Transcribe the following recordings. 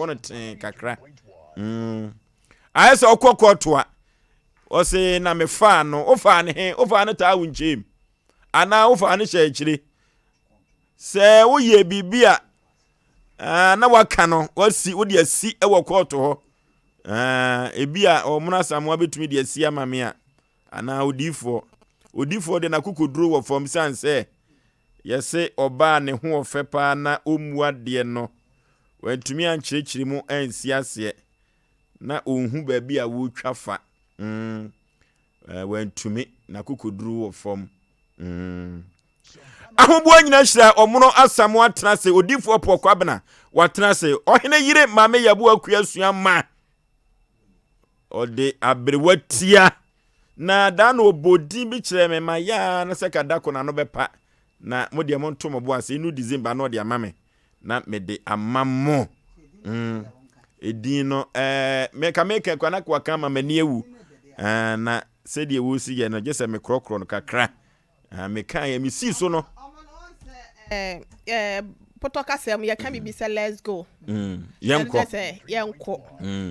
Yɛnkɔ no tee kakra. Ayɛ sɛ ɔkɔ kɔɔto a, ɔse na mefaa no. Wofaa ne he? Wofaa no taa wo nkyɛm anaa wofaa no hyɛ akyire? Sɛ woyɛ biribi a na waka no, wasi wode asi wɔ kɔɔto hɔ. Ebi a ɔmono Asamoah bɛtumi de asi ama me a, anaa odiifoɔ. Odiifoɔ deɛ n'akokoduro wɔ fam sane sɛ yɛse ɔbaa ne ho ɔfɛ paa na ɔmmu adeɛ no, wantumi ankyerɛkyerɛ mu ansi aseɛ na ɔnhu baabi a wɔretwa fa. Wantumi, n'akokoduro wɔ fam. Ahoboa nyina hyira Ɔmono Asamoah atena ase, Odiifoɔ Paul Kwabena watena ase, Ɔhene yere Maame Yaboa Akua Sua ma ɔde aberewa tia na daa na ɔbɔ din bi kyerɛ me ma yaa na sɛ ka da ko n'ano bɛpa na mo deɛ monto mo bo ase inu December na ɔde ama me na mede ama mo. Edin no meka meka kwa na waka ama m'ani awu na sɛdeɛ wɔsi yɛ no gye sɛ mekorɔkorɔ no kakra. Ah, meka yɛ mesii so no. Potɔ kasa mu yɛka biribi sɛ "let's go". Yɛnkɔ. Sɛ yɛnkɔ.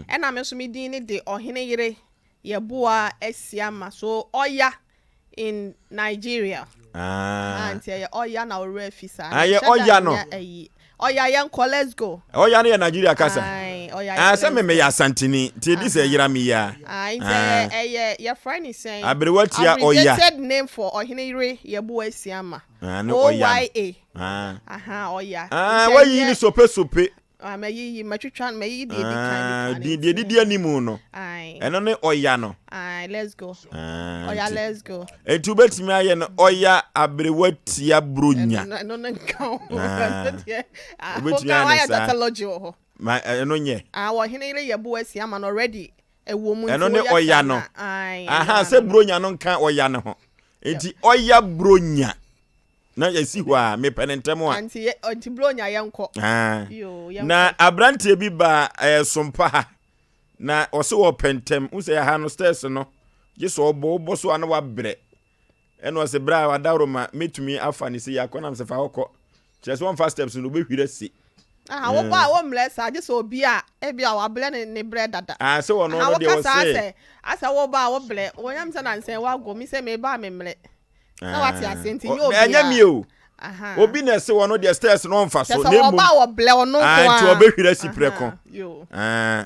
Ɛna me nso me din ne de Ɔhene Yere Yɛboa Asiama, so Ɔya in Nigeria. Ah. Nti ɛyɛ Ɔya na ɔwerɛ afi saa. Ayɛ Ɔya no. Ɔya, yɛnkɔ, let's go. Ɔya no yɛ Nigeria kasa. Ɔya. Ah, sɛ me meyɛ Asanteni nti ɛdi sɛ yera me yia. Nti ɛyɛ yɛfrɛ ne sɛn? Aberewa tia Ɔya. Abbreviated name for Ɔhene Yere Yɛboa Asiama. Ah, ne Ɔya. OYA. Aha, Ɔya. Ah, wayi ne sope sope. Ah, mayiyi, matwitwa, mayiyi deɛ edi kan. Deɛ didi anim no. Ɛno ne Ɔya no. Let's go. Ɔya, let's go. Enti wobɛtumi ayɛ no Ɔya aberewa tia bronya. Ɛno ne nka ho. Wobɛtumi ayɛ no saa. Tautology wɔ hɔ. Ma ɛno nyɛ. Ah, Ɔhene Yere Yɛboa Asiama no already ɛwɔ mu. Ɛno ne Ɔya no. Aha, sɛ bronya no nka Ɔya no ho. Enti Ɔya bronya. Na yɛsi hɔ a mepɛ ne ntɛm a. Nti bronya, yɛnkɔ. Na aberanteɛ bi ba sompa ha na ɔsɛ wɔpɛ ntɛm n sɛ ha no stairs no gye sɛ ɔbɔ wobɔ so a na wabrɛ, ɛna ɔsɛ berɛ a wadaworo ma mɛtumi afa ne sɛ yɛakɔ nam sɛ fa hɔ kɔ, kyerɛ sɛ wɔmfa steps no, wobɛhwiri asi. Wobɔ a wɔmmerɛ saa, gye sɛ obi a ebi a wabrɛ ne brɛ dada. Sɛ wɔno no deɛ wɔse asɛ wobɔ a wobrɛ wɔnyam sɛ nansɛn wago mi sɛ meba a memmerɛ na wate ase, nti nyɛ obi. Ɛnyɛ mi o, obi na ɛsɛ wɔn deɛ stairs no ɔnfa so. Na emu ɔba a wɔblɛ ɔno nko a nti ɔbɛhwiri asi prɛko.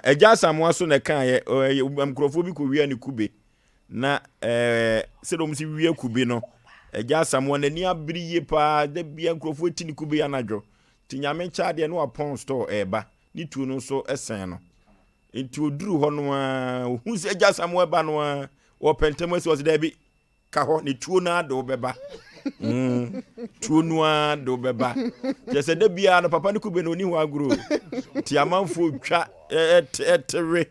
Ɛgya Asamoa so na ɛka yɛ nkurɔfoɔ bi kɔ wia ne kube na sɛdeɛ wɔn si wia kube no, Ɛgya Asamoa n'ani abere yie paa. Da bia nkurɔfoɔ ti ne kube anadwo, nti Nyame nkyɛ adeɛ no wapɔn store ɛɛba ne tuo no nso ɛsɛn no, nti oduru hɔ no a ohun sɛ Ɛgya Asamoa ba no a wɔpɛ ntɛm asi, ɔsɛ daabi, ka hɔ ne tuo no ade wobɛba, tuo no ara de wobɛba. Kyerɛ sɛ da biara no papa no kube no ɔni ho agorɔ, nti amanfoɔ twa ɛtewe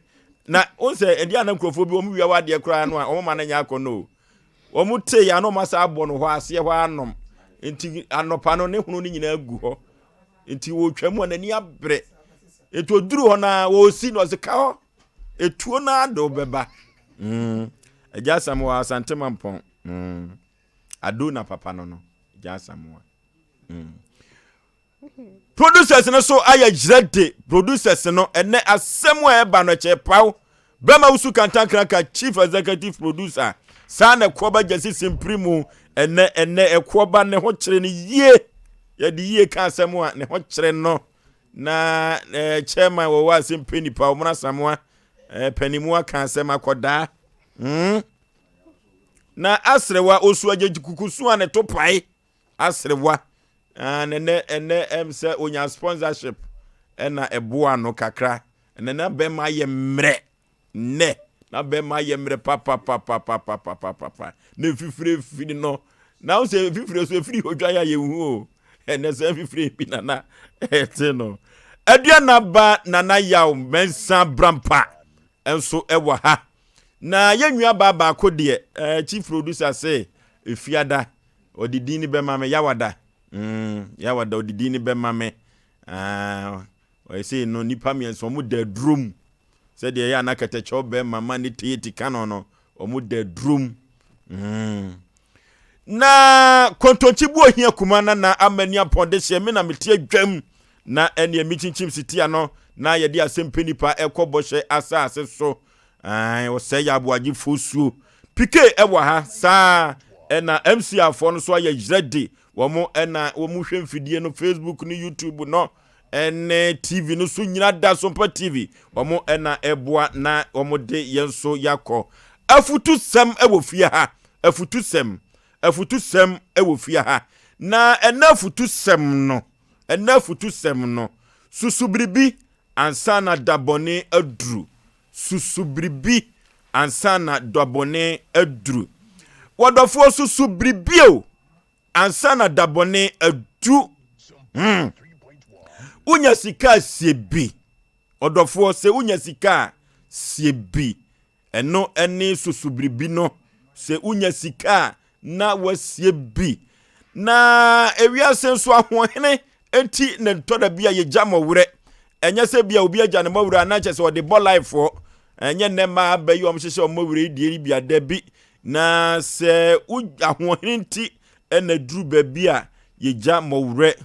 na wo sɛ ɛdeɛ ana nkurɔfoɔ bi wɔn wia wadeɛ koraa no a wɔn ma no nyɛ akɔ no o, wɔn te yɛ ano wɔn asa abɔ no hɔ aseɛ hɔ anom, nti anɔpa no ne hono no nyinaa gu hɔ, nti wɔtwa mu a n'ani abere, nti oduru hɔ na wɔsi na ɔsɛ ka hɔ etuo no ade wobɛba. Agya Asamoah Asante Mampɔn. Ado na papa no Agya Asamoah. Producers no so ayɛ gyerɛ de producers no ɛnɛ asɛm a ɛba no ɛkyɛ paw bɛma wusu kantankraka chief executive producer saa na ɛkoɔba gyasi simpiri mu ɛnɛ ɛkoɔba ne ho kyerɛ no yie, yɛde yie ka asɛm a ne ho kyerɛ no na chairman wɔwɔ asɛm pɛ nipa wɔn Asamoah panimu aka asɛm akɔdaa Na aserewa osu agyegye kukusu a ne to pae aserewa nɛnɛ ɛnɛ sɛ onya sponsorship ɛna ɛboa no kakra. Ɛnɛ na bɛrima ayɛ mmerɛ, nnɛ na bɛrima ayɛ mmerɛ papapapapapapapa na mfifire firi no na wo sɛ mfifire so efiri odwa yɛ yɛn hu o. Ɛnɛ sɛ mfifire bi nana ɛte no Aduana ba Nana Yaw Mɛnsa Brampa nso ɛwɔ ha na yɛn nua baa baako deɛ chief producer sɛ efiada ɔde din ne bɛma me Yawada, Yawada ɔde din ne bɛma me. Ɔyɛ sɛ no nipa mmiɛnsa wɔn da aduro mu sɛdeɛ ɛyɛ ana kɛtɛkyɛw bɛrima ma ne teeti ka no wɔn da aduro mu. Na kontonkyi bu ohia kuma na na amani apɔn de hyɛ me na mete adwam na ɛneɛ mekyinkyim sitia no. na yɛde asɛm pɛ nipa ɛkɔ bɔhyɛ asase so. Ae, ɔsɛe yɛ aboagyefoɔ suo. Pike ɛwɔ ha saa ɛna MC afoɔ no so ayɛ ready. Wɔn ɛna wɔn hwɛ mfidie no, Facebook ne YouTube no ɛne TV no so nyina da so mpa TV. Wɔn ɛna ɛboa na wɔn de yɛn so yakɔ. Afutusɛm ɛwɔ fie ha. Afutusɛm, afutusɛm ɛwɔ fie ha. Na ɛna afutusɛm no, ɛna afutusɛm no, susu biribi ansa na dabɔne aduru. Susu biribi ansa na dabɔne aduru. Wɔdɔfoɔ, susu biribi o ansa na dabɔne adu. Wonya sika a, sie bi. Ɔdɔfoɔ, sɛ wonya sika a, sie bi. Ɛno ɛne susu biribi no. Sɛ wonya sika a, na wasie bi. Na ewiase nso ahoɔhene nti ne ntɔda bi a yɛgya mmɔwerɛ. Ɛnyɛ sɛ bi a obi agya ne mmɔwerɛ anaa kyɛ sɛ ɔde bɔ life-foɔ. Ɛnyɛ nnɛ mmaa aba yi wɔn hyehyɛ wɔn mmɔwerɛ yi deɛ yi bi ada bi. Na sɛ wo ahoɔhene nti ɛna duru baabi a yɛgya mmɔwerɛ.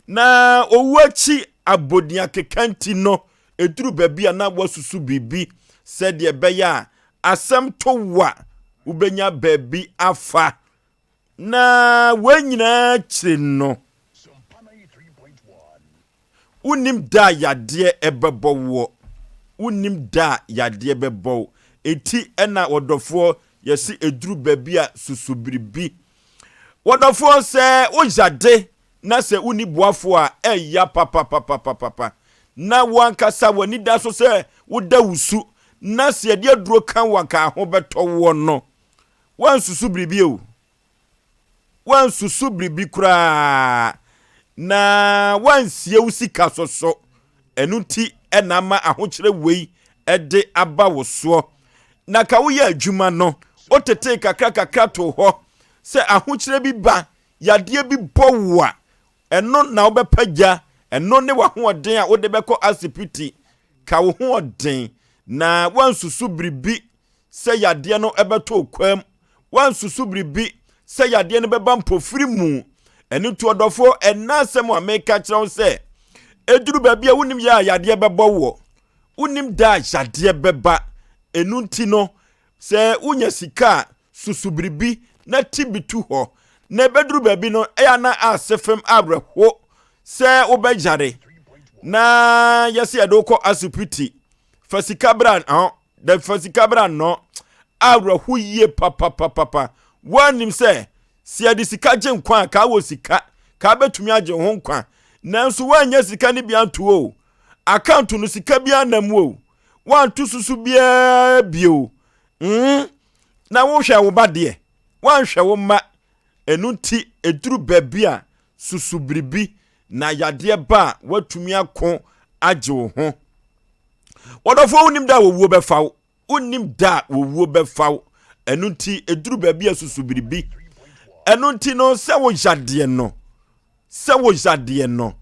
Na owu akyi abɔdin akeka nti no, ɛduru baabi a na wasusu biribi sɛdeɛ ɛbɛyɛ a asɛm to wo a, wobɛnya baabi afa. Na wɔn nyinaa akyire no, wonnim da a yadeɛ ɛbɛbɔ woɔ. Wonnim da a yadeɛ bɛbɔ wo. Enti ɛna wɔdɔfoɔ yɛsi ɛduru baabi a susu biribi. Wɔdɔfoɔ, sɛ woyade na sɛ wonni boafoɔ a, ɛya papapapapapa. Na wo ankasa w'ani da so sɛ woda wo su na sɛ yɛde aduro ka wo anka ho bɛtɔ woɔ no, woansusu biribi o. Woansusu biribi koraa na woansie wo sika so so. Ɛno nti ɛna ama ahokyerɛ wei ɛde aba wo soɔ. Na ka woyɛ adwuma no, wotetee kakra kakra to hɔ sɛ ahokyerɛ bi ba, yadeɛ bi bɔ wo a, ɛno na wobɛpagya. Ɛno ne w'ahoɔden a wode bɛkɔ asipiti. Ka wo hoɔden na woansusu biribi sɛ yadeɛ no ɛbɛtɔ wo kwam. Woansusu biribi sɛ yadeɛ no bɛba mpofiri mu. Ɛno nti ɔdɔfoɔ, ɛna asɛm a meka kyerɛ wo sɛ ɛduru baabi a wonim yɛ a yadeɛ bɛbɔ woɔ. Wonim da a yadeɛ bɛba. Ɛno nti no, sɛ wonya sika a, susu biribi na ti bi tu hɔ. Na ɛbɛduru baabi no, ɛyɛ na ase fam awerɛho sɛ wobɛyare na yɛsɛ yɛde wokɔ asipiti, fa sika bra ɔn da, fa sika bra no, awerɛho yie papapapapa. Woanim sɛ sɛ yɛde sika gye nkwa a, kaa wɔ sika kaa bɛtumi agye ho nkwa, nanso woanya sika no bi anto o. Account no sika bi anam o, woanto susu biara bio. Na wohwɛ wo ba deɛ, woanhwɛ wo mma. Ɛno nti ɛduru baabi a susu biribi na yadeɛ ba a, woatumi ako agye wo ho. Wɔdɔfoɔ, wonim da a wɔwuo bɛfa wo. Wonim da a wɔwuo bɛfa wo. Ɛno nti ɛduru baabi a susu biribi. Ɛno nti no, sɛ wo yadeɛ no, sɛ wo yadeɛ no,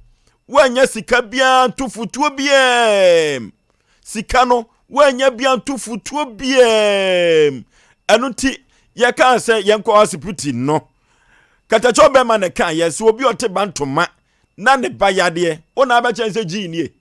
woanya sika biara nto fotuo biara, sika no woanya bia nto fotuo biara. Ɛno nti yɛkaa sɛ yɛnkɔ asipiti no, katakyɛ bɛma ne ka yɛ sɛ obi ɔte ba ntoma na ne ba yadeɛ, wo na abɛkyɛn sɛ gyii nie.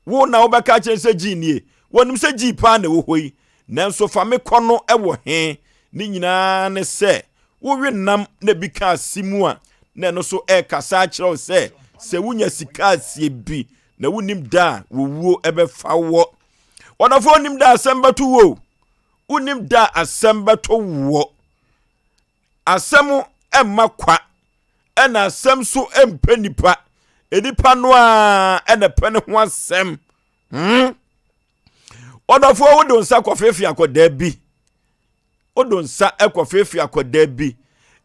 Wo na wobɛka kyerɛ sɛ gyii nie. Wɔnim sɛ gyii paa na ɛwɔ hɔ yi, nanso fa me kɔ no ɛwɔ he? Ne nyinaa ne sɛ wowe nam na bi ka ase mu a, na ɛno so ɛrekasa akyerɛ wo sɛ sɛ wonya sika asie bi na wonim da a wɔwuo ɛbɛfa wɔ. Wɔdɔfoɔ, wonim da asɛm bɛto wo. Wonim da asɛm bɛto woɔ. Asɛm ɛmma kwa, ɛna asɛm so mpɛ nipa. Nipa no a ɛna pɛ ne ho asɛm. Wɔdɔfoɔ, wode nsa kɔfeefe akɔdaa bi. Wode nsa kɔfeefe akɔdaa bi.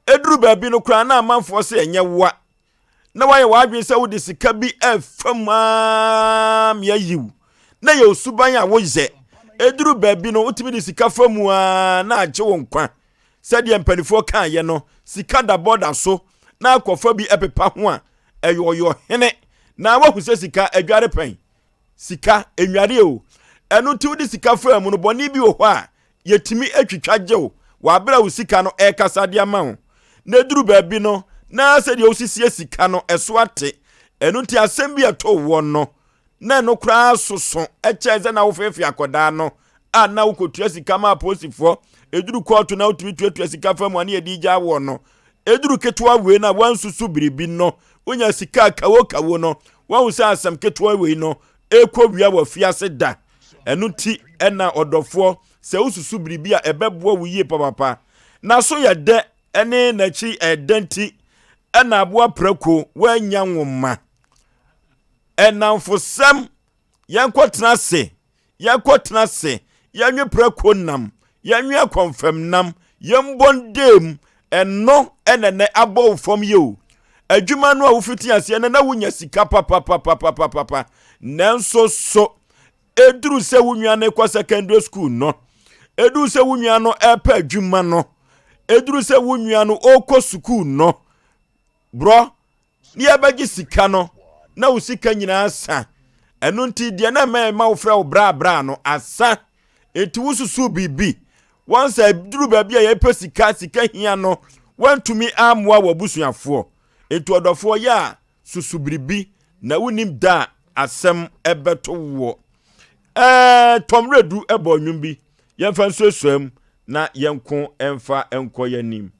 Ɛduru baabi no koraa na amanfoɔ sɛ ɛnyɛ woa na wayɛ w'adwene sɛ wode sika bi ɛfa mu aa mea yiw na yɛ osuban a woyɛ. Ɛduru baabi no, wotumi de sika fa mu aa na agye wo nkwa. Sɛdeɛ mpanimfoɔ kaeɛ no, sika da bɔda so na akɔfa bi ɛpepa ho a, ɛyɛ ɔyɛ ɔhene. Na wahu sɛ sika adware pɛn, sika enware o. Ɛno nti wode sika faa mu no, bɔne bi wɔ hɔ a yɛtumi atwitwa gye wo wɔ abere a wo sika no ɛrekasa de ama wo. Na ɛduru baabi no, na sɛdeɛ wosisie sika no ɛso ate. Ɛno nti asɛm bi ɛto woɔ no, Na ɛno koraa soso kyɛn sɛ na wofeefee akɔdaa no a na wokɔtua sika ma apolisifoɔ. Ɛduru kɔɔto na wotumi tuatua sika fa mu a ne yɛde gya woɔ no. Ɛduru ketewa wei no a wansusu biribi no, wonya sika kawo kawo no, wahu sɛ asɛm ketewa wei no ɛkɔ wia wɔ afiase da. Ɛno nti ɛna ɔdɔfoɔ sɛ wosusu biribi a ɛbɛboa wo yie papapa. Na so yɛ dɛ ɛne n'akyi ɛdɛ nti ɛna aboa prako woanya nwoma. Nnamfosɛm, yɛnkɔtena ase, yɛnkɔtena ase, yɛnwe prako nam, yɛnwe akɔmfam nam, yɛmbɔ ndam, ɛno ɛna nɛ abɔ wo fam yi o. Adwuma no a wofiti aseɛ no na wonya sika papapapapapapa, nanso so ɛduru sɛ wo nua no kɔ secondary school no, ɛduru sɛ wo nua no ɛpɛ adwuma no, ɛduru sɛ wo nua no ɔrekɔ sukuu no, borɔ ne yɛbɛgye sika no na wo sika nyinaa sa. Ɛno nti deɛ na ɛma ɛma wofrɛ wo brabra no asa. Enti wosusu biribi. Wɔn sɛ duru baabi a yɛpɛ sika, sika hia no, wɔntumi ammoa w'abusuafoɔ. Enti ɔdɔfoɔ yɛ a susu biribi na wonim da a asɛm ɛbɛto woɔ. Ɛɛ Tom Redu ɛbɔ nnwom bi. Yɛmfa nsuasua mu na yɛnko ɛmfa nkɔ yɛn anim.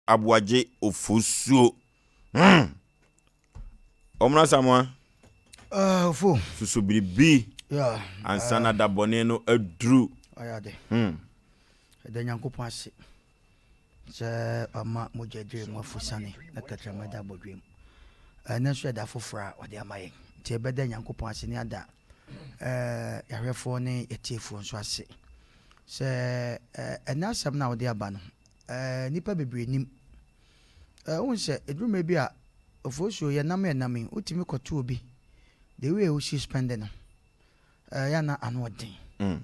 Aboagye ofosuo. Hmm. Ɔmena Samoa. Ah, ofo. Susu biribi. Yeah. Ansa na da bɔne no aduru. Ɔyɛ Hmm. Ɛda Nyankopɔn ase sɛ wama mogya adwiri mu afusane na kɛtrɛma da abɔdwam. Ɛnnɛ nso yɛ da foforɔ a ɔde ama yɛn. Nti yɛbɛda Nyankopɔn ase ne ada eh, yɛahwɛfoɔ ne yɛtiefoɔ nso ase sɛ eh, ɛnnɛ asɛm no a wode aba no eh, nnipa bebree nim. Eh, wohu sɛ ɛduru mmerɛ bi a ofosuo yɛnam yɛnam yi wotumi kɔto obi the way a wosi spɛnde no eh, yɛ na ano ɔden.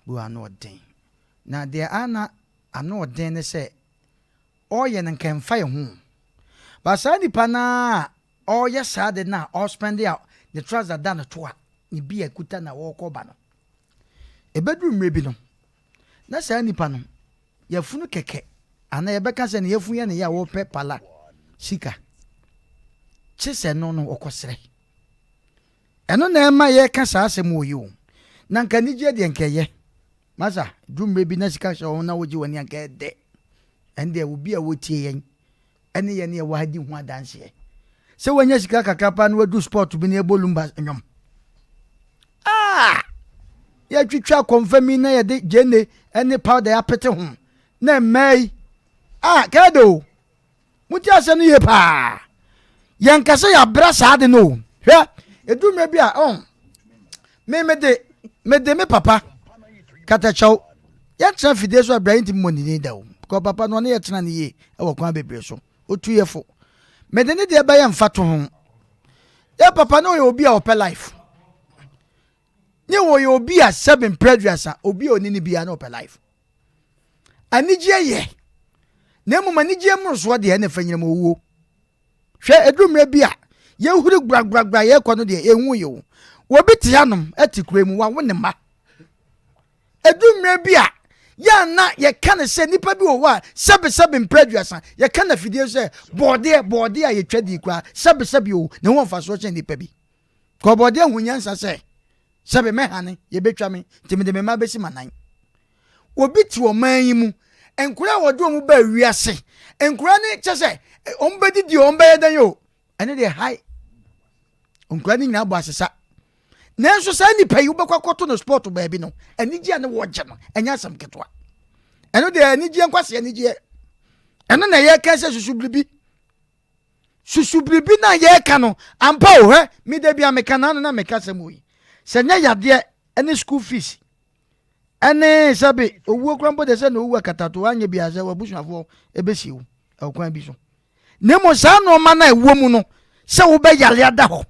Bu ano ɔden. Na deɛ ana ano ɔden ne sɛ ɔreyɛ no nka ɛmfa yɛn ho. But saa nipa no ara a ɔreyɛ saa de no a ɔrespɛnde a ne trouser da no to a ne beer kuta na ɔrekɔ ba no, ɛbɛduru mmerɛ bi no na saa nipa no yafunu kɛkɛ anaa yɛbɛka sɛ ne yafunu yɛ ne yɛ a ɔrepɛ pala sika kye sɛ no no ɔkɔsrɛ. Ɛno na ɛma yɛka saa asɛm wɔ yi o. Na nka anigyeɛ deɛ nka ɛyɛ. Masa, duru mmerɛ bi na sika hyɛ wo ho na wogye w'ani a nka ɛdɛ. Ɛno deɛ obi a ɔtie yɛn ɛne yɛn yɛwɔ ha di ho adanseɛ. Sɛ wanya sika kakra paa na wadu sport bi na yɛbɔ lumba nnwom. Ah! Yɛatwitwa kɔnfami na yɛde gyeene ne powder apete ho na mmaa yi. Ah, kɛɛdɛ o. Montie asɛm no yie paa. Yɛnka sɛ yɛabrɛ saa ade no o. Hwɛ, ɛduru mmerɛ bi a, ɔn, me mede, mede me papa katakyɛw. Yɛntena fidie so abrɛ yɛntumi mmɔ ne din da o. Because papa no ɔne yɛtena no yie wɔ kwan bebree so. Ɔtu yɛ fo. Mede ne deɛ bɛyɛ mfatoho. Yɛ papa no ɔyɛ obi a ɔpɛ life. wɔyɛ obi a sɛbe mprɛ aduasa, obi a ɔni ne biara na ɔpɛ life. Anigyeɛ yɛ, na mmom anigyeɛ mmorosoɔ deɛ ɛna ɛfa nyinam owuo. Hwɛ, ɛduru mmerɛ bi a yɛhuri gbragbраgbra yɛkɔ no deɛ ɛnhu yɛ o. Obi te hanom te kuro mu, wawo ne mma. Ɛduru mmerɛ bi a yɛ a na yɛka no sɛ nnipa bi wɔ hɔ a sɛbesɛbe mprɛ aduasa yɛka no afidie sɛ bɔɔdeɛ bɔɔdeɛ a yɛtwa di koraa sɛbesɛbe o ne ho mfasoɔ kyɛn nnipa bi. Kɔ bɔɔdeɛ ho nyansa sɛ sɛbe mɛhane yɛbɛtwa me nti mede me mma bɛsi m'anan. Obi te ɔman yi mu nkora a wɔde wɔn baa wiase nkora ne kyɛ sɛ wɔn bɛdidi wɔn bɛyɛ dɛn o ɛne deɛ hae nkora ne nyinaa bɔ asesa nanso saa nipa yi wobɛkɔ akɔto no sport baabi no anigye a ne wɔgye no ɛnyɛ asɛm ketewa ɛno deɛ anigyeɛ nkwasi anigyeɛ ɛno na yɛka sɛ susu biribi susu biribi na yɛka no ampa o hɛ me da bi a meka na na meka sɛm yi sɛ nyɛ yadeɛ ɛne school fees ɛne sɛbe owuo kora mpo deɛ sɛ na owu akatato anyɛ biara sɛ w'abusuafoɔ ɛbɛsie wo ɛwɔ kwan bi so na mmom saa nnoɔma no a ɛwɔ mu no sɛ wobɛyare ada hɔ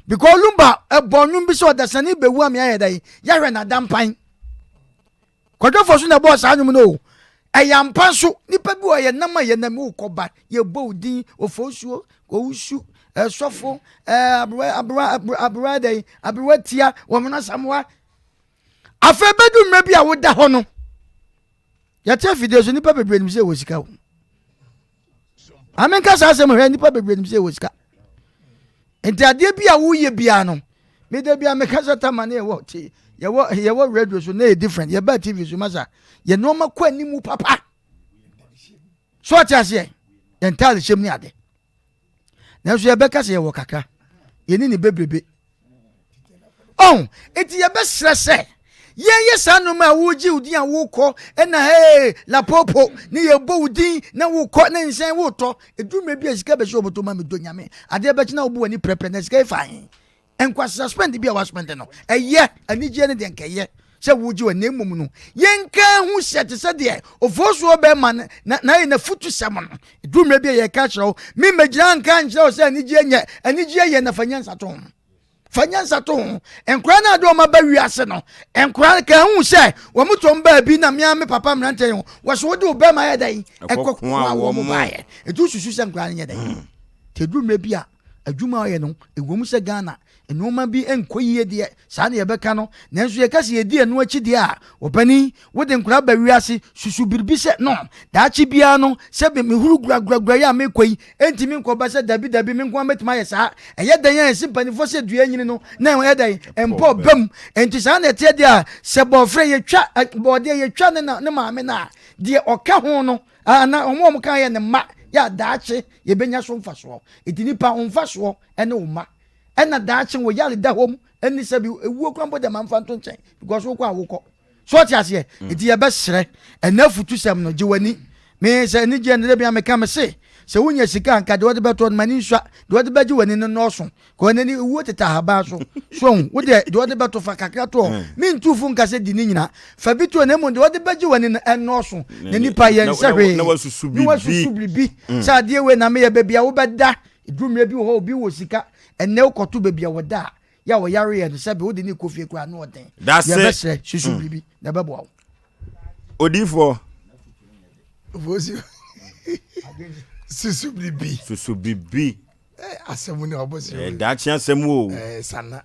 because lumba ɛbɔ nnwom bi sɛ ɔdasani bɛwu ame ayɛ dɛn yɛhwɛ n'adampan kwadwofoɔ so na ɛbɔɔ saa nnwom no o ɛyɛ ampa nso nipa bi wɔ yɛ nam a yɛnam wokɔ ba yɛbɔ wo din ofosuo owusu ɛsɔfo ɛɛ aberewa aberewa aberewa dɛn aberewa tia wɔn asamoa Afei bɛdu mmerɛ bi a woda hɔ no, yɛte afidie so nnipa bebree nim sɛ ɛwɔ sika o. Ame nka saa asɛm hwɛ nnipa bebree nim sɛ ɛwɔ sika. Nti adeɛ bi a woyɛ biara no, meda bi a meka sɛ tama ne yɛwɔ te yɛwɔ yɛwɔ radio so na yɛ different yɛba tv so masa yɛ nneɛma kɔ animu papa. So ɔte aseɛ yɛn ntaade hyɛm ne ade. Nanso yɛbɛka sɛ yɛwɔ kakra, yɛne ne bebrebe. Ɔn, enti yɛbɛsrɛ sɛ yɛnyɛ saa nneɛma a wogye wo din a wokɔ ɛna hee lapopo ne yɛbɔ wo din na wokɔ ne nsɛn wotɔ. Ɛduru mmerɛ bi a sika bɛhyɛ wɔbɔtɔ ma medɔ nyame. Adeɛ bɛkye na wobu w'ani prɛprɛ na sika yi fa he? Nkwasea spend bi a waspend no, ɛyɛ anigyeɛ no deɛ nka ɛyɛ sɛ wogye wɔ na mmom no yɛnka ho sɛ te sɛ deɛ ofosuo bɛma no na na yɛ n'afutusɛm no ɛduru mmerɛ bi a yɛka kyerɛ wo me mmɛgyina nka nkyerɛ wo sɛ anigyeɛ nyɛ anigyeɛ yɛ na fa nyansa to ho fa nyansa to ho nkora no ade wɔn aba wiase no nkora ka ho sɛ wɔn tɔn baabi na mmea me papa mmeranteɛ yi ho wɔso wode wo bɛrima yɛ dɛn ɛkɔ koa wɔn baeɛ ɛtu susu sɛ nkora no nyɛ dɛn hmm. te duru mmerɛ bi a Adwuma a ɔyɛ no, ɛwom sɛ Ghana nnoɔma bi nkɔ yie deɛ, saa na yɛbɛka no, nanso yɛka sɛ yɛdi ɛno akyi deɛ a, ɔpanin, wode nkwadaa ba wiase, susu biribi sɛ, no, daakye biara no, sɛ mehuru guraguragura yi a mekɔ yi, ɛntumi nkɔba sɛ dabi dabi, me nko ara mɛtumi ayɛ saa. Ɛyɛ dɛn a ɛsi mpanimfoɔ sɛ dua nyini no, na ɛyɛ dɛn, ɛmpɔ ba mu. Enti saa na ɛteɛ deɛ a, sɛ bɔɔfrɛ yɛtwa, bɔɔdeɛ yɛtwa ne, ne maame no a, deɛ ɔka ho no, Ana wɔn a wɔka yɛ ne mma yɛ a daakye yɛbɛnya so mfasoɔ. Enti nipa wo mfasoɔ ne wo mma. Ɛna daakye wo yare da hɔ mu ɛne sɛ bi ewuo kora mpo deɛ ma mfa nto nkyɛn because wokɔ a wokɔ. So ɔte aseɛ? Mm. Enti yɛbɛsrɛ ɛnɛ afutusɛm no gye w'ani. Me sɛ anigyeɛ no dɛ bia meka me se sɛ wonya sika nka deɛ wɔde bɛtoɔ no m'ani nsua deɛ wɔde bɛgye w'ani no nnɔɔso Kɔ n'ani ewuo tete ahaban so. So ho, wo deɛ deɛ ɔde bɛto fa kakra to hɔ. Hmm. Mentu fo nka sɛ di ne nyina. Fa bi to na mmom deɛ ɔde bɛgye w'ani no ɛnnɔɔso. Na nipa yɛ nsɛ hwee. Na wasusu biribi. Na wasusu biribi. Hmm. Sɛ adeɛ wei na meyɛ baabi a wobɛda. Duru mmerɛ bi wɔ hɔ obi wɔ sika. Ɛnnɛ wokɔto baabi a wɔda a yɛ a wɔyare yɛ no sɛbe wode ne kɔ fie koraa no ɔden. Yɛbɛsrɛ susu hmm. biribi na ɛbɛboa wo. Odiifoɔ. Susu biribi. Susu biribi. Eh, asɛm ni wabɔ si. Eh, daakye asɛm o. Eh, sana.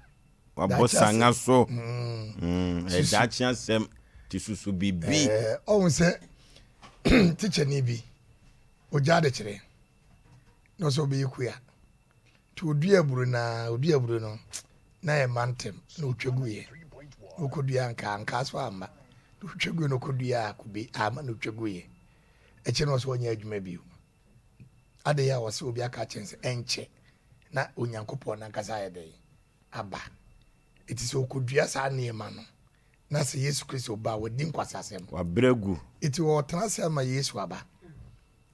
Wabɔ sanga so. Mm. Mm. Eh, daakye asɛm ti susu biribi. Eh, ɔhun sɛ tikyani bi ogya adekyerɛ na ɔsɛ ɔbɛyɛ kua nti odua aburo na odua aburo no na yɛ mma ntɛm na otwa guiɛ na ɔkɔdua nkaa nkaa so amma na otwa guiɛ na ɔkɔdua kube amma na otwa guiɛ ɛkyɛ na ɔsɛ ɔnyɛ adwuma bio Adɛn a ɔsɛ obi aka akyerɛ no sɛ ɛnkyɛ na Onyankopɔn no ankasa ayɛ dɛn? Aba. Enti sɛ ɔkɔdua saa nneɛma no, na sɛ Yesu Kristo ba a, wadi nkwaseasɛm. Wabrɛ agu. Enti ɔtena ase ama Yesu aba.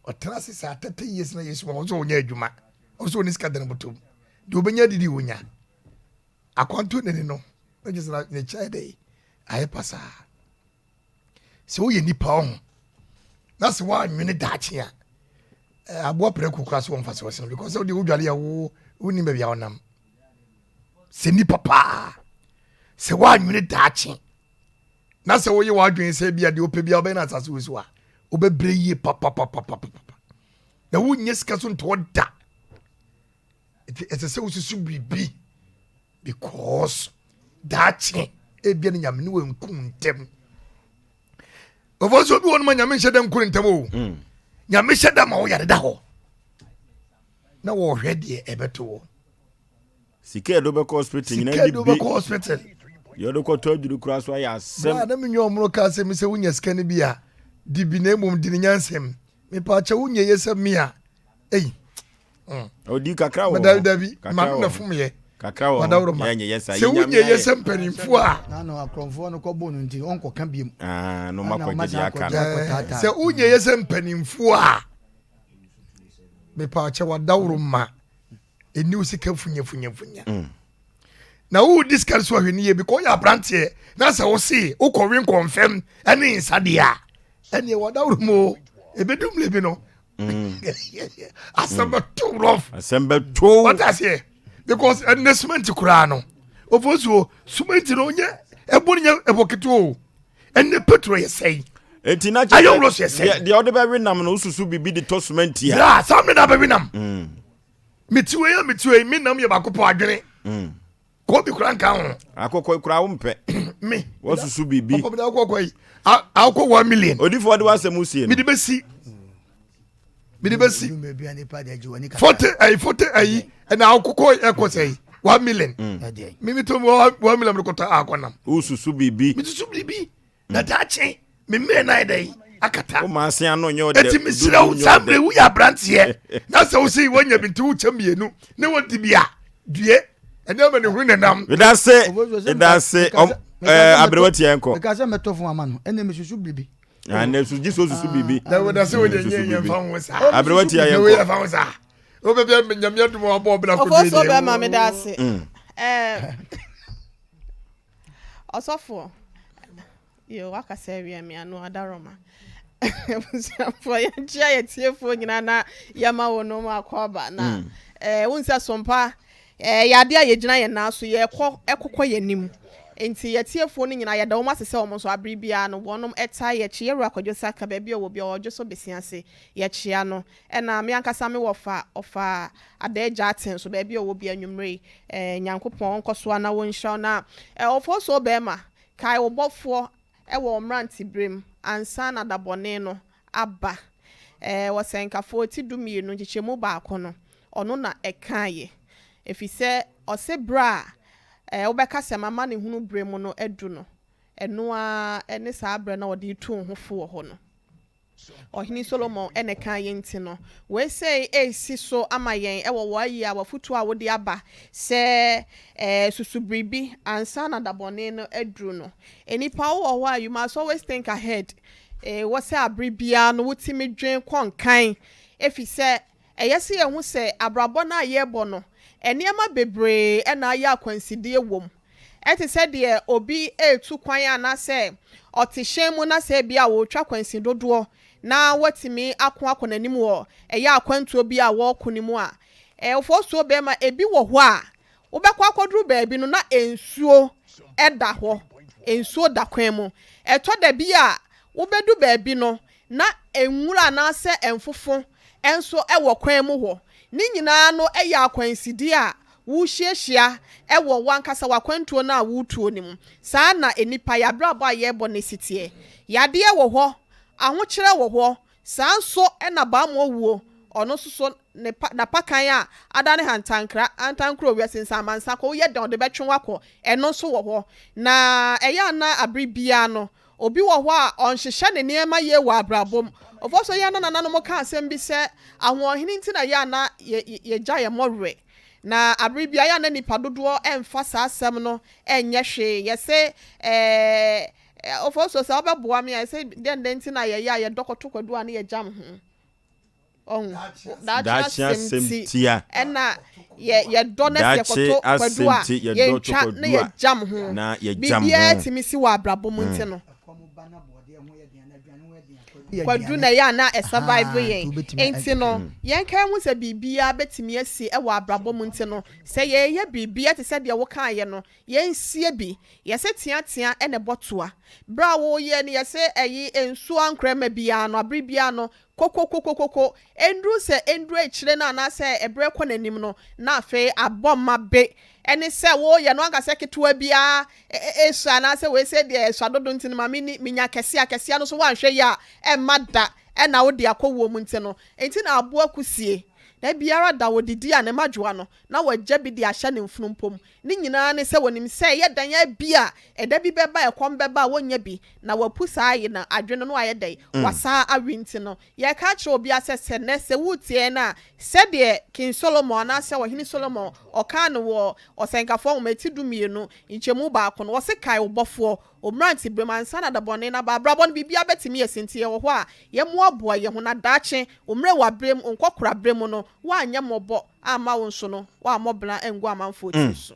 Ɔtena ase saa 30 years na Yesu ba, ɔsɛ ɔnyɛ adwuma. Ɔsɛ ɔne sika dane bɔtɔm. Deɛ ɔbɛnya didi ɔnya. Akwanto n'ani no, na kyerɛ sɛ ne kyɛ dɛn? Ayɛ pasaa. Sɛ woyɛ nipa ɔho na sɛ woanwene daakye a, eh, aboa prɛko kora so wɔmfa sɛ ɔsene because sɛ wode wodware a wo wonim baabi a wonam sɛ nipa paa. Sɛ woanwene daakye na sɛ woyɛ w'adwene sɛ bia deɛ wopɛ bia wobɛyɛ no asase wei so a, wobɛbrɛ yie papapapapapa na wonnya sika so ntɔɔ da. Nti ɛsɛ sɛ wosusu biribi because daakye ebia no nyame ne wanku ntɛm. Ɔfɔ sɛ obi wɔ no ma nyame nhyɛ da nku ne ntɛm o. Nyame hyɛ da ma wo yare da hɔ na wɔhwɛ deɛ ɛbɛto wɔ. Sika yɛde wobɛkɔ hospital nyina Sika yɛde wobɛkɔ hospital. Yɛde kɔtɔ aduru koraa so ayɛ asɛm. Bra na menyɛ ɔmono ka asɛm sɛ wonya sika no bi a di bi na mmom di ne nyansɛm. Mepaakyɛ wonyɛ yɛ sɛ me a ei. Odi kakra wɔ hɔ. Dabi dabi ma no na fom yɛ. Kakra wɔ hɔ. Yɛnyɛ yɛ saa. Sɛ wonyɛ yɛ sɛ mpanimfoɔ a. Na no akorɔmfoɔ no kɔbɔ no nti ɔnkɔka biom. Ah, no ma kɔgye deɛ aka no. Sɛ wonyɛ yɛ sɛ mpanimfoɔ a mepaakyɛ wadaworo ma. ɛni wo sika funyafunyafunya mm. na wodi sika so ahwɛ ne yie bi kɔ ɔyɛ aberanteɛ na sɛ wo se wokɔwe nkɔmfɛm ɛne nsa deɛ a ɛneɛ wɔdaworo mu ɛbɛdu mmerɛ bi no mm. asɛm bɛto rough asɛm bɛto wate aseɛ because ɛnɛ cement koraa no ɔfo suo cement no nyɛ ɛbɔ no nyɛ ɛbɔ ketewa o ɛnɛ petrol yɛ sɛn eti na kyerɛ sɛ deɛ ɔde bɛwe nam no wosusu biribi de tɔ cement a yeah saa mmerɛ na bɛwe nam mm. meti wei a meti wei me nam yɛ baako pɔ adwene mm. kɔ bi kura nka ho akɔkɔ kura wo mpɛ me wasusu biribi papa mi da akɔkɔ yi akɔ 1 million odifoɔ de wasɛm sie no mede bɛsi mede bɛsi 40 ayi 40 ayi ɛna akokɔ ɛkɔ sɛ yi 1 million mi mi to mu 1 million mi kɔtɔ akɔ nam wosusu biribi mesusu biribi na daakye me mmerɛ no ayɛ dɛ akata wo maa se ano nyɛ ɔdɛ eti mesrɛ wo saa mmerɛ woyɛ aberanteɛ na sɛ wo se woanya bi nti wokyɛ mmienu ne wodi bi a due ɛne ama ne hunu nenam medase medase aberewa tia nkɔ meka sɛ mɛtɔ fo ama no ɛnɛ mesusu biribi ɛnɛ su gye so susu biribi na wɔda sɛ wode nyɛ yɛ mfa ho saa aberewa tia yɛnkɔ yɛ mfa ho saa wobɛbia nyame adom a wabɔ ɔbra kɔdue deɛ ɔfo so bɛma meda ase Ɔsɔfoɔ, yo wakasa awia me ano adaroma. Abusuafoɔ yɛnkyea yɛtiefoɔ nyinaa na yɛma wɔn nom akɔ aba na mm. eh, wohu sɛ sompa eh, yɛ adeɛ a yɛgyina yɛn nan so yɛkɔ ɛkokɔ yɛn anim nti yɛtiefoɔ no nyinaa yɛda wɔn ase sɛ wɔn nso abere biara no wɔnom ɛta yɛkyi yɛwura Kwadwo Saka baabi a ɔwɔ bi a ɔdwo so besi ase yɛkyea no Ɛna me ankasa me wɔfa ɔfa Adaa Gyaten so baabi a ɔwɔ bia anwumerɛ yi eh, Nyankopɔn ɔnkɔ so ara na ɔnhyira wo na eh, Ɔfɔɔsoo bɛɛma, kae wo bɔfoɔ wɔ wo mmeranteberem ansa na da bɔne no aba eh, Ɔsɛnkafoɔ ti 12 nkyekyɛmu baako no ɔno na ɛkaeɛ ɛfiri sɛ ɔse berɛ a eh, wobɛka sɛ m'amanehunu berɛ mu no adu no ɛno ara ne saa berɛ no a ɔde retu wo ho fo wɔ hɔ no. Ɔhene Solomon na ɛkaa yei nti no, wei sei resi so ama yɛn wɔ w'ayi a w'afotuo a wode aba sɛ susu biribi ansa na da bɔne no aduru no. Nnipa wowɔ hɔ a you must always think ahead, wɔ sɛ abere biara no wotumi dwen kɔ nkan efisɛ ɛyɛ sɛ yɛhu sɛ abrabɔ no a yɛrebɔ no nneɛma bebree na ayɛ akwansideɛ wom. Ɛte sɛ deɛ obi retu kwan anaasɛ ɔte hyɛn mu na sɛ ebia ɔretwa kwansin dodoɔ na watumi ako akɔ n'anim wɔ ɛyɛ akwantuo bi a wɔreko no mu a, ɔfɔɔsuo bɛrima, ebi wɔ hɔ a, wobɛkɔ akɔduru baabi no na nsuo da hɔ, nsuo da kwan mu. Ɛtɔ da bi a, wobɛdu baabi no na nwura anaasɛ mfofo nso wɔ kwan mu hɔ. Ne nyinaa no yɛ akwansideɛ a worehyiahyia wɔ w'ankasa w'akwantuo no a woretuo no mu. Saa na nnipa, yɛn abrabɔ a yɛrebɔ no si teɛ. Yadeɛ wɔ hɔ, ahokyerɛ wɔ hɔ, saa nso na bammɔ wuo, ɔno nso so ne pa, n'apakan a adane hantankra, hantankra owia sinsan amansan kɔ, woyɛ dɛn ɔde bɛtwe wo akɔ, ɛno nso wɔ hɔ. Na ɛyɛ a na abere biara no, Obi wɔ hɔ a, ɔnhyehyɛ ne nneɛma yie wɔ abrabɔ mu. Ɔfɔ so yɛ a na nananom ka asɛm bi sɛ, ahoɔhene nti na yɛ a na yɛgya yɛn mmɔwerɛ. Na abere biara yɛ a na nnipa dodoɔ mfa saa asɛm no nyɛ hwee. Yɛse ɛɛ ɔfɔ so sɛ wobɛboa me a, yɛse dɛn dɛn nti na yɛyɛ a yɛdɔ kɔto kwadu a na yɛgyam ho. Ɔhu, daakye asɛm ti ɛna yɛ yɛdɔ na sɛ yɛkɔtɔ kwadu a yɛntwa na yɛgyam ho. Biribiara tumi si wɔ abrabɔ mu nti no. Kwadu na ɛyɛ a na ɛsurvive yɛn. Nti no, yɛnkae hu sɛ biribiara bɛtumi asi wɔ abrabɔ mu nti no, sɛ yɛreyɛ biribi te sɛ deɛ wokaeɛ no, yɛnsie bi. Yɛse teatea na ɛbɔ toa. Berɛ a woreyɛ no, yɛse ɛyi nsuo ankorɛ mma biara no, abere biara no, Kokokokokoko, ɛnduru sɛ ɛnduru akyire no anaasɛ ɛberɛ rekɔ n'anim no, na afei abɔ ma be. Ɛne sɛ woreyɛ no anka sɛ ketewa biara sua anaasɛ wei sɛ deɛ ɛsua dodo nti no ma menni, menya kɛseɛ a, kɛseɛ no nso woanhwɛ yie a ɛmma da ɛna wode akɔ wuo mu nti no, nti na aboa kusie. Da biara da wɔdidi a ne mmadwoa no, na wagya bi de ahyɛ ne mfunu mpo mu. Ne nyinaa ne sɛ wɔnim sɛ ɛyɛ dɛn ara bi a, ɛda bi bɛba a ɛkɔm bɛba a wɔnnya bi, na wɔapu saa ayi no, adwene no na wayɛ dɛn? Wasan awe nti no, yɛreka akyerɛ obiara sɛ, sɛ nnɛ sɛ woretie yɛn a, sɛdeɛ King Solomon anaasɛ Ɔhene Solomon ɔkaa no wɔ Ɔsɛnkafoɔ nwoma ti 12 nkyɛmu baako no, ɔse kae wo Bɔfoɔ, wo mmeranteberem ansa na da bɔne no aba. Abrabɔ no biribiara bɛtumi asi nti yɛwɔ hɔ a yɛmmoaboa yɛn ho na daakye, wo mmerɛwaberem, wo nkɔkoraberem mu no, woanyɛ mmɔbɔ amma wo nso no, woammɔ bra angu amanfoɔ tiri so.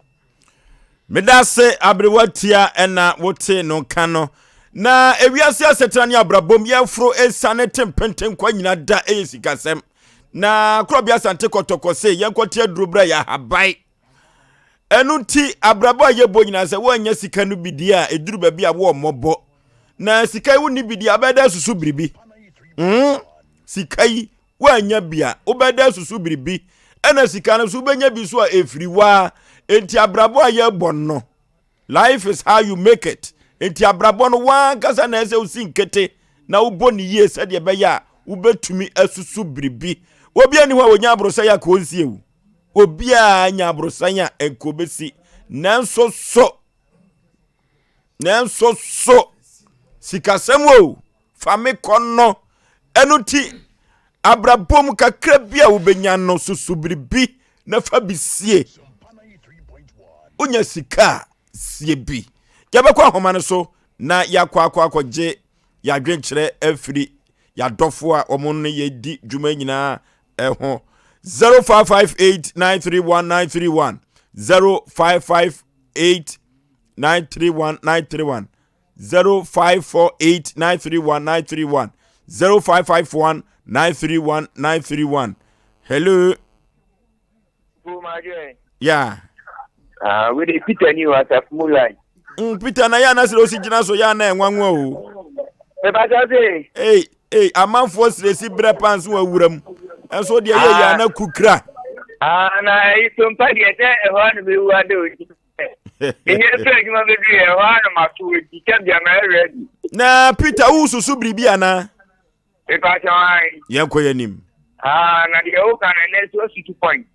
Medase aberewa tia ɛna wote no nka no. Na ewiase asetena ne abrabom yɛforo esiane te mpentenkwa nyina da ɛyɛ sikasɛm. Na korɔbea asante kɔtɔkɔ se yɛnkɔte aduro bra yɛ ahaban. Ɛno nti abrabɔ a yɛbɔ nyinaa sɛ woannya sika no bi deɛ a ɛduru baabi a woɔ mmɔbɔ. Na sika yi wonni bi deɛ abɛda asusu biribi. Mm, sika yi woannya bi a, wobɛda asusu biribi. Ɛna sika no nso wobɛnya bi nso a ɛfiri waa. Enti abrabɔ a yɛbɔ no, life is how you make it. Enti abrabɔ no wankasa na ɛsɛ wosi nkete na wobɔ ne yie sɛdeɛ ɛbɛyɛ a wobɛtumi asusu biribi. Obi ani hɔ a wɔnya aborosan a kò nsie o. Obiara nya aborosan a nka obɛsi. Nanso so, nanso so, sikasɛm o. Fa me kɔ no. Ɛno nti, abrabɔ mu kakra bi a wobɛnya no, susu biribi na fa bi sie. Wonya sika a, sie bi. Yɛbɛkɔ ahoma no so na yɛakɔ akɔ akɔgye yɛadwenkyerɛ afiri yɛadɔfo a wɔn ne yɛdi dwuma nyinaa ɛho. 0558 931 931 0558 931 931 0548 931 931 0551 931 931 hello yeah Ah, we dey Peter ni o asafo mu line. Peter na yɛ anasɛ osi gyina so yɛ ana ɛnwanwa o. Mepatwa se. Ei ei amanfoɔ siresi brɛ paa nso wɔ awura mu. Ɛnso deɛ yɛ yɛ ana kukura. Ah na ɛyi so mpa deɛ sɛ ɛhɔ ano bɛwu ade o. Ɛnyɛ sɛ adwuma bɛduru yɛ ɛhɔ ara na mato adi sɛ bia mayɛ ready. Na Peter wosusu biribi anaa? Mepakyɛ ae. Yɛnkɔ yɛn anim. Ah, na deɛ woka no ɛnɛ nso asutu point.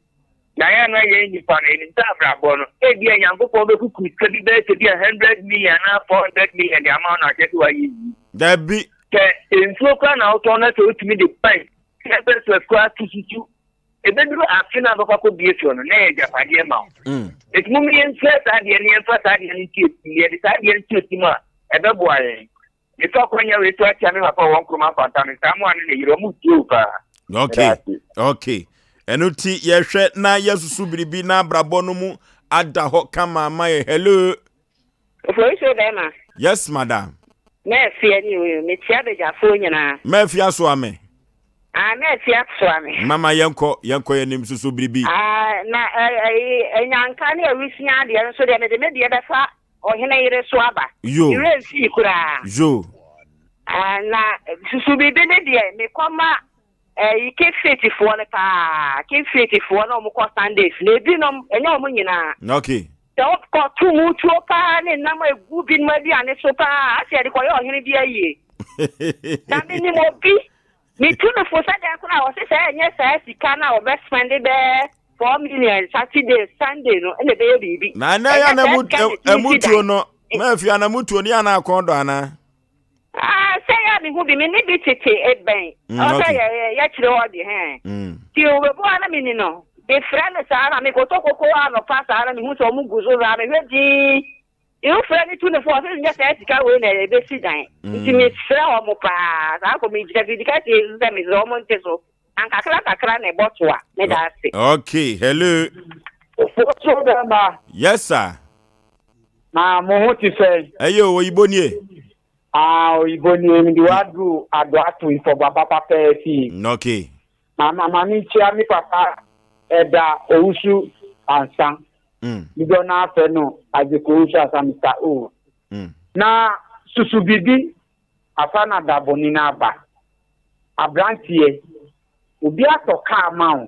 Na yɛn na yɛn nnipa no yɛnim sɛ abrabɔ no ebi a Nyankopɔn bɛkuku sika bi bɛyɛ sɛ bi a 100 million anaa 400 million de ama wo na akyerɛ sɛ wayɛ yi. Dabi. Sɛ nsuo koraa na wotɔn na sɛ wotumi de kwan sɛ bɛsɛ koraa tusutu Ɛbɛduru afe no a bɛkɔ akɔbue soɔ no, na ɛyɛ agyapadeɛ ma wo. Enti mom yɛnsua saa adeɛ no, yɛmfa saa adeɛ no nto yɛn tirim. Yɛde saa adeɛ no to yɛn tirim a, ɛbɛboa yɛn. Mefa akwanya wei so akyia me papa wɔ Nkrumah Nkwanta no, saa mmoa ne ne yere, wɔn tie wo paa. Okay, okay. Ɛno ti yɛhwɛ na yɛsusu biribi na abrabɔ no mu ada hɔ kama ama yɛ. Hello. Oforisuo bɛɛma. Yes madam. Mɛɛfia ni o, mekyia badwafoɔ nyinaa. Mɛɛfia soa me. Ah, mɛɛfia soa me. Mama yɛnkɔ, yɛnkɔ yɛnim susu biribi. Ah, na ɛyi, anyanka ne awisia deɛ nso deɛ mede me deɛ bɛfa ɔhene yere so aba. Yo. Me werɛ mfii koraa. Yo. Ah, na susu biribi ne deɛ mekɔma Ɛyi Cape Faith foɔ no paa, Cape Faith foɔ na wɔn kɔ Sundays no ebinom, ɛnyɛ wɔn nyinaa. Okay. Sɛ wokɔ to mu tuo paa ne nam a egu binom aduane so paa, asɛ yɛde kɔyɛ ɔhene bi ayie. Na menim obi, metu no fo sɛ dɛn koraa ɔse sɛ ɛnyɛ saa sika no a wɔbɛ spend bɛɛ 4 million Saturday, Sunday no ɛna ɛbɛyɛ biribi. Na ɛnɛ yɛ na ɛmu tuo no, mɛfia na mu tuo no yɛ na akɔn dɔ anaa? Ah, sɛ yɛ a mehu bi, me ne bi tete ebɛn. Ɔwɔ sɛ yɛ yɛkyerɛ hɔ de hɛn. Nti obebu a na menni no. Mefrɛ no saa na mekɔtɔ koko anɔpa saa na mehu sɛ ɔmo gu so saa mehwɛ dinn. Nti wofrɛ no tu no fo ɔse nyɛ saa sika wei na ɛbɛsi dan. Nti mesrɛ ɔmo paa saa kɔ megyina fidi kɛseɛ so sɛ mesrɛ ɔmo nte so. Ankakra kakra na ɛbɔ toa. Meda ase. Okay, hello. Ofosuo bɛma. Yes sir. Na mo ho te sɛn? Ɛyɛ o, oyibo nie. Ah, oyibo nie, mede waduru Adoato Ifɔbaba papaa fie. Okay. Ma ma ma menkyia me papa Ɛda Owusu Ansa. Dodoɔ no ara frɛ no Isaac Owusu Ansa, Mister O. Na susu biribi afa na da bɔne no aba. Abranteɛ, obi atɔ kaa ma wo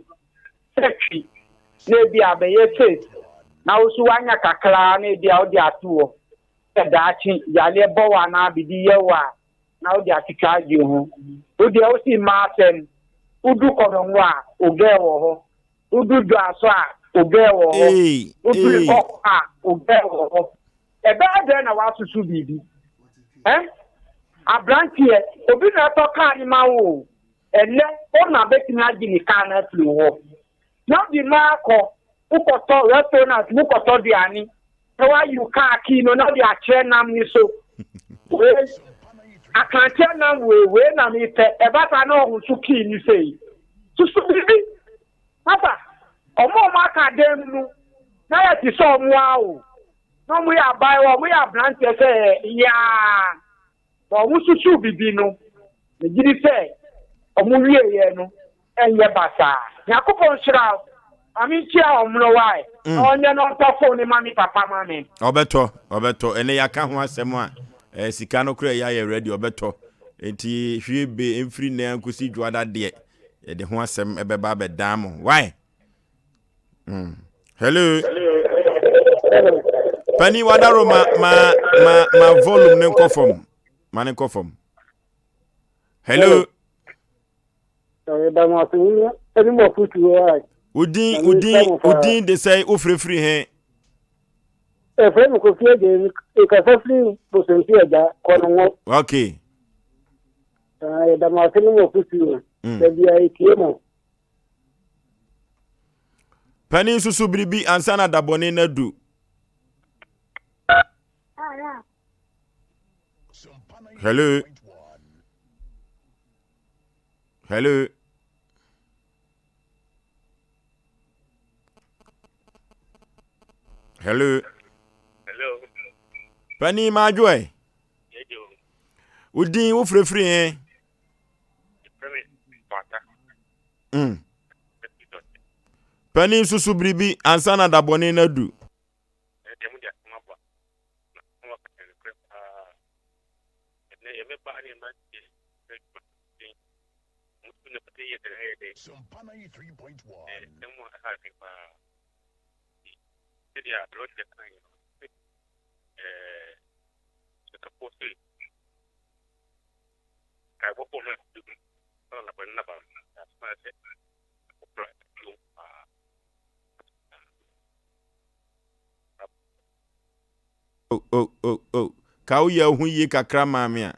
sɛ twi na ebi a abɛyɛ case na wo nso woanya kakra na ebi a wode ato hɔ sɛ daakye yareɛ bɔ wo anaa biribi yɛ wo a na wode atwitwa agye ho. Wo deɛ wo se mma asɛm, wodu Kɔdɔngo a, wo girl wɔ hɔ, wodu Dwaso a, wo girl wɔ hɔ, wodu Nkɔkɔ a, wo girl wɔ hɔ. Ɛbɛyɛ dɛn na woasusu biribi? Ɛ? Abranteɛ, obi na ɛtɔ kaa no ma wo o, ɛnnɛ wo na bɛtumi agye ne kaa no afiri wo hɔ. Na wode ma akɔ, wokɔtɔ restaurant mu kɔtɔ aduane, na woayi wo kaa key no na wode akyerɛ nam no so. Wei, akranteɛ nam wei, wei na mepɛ. Ɛba saa na ɔho so key no sei. Susu biribi. Papa, wɔn a wɔaka dan mu no, na yɛte sɛ wɔn ara o. Na wɔyɛ abaayewa, wɔyɛ aberanteɛ sɛ yaa. Na wɔsusuu biribi no, megye di sɛ wɔwieeɛ no, ɛnyɛ basaa. Nyankopɔn nhyira wo. Ma me nkyia ɔmono wae. Na ɔnyɛ na ɔntɔ phone no ma me papa ma me. Ɔbɛtɔ, ɔbɛtɔ. Ɛnɛ yɛaka ho asɛm a, eh, sika no koraa ɛyɛ ayɛ ready, ɔbɛtɔ. Nti hwie be mfiri nnɛ nkosi dwoada deɛ, yɛde ho asɛm ɛbɛba abɛdan mo. Why? Mm. Hello. Pani wadaro ma ma ma ma volume ne nkɔ fam. Ma ne nkɔ fam. Hello. Wodin wodin wodin de sɛ wofirifiri he. Ɛfrɛ me Kofi Agye, mekasa firi Bosomsi Agya, Kɔnɔngɔ. Okay. Yɛda mo ase ne mo afotuo. Da biara yɛtie mo. Panin susu biribi ansa na dabɔne no adu. Hello. Hello. Hello. Hello. Panin madwo ɛ. Wo din wo firifiri he? Mm. Panin susu biribi ansa na dabɔne no adu. Oh, oh, oh, oh. Ka woyɛ wo ho yie kakra maa me a.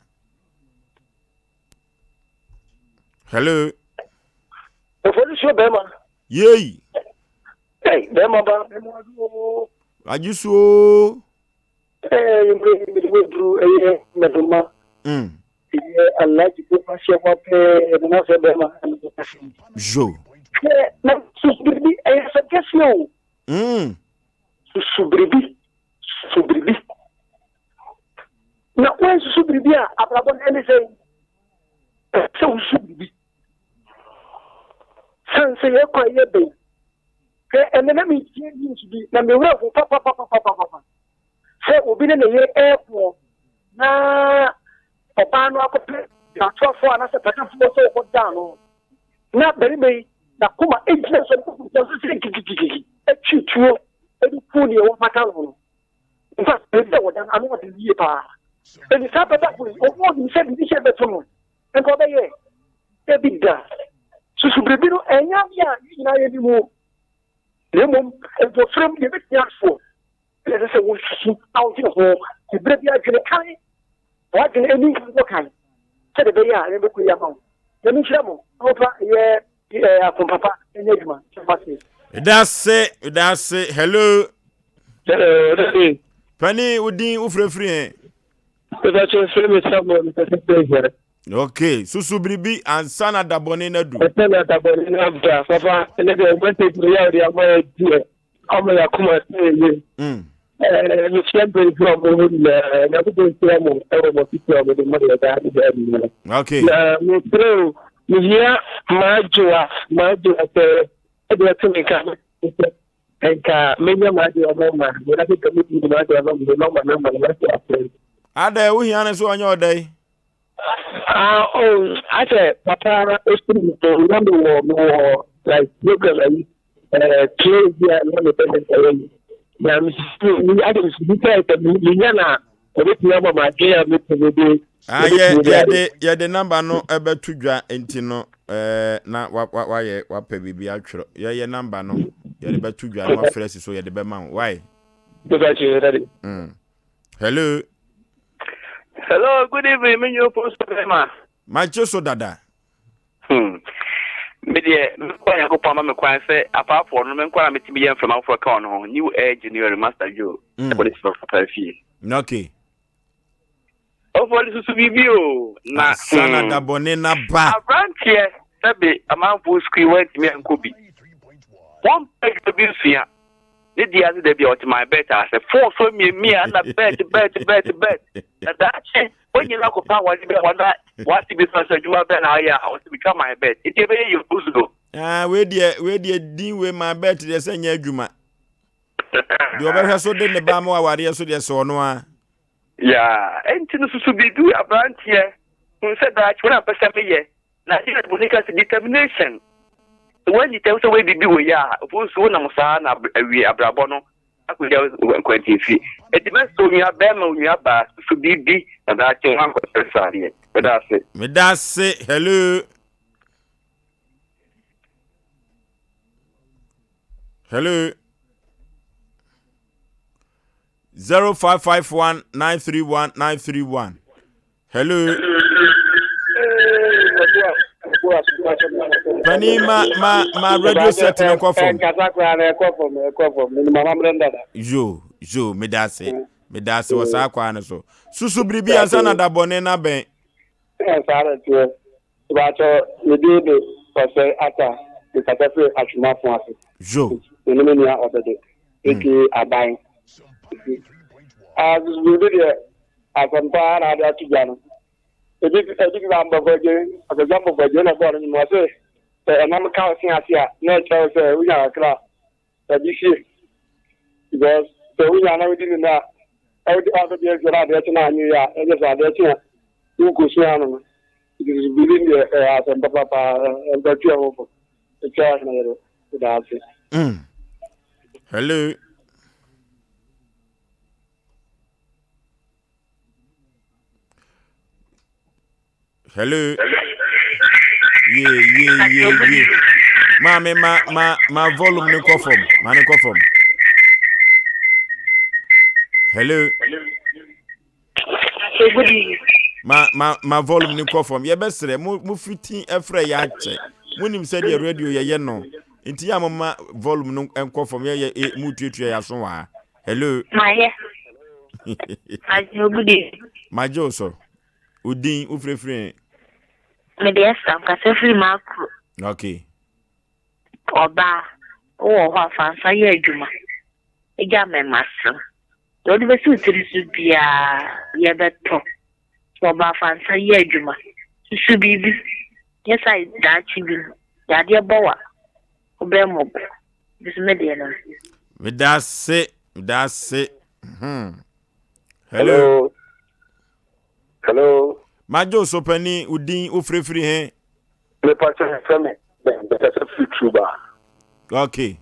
Hello. Ofolisuo bɛrima. Yei. Hey, bɛrima ba bɛrima aduo. Agye suo. Ɛɛ mmerɛ yi mede waduru ɛyɛ mɛdoma. Ɛyɛ alhaji ko ahyɛ hɔ pɛɛ na sɛ bɛrima ɛna bɛkasa yi. Zo. Hwɛ na susu biribi ɛyɛ asɛm kɛseɛ o. Susu biribi susu biribi. Na woansusu biribi a abrabɔ no ɛne sɛn? Ɛsɛ sɛ wosusu biribi. Sane sɛ yɛkɔ a yɛbɛn. Hwɛ ɛnɛ na metie news bi na me werɛ ho papapapapapa sɛ obi ne ne yere ɛɛkoɔ na ɔbaa no akɔpɛ datoafoɔ anaasɛ patafoɔ sɛ ɔkɔdaa no na barima yi n'akoma gyina so no sɛ gigigigigi atwi tuo de ku deɛ wɔpata no no. In fact, baabi a wɔda no ano ɔden yie paa. Ɛnti saa patafo yi, ɔmo ɔnim sɛ biribi sɛ bɛto no, nka ɔbɛyɛ. Ebi da. Susu biribi no, ɛnyɛ adeɛ a yɛn nyinaa yɛnim o. Na mmom, mpofirem yɛbɛtumi asoɔ. Ɛna ɛsɛ sɛ wosusu na wodwene ho. Berɛ bi adwene kan, w'adwene ani nka nkɔ kan, sɛdeɛ ɛbɛyɛ a ɛno bɛkɔ yie ama wo. Nyame nhyira mo na momfa ɛyɛ akom papa nyɛ adwuma. Kyɛfa se. Meda ase, meda ase. Hello. Hello, daddy. Pani, wo din wo frɛfiri he? Mepɛ kyɛ frɛ me Samuel, mepɛ sɛ frɛ here. Okay, susu biribi ansa na dabɔne no adu. Ansa na dabɔne no aba, papa, ɛnɛ deɛ message no yɛ a wode ama yɛ deɛ, ama yɛ akoma sɛ yɛ. Eh, mehyia mpanyinfoɔ a wɔwɔ hɔ nyinaa. Nyankopɔn nhyira mo wɔ mo afotuo a mode ma yɛ daa ne daa nyinaa. Okay. Na mesrɛ o, mehia m'adwoa, m'adwoa sɛ ɛde ɛto me nka sɛ nka menya m'adwoa nɔma, mena sɛ ka mɛtumi de m'adwoa nɔma, nɔma nɔma no mɛsɛ afrɛ. Adɛ, wohia no so ɔnyɛ ɔdɛn? Ah, oh, asɛ papa osiri mi so na mi wɔ mi wɔ like program ayi ɛɛ play bi a na mi pɛ sɛ ɛyɛ yi na mi si mi asɛ mi si sɛ sɛ mi nya na ɔbɛtumi ama ma adwene a mi pɛ mi de. Ah, yɛ yɛde yɛde namba no ɛbɛto dwa nti no ɛɛ na wa wa wayɛ wapɛ biribi atwerɛ yɛyɛ namba no yɛde bɛto dwa na wafrɛ si so yɛde bɛma wo why. Mm. Hello. Hello, good evening, me new post ma. Magye so dada. Hmm. Me deɛ, mekɔ Nyankopɔn ama me kwan sɛ apaafoɔ no, me nkɔ na metumi yɛ mframa foforɔ ka wɔn ho. New Air January, Master Joe. Ɛbɔ ne sɛ papa fie. Okay. Ɔfɔ ne susu biribi o. Na sana hmm. dabɔne na ba. Aberanteɛ sɛbe amanfoɔ sukuu wɔntumi ankɔ bi. Wɔn pɛ adwuma bi nsua. Ne deɛ ase da bi a ɔte my bet ase fon so miamia na bet bet bet bet na daakye wɔnyina akɔfa awade bi a wɔna wɔase bi sɛ adwuma bɛn na ayɛ a ɔsɛ metwa my bet nti ɛbɛyɛ yɛ busudo. Ah, wei deɛ wei deɛ din wei my bet deɛ sɛ nyɛ adwuma deɛ ɔbɛhwɛ so de ne ba ma awadeɛ so deɛ sɛ ɔno a. Ya ɛnti no susu biribi aberanteɛ hun sɛ daakye wɔn a mpɛ sɛ meyɛ Na Jared bɔ nika sɛ determination. Sɛ woanyi tɛm sɛ woyɛ biribi wɔ yi a, obosu wonam saa na awie abrabɔ no akɔgya nkwantiafi. Enti mɛsrɛ onua bɛrima, onua baa, susu biribi na daakye woankɔsrɛ sradeɛ. Meda ase. Meda ase. Hello. Hello. 0551 931 931. Hello. Pani ma ma ma radio set no nkɔ fam. Yo yo meda ase meda ase wɔ saa kwaa no so. Susu biribi ansa na da bɔne na bɛn. Saa na teɛ. Ìbàkyɛ me din de Ɔsɛe Ata mekasa firi Atwomafo ase. Yo. Me ne me nua Ɔbɛde aka Aban. Ah susu biribi deɛ Asɛm pa ara na ade ato dwa no. Ebi ebi te sɛ ambɔfɔgye, Akwasi Ambɔfɔgye na ɔbɔɔ no nnwom. Ɔse sɛ ɛnam ka wo se ase a, na ɛkyerɛ wo sɛ wonya kakra a, fa bi sie. Because sɛ wonya na wodi ne nnɛ a, na wode akɔgye asie na adeɛ kye na anyɛ yie a, ɛnyɛ sɛ adeɛ kye a worekɔsua ano no. Nti biribi no deɛ ɛyɛ asɛm papa paa, ɛmfa tu ɛho fo. Ɛkyɛ ahene yere, meda ase. Mm. Hello. Hello. Yeah, yeah, yeah, yeah. Maame, ma, ma, ma volume ne kɔ fam. Ma ne kɔ fam. Hello. Ma, ma, ma volume ne kɔ fam. Yɛbɛsrɛ, mo, mo fiti ɛfrɛ yɛ akyɛ. Mo nim sɛ deɛ radio yɛyɛ no. Nti yɛ a mo ma volume no nkɔ fam. Yɛ yɛ, mo tuatua yɛ aso wɔ ha. Hello. Mayɛ. Magye wo good evening. Magye wo so. Wo din wo firifiri he? Mede Esther mkasa firi m'akuro. Okay. Ɔbaa, wowɔ hɔ a fa nsa yɛ adwuma. Gya mmɛmasɛm. Deɛ wode bɛsi wo tiri so biara yɛbɛtɔ. Sɛ ɔbaa fa nsa yɛ adwuma. Susu biribi. Nyɛ saa daakye bi no, yadeɛ bɔ wo a, wobɛyɛ mmɔbɔ. Me nso me deɛ no. Medase, medase. Hmm. Hello. Hello. Majo so pani udin wofirifiri he? Mepa kyɛ fɛ me bɛkasa firi Truba. Okay.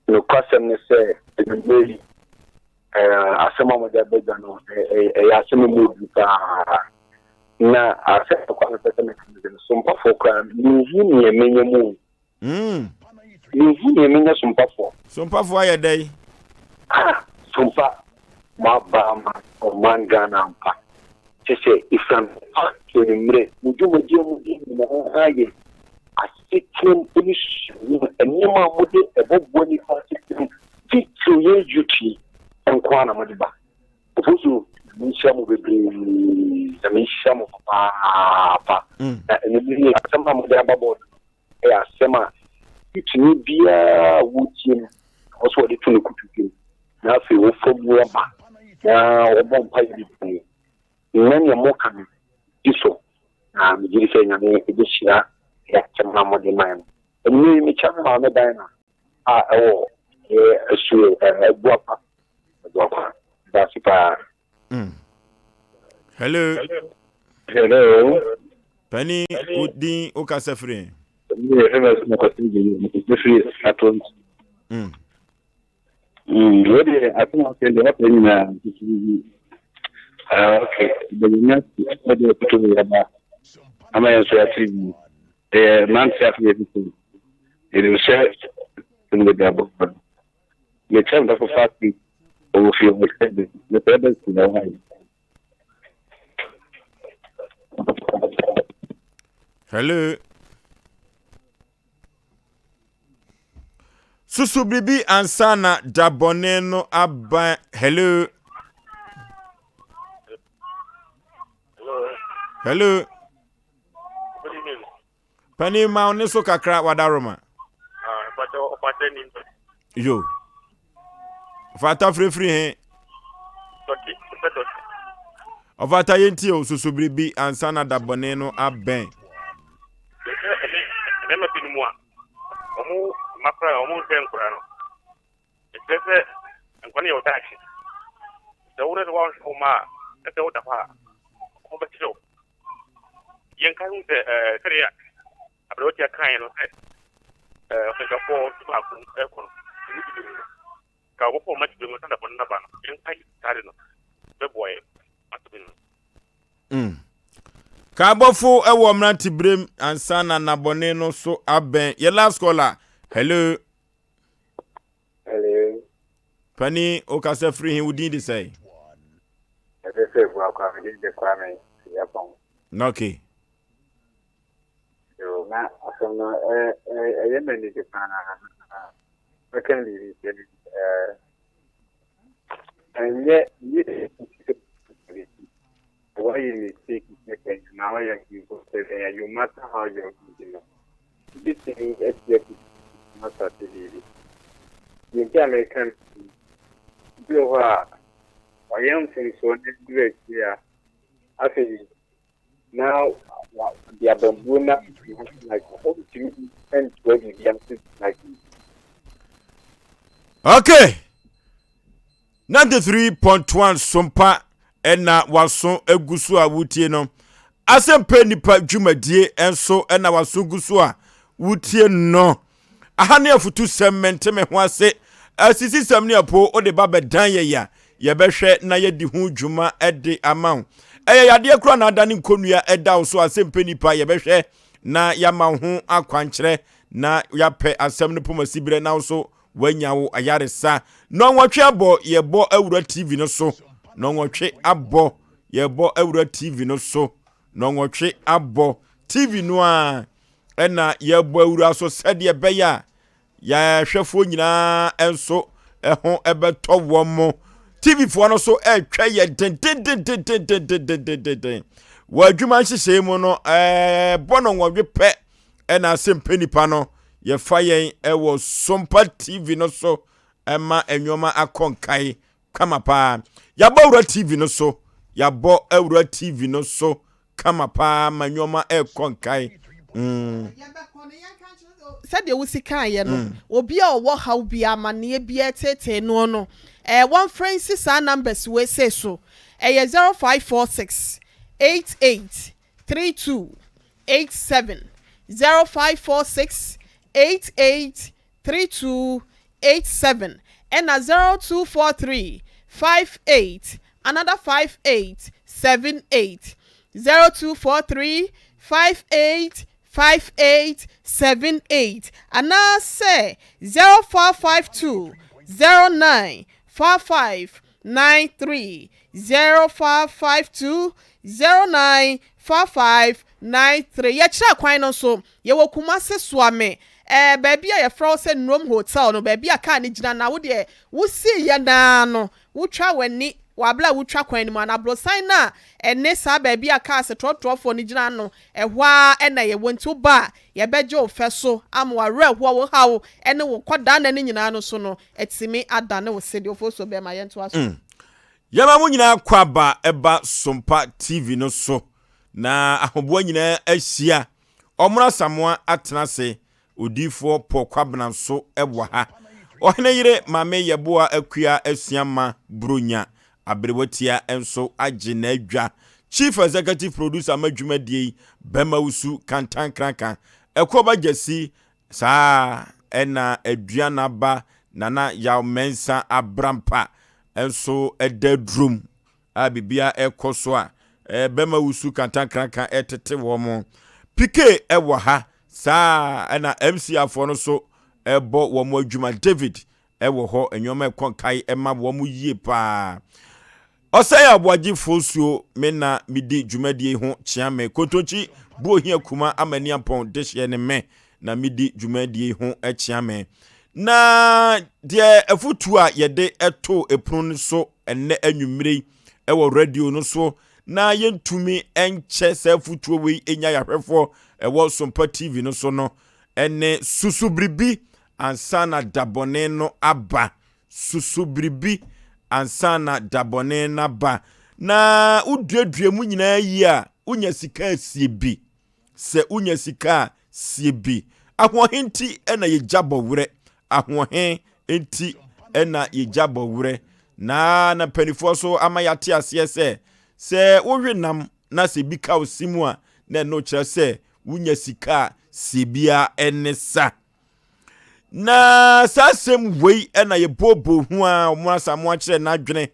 Nokwasɛm ne sɛ anwummerɛ yi asɛm a wɔde abɛdwa no ɛyɛ asɛm mu odu paa na asɛm a mepɛ sɛ meka no sɛ sompafoɔ koraa menhu neɛ menya mu. Menhu nea menya sompafoɔ. Sompafoɔ ayɛ dɛn? Ah! Sompa, moaba ama ɔman Ghana ampa. Kyerɛ sɛ, ɛfiri anɔpa to anwummerɛ, mo dwumadie a modi nyinaa yɛ asetenam ne susuhunu, nneɛma a mode ɛbɛboa nnipa asetenam, titiriw yɛn youth yi nko ara na mode ba. Ofosu, Nyame nhyira mo bebree, Nyame nhyira mo papaapa. Na anwummerɛ yi, asɛm a mode aba bɔɔdo no, yɛ asɛm a titiriw biara a wotie no, ɛwɔ sɛ wɔde to no kotodwe mu. Na afei wɔfa mu aba na wɔbɔ mpaeɛ bebree. Nnɛ nea moka no di so na megye di sɛ Nyame bɛhyira asɛm no a mode mae no. Ɛnnɛ yi mekyɛ me maame Dinah a ɛwɔ ɛyɛ asuo Abuakwa. Abuakwa. Meda ase paa. Mm. Hello. Hello. Pani, wo din wo kasa firi? Mm. Wo deɛ asɛm a ɔka deɛ waka nyinaa nsusuwii. Ah, okay. Bɛnyɛ ase ɛde ɛkoto yɛ ba ama yɛn nso yɛate bi. Ɛyɛ mmerante afei yɛ tete. Yɛnim sɛ ɛmu bɛdi abɔ no. Mekyɛ me dɔfo fa bi ɔwɔ fie hɔ sɛ bi. Mepɛ bɛ si na wayɛ. Hello. Susu biribi ansa na da bɔne no aba. Hello. Hello. Panin ma wo ne so kakra wadaroma. Yo. Fata firifiri he. Ɔfata yɛntie o susu biribi ansa na da bɔne no abɛn. Mmarima binom a wɔn mma koraa a wɔnhwɛ nkwadaa no, ɛkyerɛ sɛ nkwadaa no yɛ wo daakye. Sɛ wo sɛ woanhwɛ wo mma a, na sɛ woda hɔ a, wɔbɛkyerɛ wo. Yɛnka ho sɛ ɛɛ sɛdeɛ aberanteɛ kaeɛ no sɛ ɛɛ ɔsɛnkafoɔ baako ɛkɔ no, ɛmu bi no. Ka wɔbɔfo ɔma tibere mu sanda bɔne naba no, yɛnka saa de no, bɛboa yɛn asɛm no. Mm. Ka abɔfo wɔ mmeranteberem ansa na nnabɔne no so abɛn. Yɛ last caller. Hello. Hello. Pani, wokasa firi he, wo din de sɛe? Ɛsɛ sɛ ebua kwa, me din de Kwame Yapɔn. Okay. Yo, na asɛm no ɛyɛ me anigye paa. Mɛka biribi sɛ ɛnyɛ nyɛ wɔyɛ mistake sɛ kɛn na wɔyɛ mpo sɛ kɛn you matter how you do no bitumi asi asi na sase biribi. Deɛ nti a meka no bi wɔ hɔ a ɔyɛ mfomsoɔ no duru akyiri a afei na wɔde abambuo na like ɔntumi ntoa biribi ase like. Okay. 93.1 Sompa ɛna waso egu so a wotie no. Asɛmpɛ nipa dwumadie nso ɛna waso gu so a wotie no. Aha ne afutusɛm mente me ho ase. Asisisɛm ne apo wode ba bɛdan yɛn a, yɛbɛhwɛ na yɛadi ho dwuma de ama wo. Ɛyɛ yadeɛ koraa na adane nkonnua ɛda wo so a, sɛ mpɛ nipa yɛbɛhwɛ na yɛama wo ho akwankyerɛ na yɛapɛ asɛm no pomasiberɛ na wo so woanya wo ayaresa. Nnɔnwɔtwe abɔ yɛbɔ awura TV no so. Nnɔnwɔtwe abɔ yɛbɔ awura TV no so. Nnɔnwɔtwe abɔ TV no a ɛna yɛbɔ awura so sɛdeɛ ɛbɛyɛ a yɛhwɛfoɔ nyinaa nso ɛho ɛbɛtɔ wɔn mo. TV foɔ no so ɛretwɛ yɛ dendendendendendendenden. Wɔ adwuma nhyehyɛe mu no ɛɛbɔ no nwɔwe pɛ ɛna asɛmpɛ nipa no yɛfa yɛn ɛwɔ Sompa TV no so ɛma nneɛma akɔ nkae kama paa. Yɛabɔ awura TV no so yɛabɔ awura TV no so kama paa ma nneɛma ɛrekɔ nkae. Mm. Sɛdeɛ wosi kaeɛ no, mm. obi a ɔwɔ haw bi amanneɛ bi ɛtetee noɔ no, ɛɛ wɔmfrɛ nsi saa numbers wei sei so. Ɛyɛ 0546 88 32 87 0546 88 32 87 ɛna 0243 58 another 58 78 0243 58 58 78 anaasɛ 0452 09 45 93 0552 09 45 93 Yɛkyerɛ kwan no nso, yɛwɔ Kumasi Suame, ɛɛ baabi a yɛfrɛ hɔ sɛ Nrom Hotel no, baabi a kaa no gyina no a wo deɛ wosii yɛ no ara no, wotwa w'ani. Wɔ abere a wotwa kwan no mu anaa aborosan no a ɛne saa baabi a cars trɔtrɔfoɔ no gyina no, ɛhɔ ara na yɛwɔ. Nti woba a, yɛbɛgye wo fɛ so ama w'awerɛhoɔ, wo haw ne wo nkɔdaanna no nyinaa no so no atumi adane wo sedeɛ. Ofosuo bɛma yɛntoa so. Yɛma mo nyinaa akwaaba ɛba Sompa TV no so na ahoboa nyinaa ahyia. Ɔmono Asamoah atena ase Odiyifoɔ Paul Kwabena nso wɔ ha. Ɔhene yere Maame Yeboah Akua Asiamah Buronya Aberewatia nso agye n'adwa. Chief Executive Producer ma dwumadie yi, Bɛma Wusu Kantankraka, Ɛkoɔba Gyasi, saa ara na Aduana ba Nana Yaw Mensah Abrampa nso da adurom. a biribiara rekɔ so a bɛma wusu kantankraka retete wɔn. PK wɔ ha saa ɛna MC afoɔ no so ɛbɔ wɔn adwuma. David wɔ hɔ nneɛma ɛkɔ nkae ɛma wɔn yie paa. Ɔsɛe aboagyefoɔ suo me na medi dwumadie ho kyea me. Kontonkyi bu ohia kuma ama niampɔn dehyeɛ ne me na medi dwumadie ho kyea me. Na deɛ afutuo a yɛde to epono no so ɛnnɛ anwummere yi wɔ radio no so na yɛntumi nkyɛ saa afutuo wei nya yɛahwɛfoɔ ɛwɔ Sompa TV no so no ɛne susu biribi ansa na dabɔne no aba. Susu biribi ansa na dabɔne no aba. Na woduadua mu nyinaa yie a, wonya sika asie bi. Sɛ wonya sika a, sie bi. Ahoɔhen nti na yɛgya bɔ werɛ. Ahoɔhen nti na yɛgya bɔ werɛ. Na na mpanimfoɔ so ama yɛate aseɛ sɛ, sɛ wowe nam na sɛ bi ka wo se mu a, na ɛno kyerɛ sɛ wonya sika a, sie biara ne sa. Na saa asɛm wei na yɛbooboo ho a wɔn Asamoah kyerɛ n'adwene,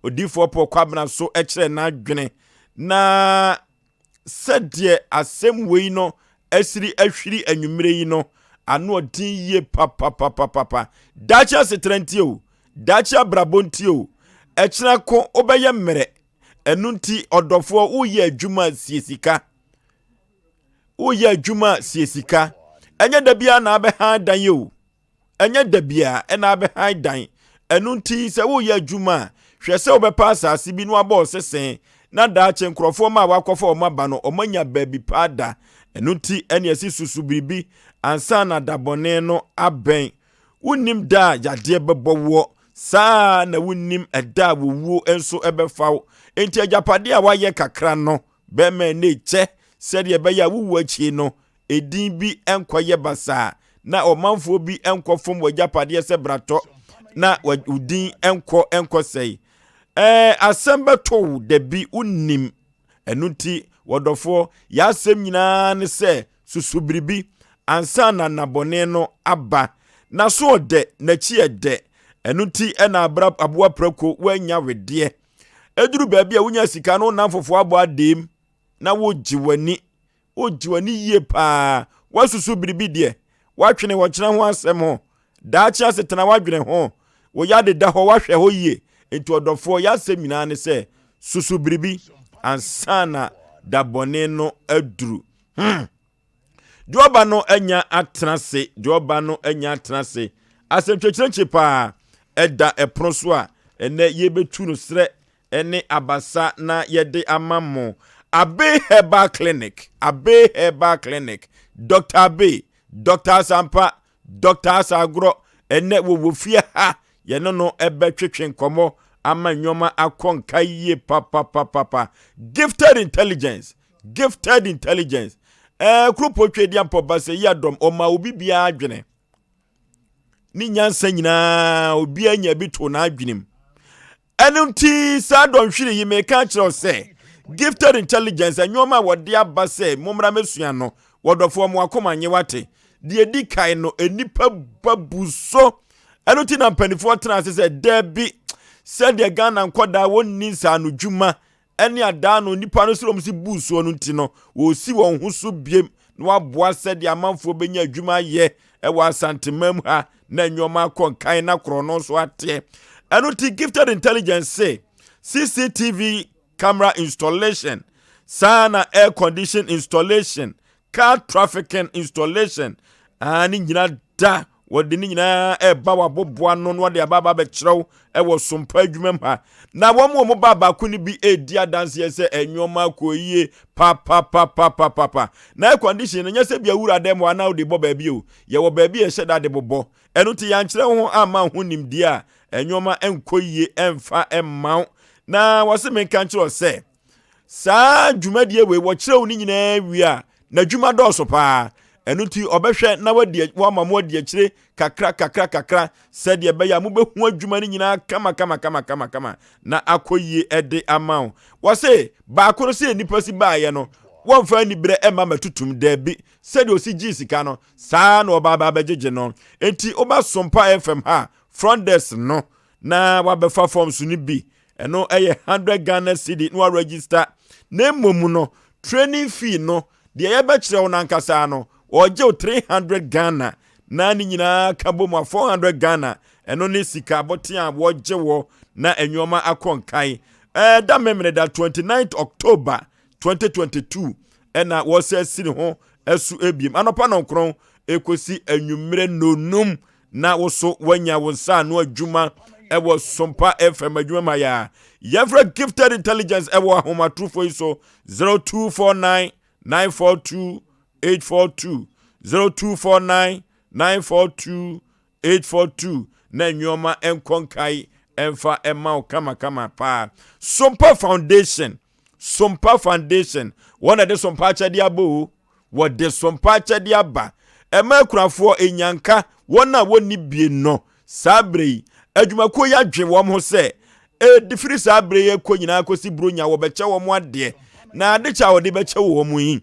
Odiyifoɔ Paul Kwabena nso kyerɛ n'adwene. Na sɛdeɛ asɛm wei no asiri ahwiri anwummerɛ yi no, ano ɔden yie papapapapa. Daakye asetra nti o, daakye abrabɔ nti o, ɛkyena ko wobɛyɛ mmerɛ. Ɛno nti ɔdɔfoɔ woyɛ adwuma sie sika. Woyɛ adwuma sie sika. Ɛnyɛ da biara na abɛhan dan yi o. Ɛnyɛ da biara na abɛhan dan. Ɛno nti, sɛ woreyɛ adwuma a, hwɛ sɛ wobɛpɛ asase bi na woabɔ wo sese, na daakye nkurɔfoɔ mma a wɔakɔfa wɔn aba no, wɔanya baabi pa ada. Ɛno nti, ɛnna ɛse susu biribi ansa na da bɔne no abɛn. Wonnim da a yadeɛ bɛbɔ woɔ, saa ara na wonnim ɛda a owuo nso bɛfa wo. Enti agyapadeɛ a woayɛ kakra no, bɛma ɛnne kyɛ sɛdeɛ ɛbɛyɛ a wo wuo akyi no, edin bi nkɔyɛ basaa, na ɔmanfoɔ bi nkɔfom w'agyapadeɛ sɛ bratɔ, na wo din nkɔ nkɔsɛe. Ɛɛ, asɛm bɛto wo da bi, wonnim. Ɛno nti, wɔdɔfoɔ, yɛn asɛm nyinaa ne sɛ susu biribi ansa na nnabɔne no aba. N'aso ɔdɛ, n'akyi ɛdɛ. Ɛno nti na abra aboa prako woannya wedeɛ. Ɛduru baabi a wonya sika no wo nnamfofoɔ abɔ adeem na wogye w'ani. Wogye w'ani yie paa. Woasusu biribi deɛ? Woatwene ɔkyena ho asɛm ho? Daakye asetena woadwene ho? Wo yade da hɔ woahwɛ hɔ yie? Enti ɔdɔfoɔ, y'asɛm nyinaa ne sɛ, susu biribi ansa na da bɔne no aduru. Hmm. Deɛ ɔba no anya atena ase, deɛ ɔba no anya atena ase. Asɛmtwakyerɛkyerɛ paa ɛda ɛpono so a ɛnɛ yɛbɛtu no serɛ ne abasa na yɛde ama mo. Abe Herbal Clinic, Abe Herbal Clinic, Dr. Abe, Dr. Asampa, Dr. Asagorɔ, ɛnɛ wɔwɔ fie ha, yɛne no ɛbɛtwetwe nkɔmmɔ ama nneɛma akɔ nka yie papapapapa. Gifted Intelligence, Gifted Intelligence, ɛɛ kuropɔn twɛ di ampɔ basɛ yi adɔm, ɔma obi biara adwene. Ne nyansa nyinaa obiara nya bi to n'adwenem. Ɛno nti, saa dɔnhwere yi meka akyerɛ wo sɛ, Gifted Intelligence, nneɛma a wɔde aba sɛ mommra mɛsua no, wɔdɔfoɔ mo akoma nye wate. Deɛ ɛdi kan no, nnipa ba bu so. Ɛno nti na mpanimfoɔ tena ase sɛ, daabi, sɛdeɛ Ghana nkɔdaa wɔnni nsaanodwuma ne adaa no nnipa no sɛ wɔn si buu soɔ no nti no, wɔresi wɔn ho so biem na wɔaboa sɛdeɛ amanfoɔ bɛnya adwuma ayɛ wɔ Asanteman ha na nneɛma akɔ nkan na korɔno nso ateɛ. Ɛno nti Gifted Intelligence se CCTV camera installation, saa na air condition installation, car trafficking installation, ne nyina da. Wɔde ne nyinaa ɛreba w'aboboa ano na wɔde aba aba abɛkyerɛ wo ɛwɔ sompa adwuma mu ha. Na wɔn a wɔn ba baako no bi redi adanseɛ sɛ nneɛma akɔ yie papapapapapa. Na air condition no nyɛ sɛ bi awura dɛm hɔ anaa wode bɔ baabi o. Yɛwɔ baabi a yɛhyɛ da de bobɔ. Ɛno nti yɛankyerɛ wo ho amma wo ho nimdeɛ a nneɛma nkɔ yie ɛmfa mma wo. Na wɔse menka nkyerɛ wo sɛ Saa dwumadie wei wɔkyerɛ wo ne nyinaa wie a, n'adwuma dɔɔso paa. Ɛno nti ɔbɛhwɛ na wadi wama mo adi akyire kakra kakra kakra sɛdeɛ ɛbɛyɛ a mobɛhu adwuma no nyinaa kama kama kama kama kama na akɔ yie ɛde ama wo. Wɔse baako no sɛ nnipa si baeɛ no wɔmfa aniberɛ ɛma matutum daabi sɛdeɛ ɔsi gyee sika no saa na ɔba aba abɛgyegye no. Enti woba Sompa FM ha front desk no na wabɛfa forms no bi ɛno ɛyɛ 100 Ghana cedi na waregister na mmom no training fee no deɛ yɛbɛkyerɛ wo no ankasa no ɔgye wo 300 Ghana na ne nyinaa ka bɔ mu a 400 Ghana ɛno ne sika aboten a wɔgye wɔ na nneɛma akɔ nkan ɛda memene da 29 October 2022 ɛna wɔsɛ si ne ho ɛso ebiem anɔpa nɔnkron ekosi anwummerɛ nonum na wo so woanya wo nsa ano adwuma ɛwɔ Sompa FM adwuma ma yɛ a yɛmfrɛ Gifted Intelligence ɛwɔ ahomatorofo yi so 0249 942 842 0249 942 842 na nneɛma nkɔ nkae ɛmfa ɛma wo kamakama paa. Sompa Foundation Sompa Foundation, wɔn na ɛde Sompa akyɛdeɛ abɔ o. Wɔde Sompa akyɛdeɛ aba. Ɛma akunafoɔ, enyanka, wɔn a wɔnni bie no. Saa berɛ yi, adwumakuo yi adwen wɔn ho sɛ, ɛde firi saa berɛ yi kɔ nyinaa kɔsi Buronya wɔbɛkyɛ wɔn adeɛ. Na adekyɛ a wɔde bɛkyɛ wɔn yi,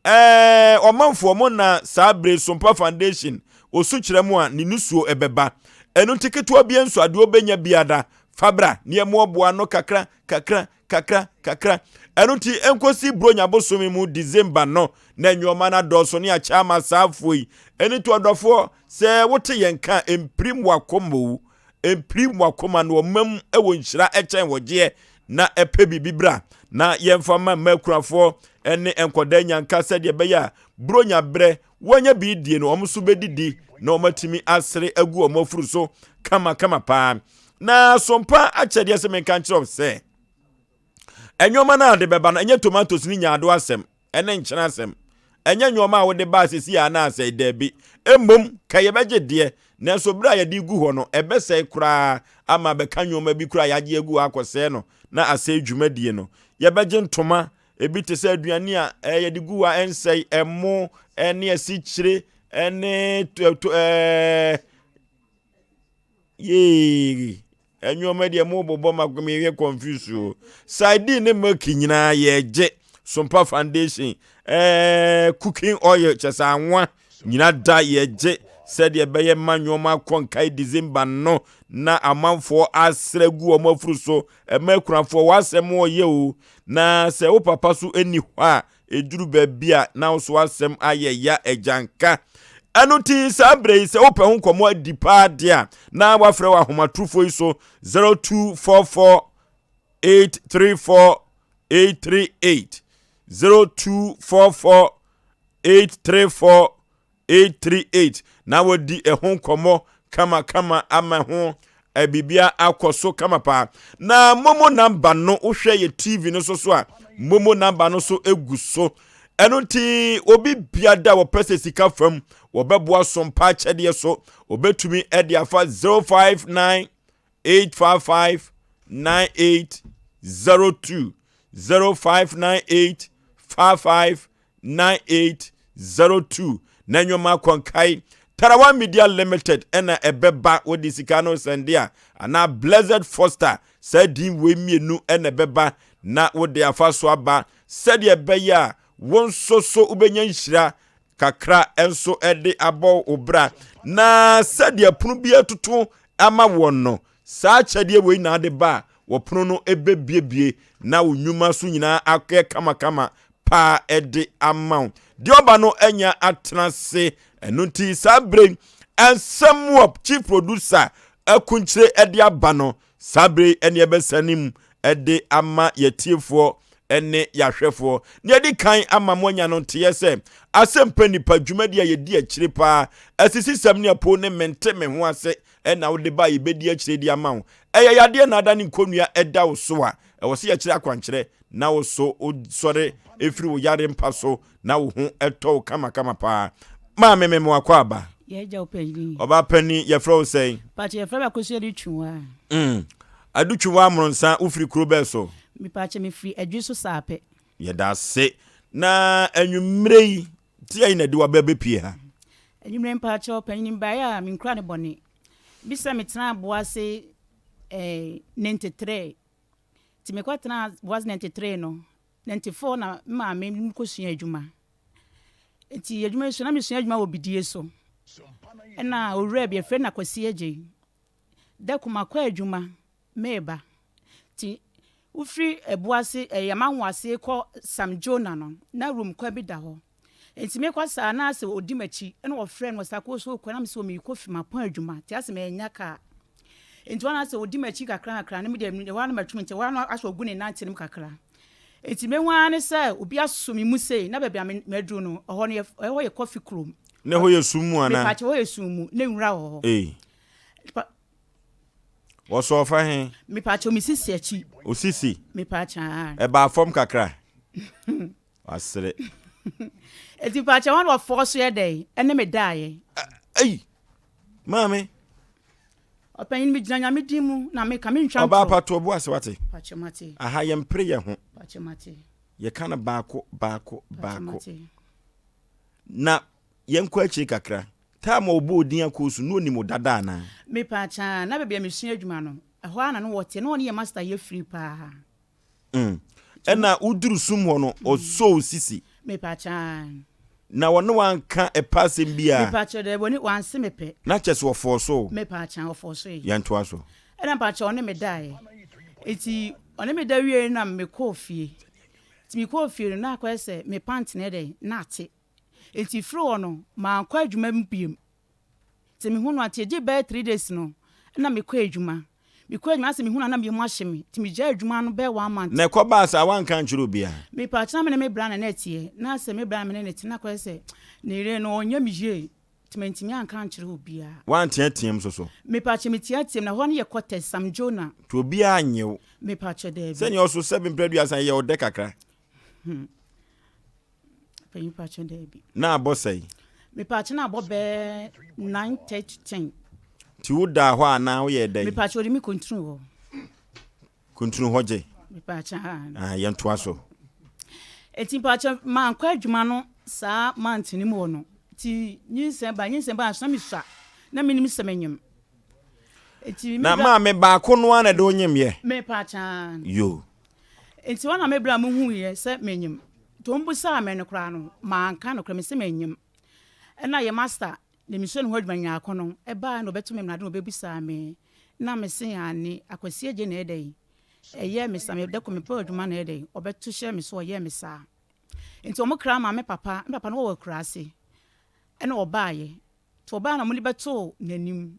ɛɛ ɔmanfoɔ mo na saa berɛ Sompa Foundation osu kyerɛ mo a ne nusuo ɛbɛba. Ɛno nti ketewa bi nso adeɛ ɔbɛnya biara fa bra ne ɛmoaboa ano kakra kakra kakra kakra. Ɛno nti ɛnkɔsi Buronya bosome mu December no na nneɛma no adɔɔso ne akyɛ ama saa afoɔ yi. Ɛno nti ɔdɔfoɔ sɛ wote yɛn ka a mpirim wakoma o, mpirim wakoma na ɔma mu wɔ nhyira ɛkyɛn wɔgyeɛ na ɛpɛ biribi bra na yɛmfa ma mma akunafoɔ ne nkɔdaa nyanka sɛdeɛ ɛbɛyɛ a Buronya berɛ wɔanya bi die no wɔn nso bɛdidi na wɔatumi asere agu wɔn afuru so kamakama paa. Na sompa akyɛdeɛ sɛ menka nkyerɛ wo sɛ nneɛma no a de bɛba no ɛnyɛ tomatoes ne nyaado asɛm ɛne nkyene asɛm ɛnyɛ nneɛma a wode baa sisi a na asɛe daabi mmom ka yɛbɛgye deɛ nanso berɛ a yɛde gu hɔ no ɛbɛsɛe koraa ama bɛka nneɛma bi koraa yɛagye agu hɔ akɔsɛe no na asɛe dwumadie no yɛbɛgye ntoma ebi te sɛ aduane a yɛde gu hɔ a ɛnsɛe ɛmo ɛne asikyire ɛne ɛɛ Yee, ɛnneɛma deɛ mo bobɔ ma meyɛ confuse o. Sardine ne milk nyinaa yɛgye. Sompa foundation, ɛɛ cooking oil kyɛ sɛ anwa nyina da yɛgye sɛdeɛ ɛbɛyɛ ma nneɛma akɔ nkae December no na amanfoɔ asrɛ gu wɔn afuru so. Ɛma akunafoɔ w'asɛm ɔyɛ o. Na sɛ wo papa so ɛni hɔ a Ɛduru baabi a na wo so asɛm ayɛ ya agyanka. Ɛno nti saa berɛ yi sɛ wopɛ ho nkɔmmɔ adi paa deɛ a na wafrɛ wɔ ahomatorofoɔ yi so 0244 834 838 0244 834 838 na wɔadi ɛho nkɔmmɔ kamakama ama ho biribiara akɔ so kama paa. Na momo namba no wohwɛ yɛ TV no so so a momo namba no so egu so. Ɛno nti obi bia da wɔpɛ sɛ sika fam wɔbɛboa so mpa akyɛdeɛ so obɛtumi de afa 059 855 9802 0598 55 9802 na nnwoma akɔnkae Tarawa Media Limited ɛna ɛbɛba wɔde sika no sɛnde a anaa Blessed Foster saa din wei mmienu ɛna ɛbɛba na wode afa so aba sɛdeɛ ɛbɛyɛ a wo nso so wobɛnya nhyira kakra nso ɛde abɔ wo bra na sɛdeɛ pono bi atoto ama wɔn no Saa akyɛdeɛ wei na ade ba a wɔpono no bɛbuebue na wo nnwuma so nyinaa akɔyɛ kamakama paa de ama wo. Deɛ ɔba no anya atena ase. Ɛno nti saa berɛ yi nsɛm a chief producer akunkyire de aba no saa berɛ yi ɛne ɛbɛsane mu de ama yɛtiefoɔ. ne yɛahwɛfoɔ. Nea ɛdi kan ama moanya no nteɛ sɛ asɛmpa nnipa dwumadi a yɛdi akyire paa, asisisɛm ne apo ne mente me ho ase na wode ba a yɛbɛdi akyire de ama wo. Ɛyɛ yadeɛ na ada ne nkonnua ɛda wo so a, ɛwɔ sɛ yɛkyerɛ akwankyerɛ na wo so wosɔre firi wo yare mpa so na wo ho tɔ wo kamakama paa. Maame me mo akɔ aba. Yɛagya wo panyin. Ɔbaa panin yɛfrɛ wo sɛn? Pakyɛ yɛfrɛ me Akosua Adutwuwa. Mm. Adutwuwa Amronsa wofiri kuro bɛɛ so? Mepakyɛ mefiri Adwi so Saapɛ. Yɛda ase. Na anwummerɛ yi ti ayi na ɛde waba bɛpie ha? Anwummerɛ mpakyɛ panyin baeɛ a menkura ne bɔne. Bi sɛ metena Boase eh, 93. Nti mekɔtenaa Boase 93 no, 94 na me maame ne me kɔsua adwuma. Nti adwuma yi so na mesua adwuma wɔ bidie so. Ɛna owura bi yɛfrɛ no Akwasi Agyei. Da ko makɔ adwuma meba. Nti wofiri Ɛboase ɛyɛ Amanwoase kɔ Sam Jonah no na room kwa bi da hɔ. Nti mekɔ saa na asɛ ɔdi m'akyi ɛna ɔfrɛ me ɔsɛ akɔ so kɔ na mesɛ merekɔ fi mapɔn adwuma nti asɛ manya kaa. Nti hɔ na asɛ ɔdi m'akyi kakra kakra na medeɛ ɛhɔ ara na matwam nti ɛhɔ ara na asɛ ɔgu ne nante no mu kakra. Nti mehu ara ne sɛ obi aso me mu sei na baabi a maduru no ɛhɔ no ɛhɔ yɛ kɔfe kurom. Na ɛhɔ yɛ sum mu anaa? Mepaakyɛ ɛhɔ yɛ sum mu na nwura wɔ hɔ. Ei. Wɔsɔ ɔfa he? Mepaakyɛ me sisi akyi. Osisi? Mepaakyɛ aa. Ɛbaa fam kakra? Wasere. Eti mepaakyɛ wɔn na wɔfɔɔ so yɛ dɛn ɛne me daeɛ. Ei! Maame. Ɔpanyin megyina Nyame din mu na meka mentwa ntorɔ. Ɔbaa pa to ɔbo ase wate. Pakyɛ mate. Aha yɛmpere yɛ ho. Pakyɛ mate. Yɛka no baako baako baako. Pakyɛ mate. Na yɛnkɔ akyiri kakra. Time a ɔbɔɔ odin akɔɔ su na onim wo dada anaa? Mepaakyɛ na baabi a mesua adwuma no ɛhɔ ara na na wɔte na ɔne yɛ master yɛ firi paa. Mm. Ɛna woduru sum hɔ no, ɔsɔ wo sisi. Mepaakyɛ ae. Na wɔne wo anka ɛpɛ asɛm biara? Mepaakyɛ daabi, wɔne wanse me pɛ. Na kyɛ sɛ ɔfɔɔso wo? Mepaakyɛ ɔfɔɔso yi. Yɛntoa so. Ɛna mpaakyɛ ɔne me daeɛ. Nti ɔne me da wieɛ no na mekɔɔ fie. Nti mekɔɔ fie no na akɔyɛ sɛ me pant no yɛ dɛn, na ate. Nti firi hɔ no mankɔ adwuma mu biom. Nti mehu no a, nti ɛgyee bɛyɛ 3 days no na mekɔ adwuma. Mekɔ adwuma asɛ mehu no a na me yam ahye me. Nti megyae adwuma no bɛyɛ one month. Na ɛkɔbaa saa woanka ankyerɛ obiara? Mepaakyɛ na me ne me bra na na ɛteɛ. Na sɛ me bra na me ne no te na akɔyɛ sɛ ne yere no ɔnyɛ me yie. Nti mantumi anka ankyerɛ obiara. Woanteateam nso so? Mepaakyɛ meteateam na hɔ no yɛ quarters, Sam Jonah. Nti obiara annye wo? Mepaakyɛ daabi. Sɛnea ɔso sɛ mprɛ aduasa yɛ wo dɛ kakra? Hmm. Panyin pakyɛ daabi. Na abɔ sɛn? Mepaakyɛ na abɔ bɛɛ 9:30 10. Nti wo daa hɔ anaa woyɛɛ dɛn? Mepaakyɛ ɔde me kuntunu hɔ. Kuntunu hɔ gye? Mepaakyɛ haa. Ah, yɛntoa so. Eti mpaakyɛ mankɔ adwuma no saa month no mu hɔ no. Ti nyinsɛn ba nyinsɛn ba nso na mesua na menim sɛ menyem. Eti Na maame baako no ara na ɛde wo nyemyɛ? Mepaakyɛ haa. Yo. Ntsi hɔ na me bra muhuiɛ sɛ menyim. Ntsi wɔbisaa me no koraa no, mannka nokorɛ, mese mennyim. Nna yɛ master na mesua no ho adwuma nyaako no baa na ɔbɛto me mmrade na ɔbɛbisaa me na mese aane, Akwasi Adjei na ɛyɛ dɛn ɛyɛɛ me saa, meda kɔ mepɛ adwuma na ɛyɛ dɛn ɔbɛto hyɛɛ me so ɔyɛɛ me saa. Ntsi wɔn kraa maa me papa, me papa no wɔwɔ akuraase ɛna ɔbaeɛ, ntsi ɔbaeɛ na wɔde bɛtoo n'anim.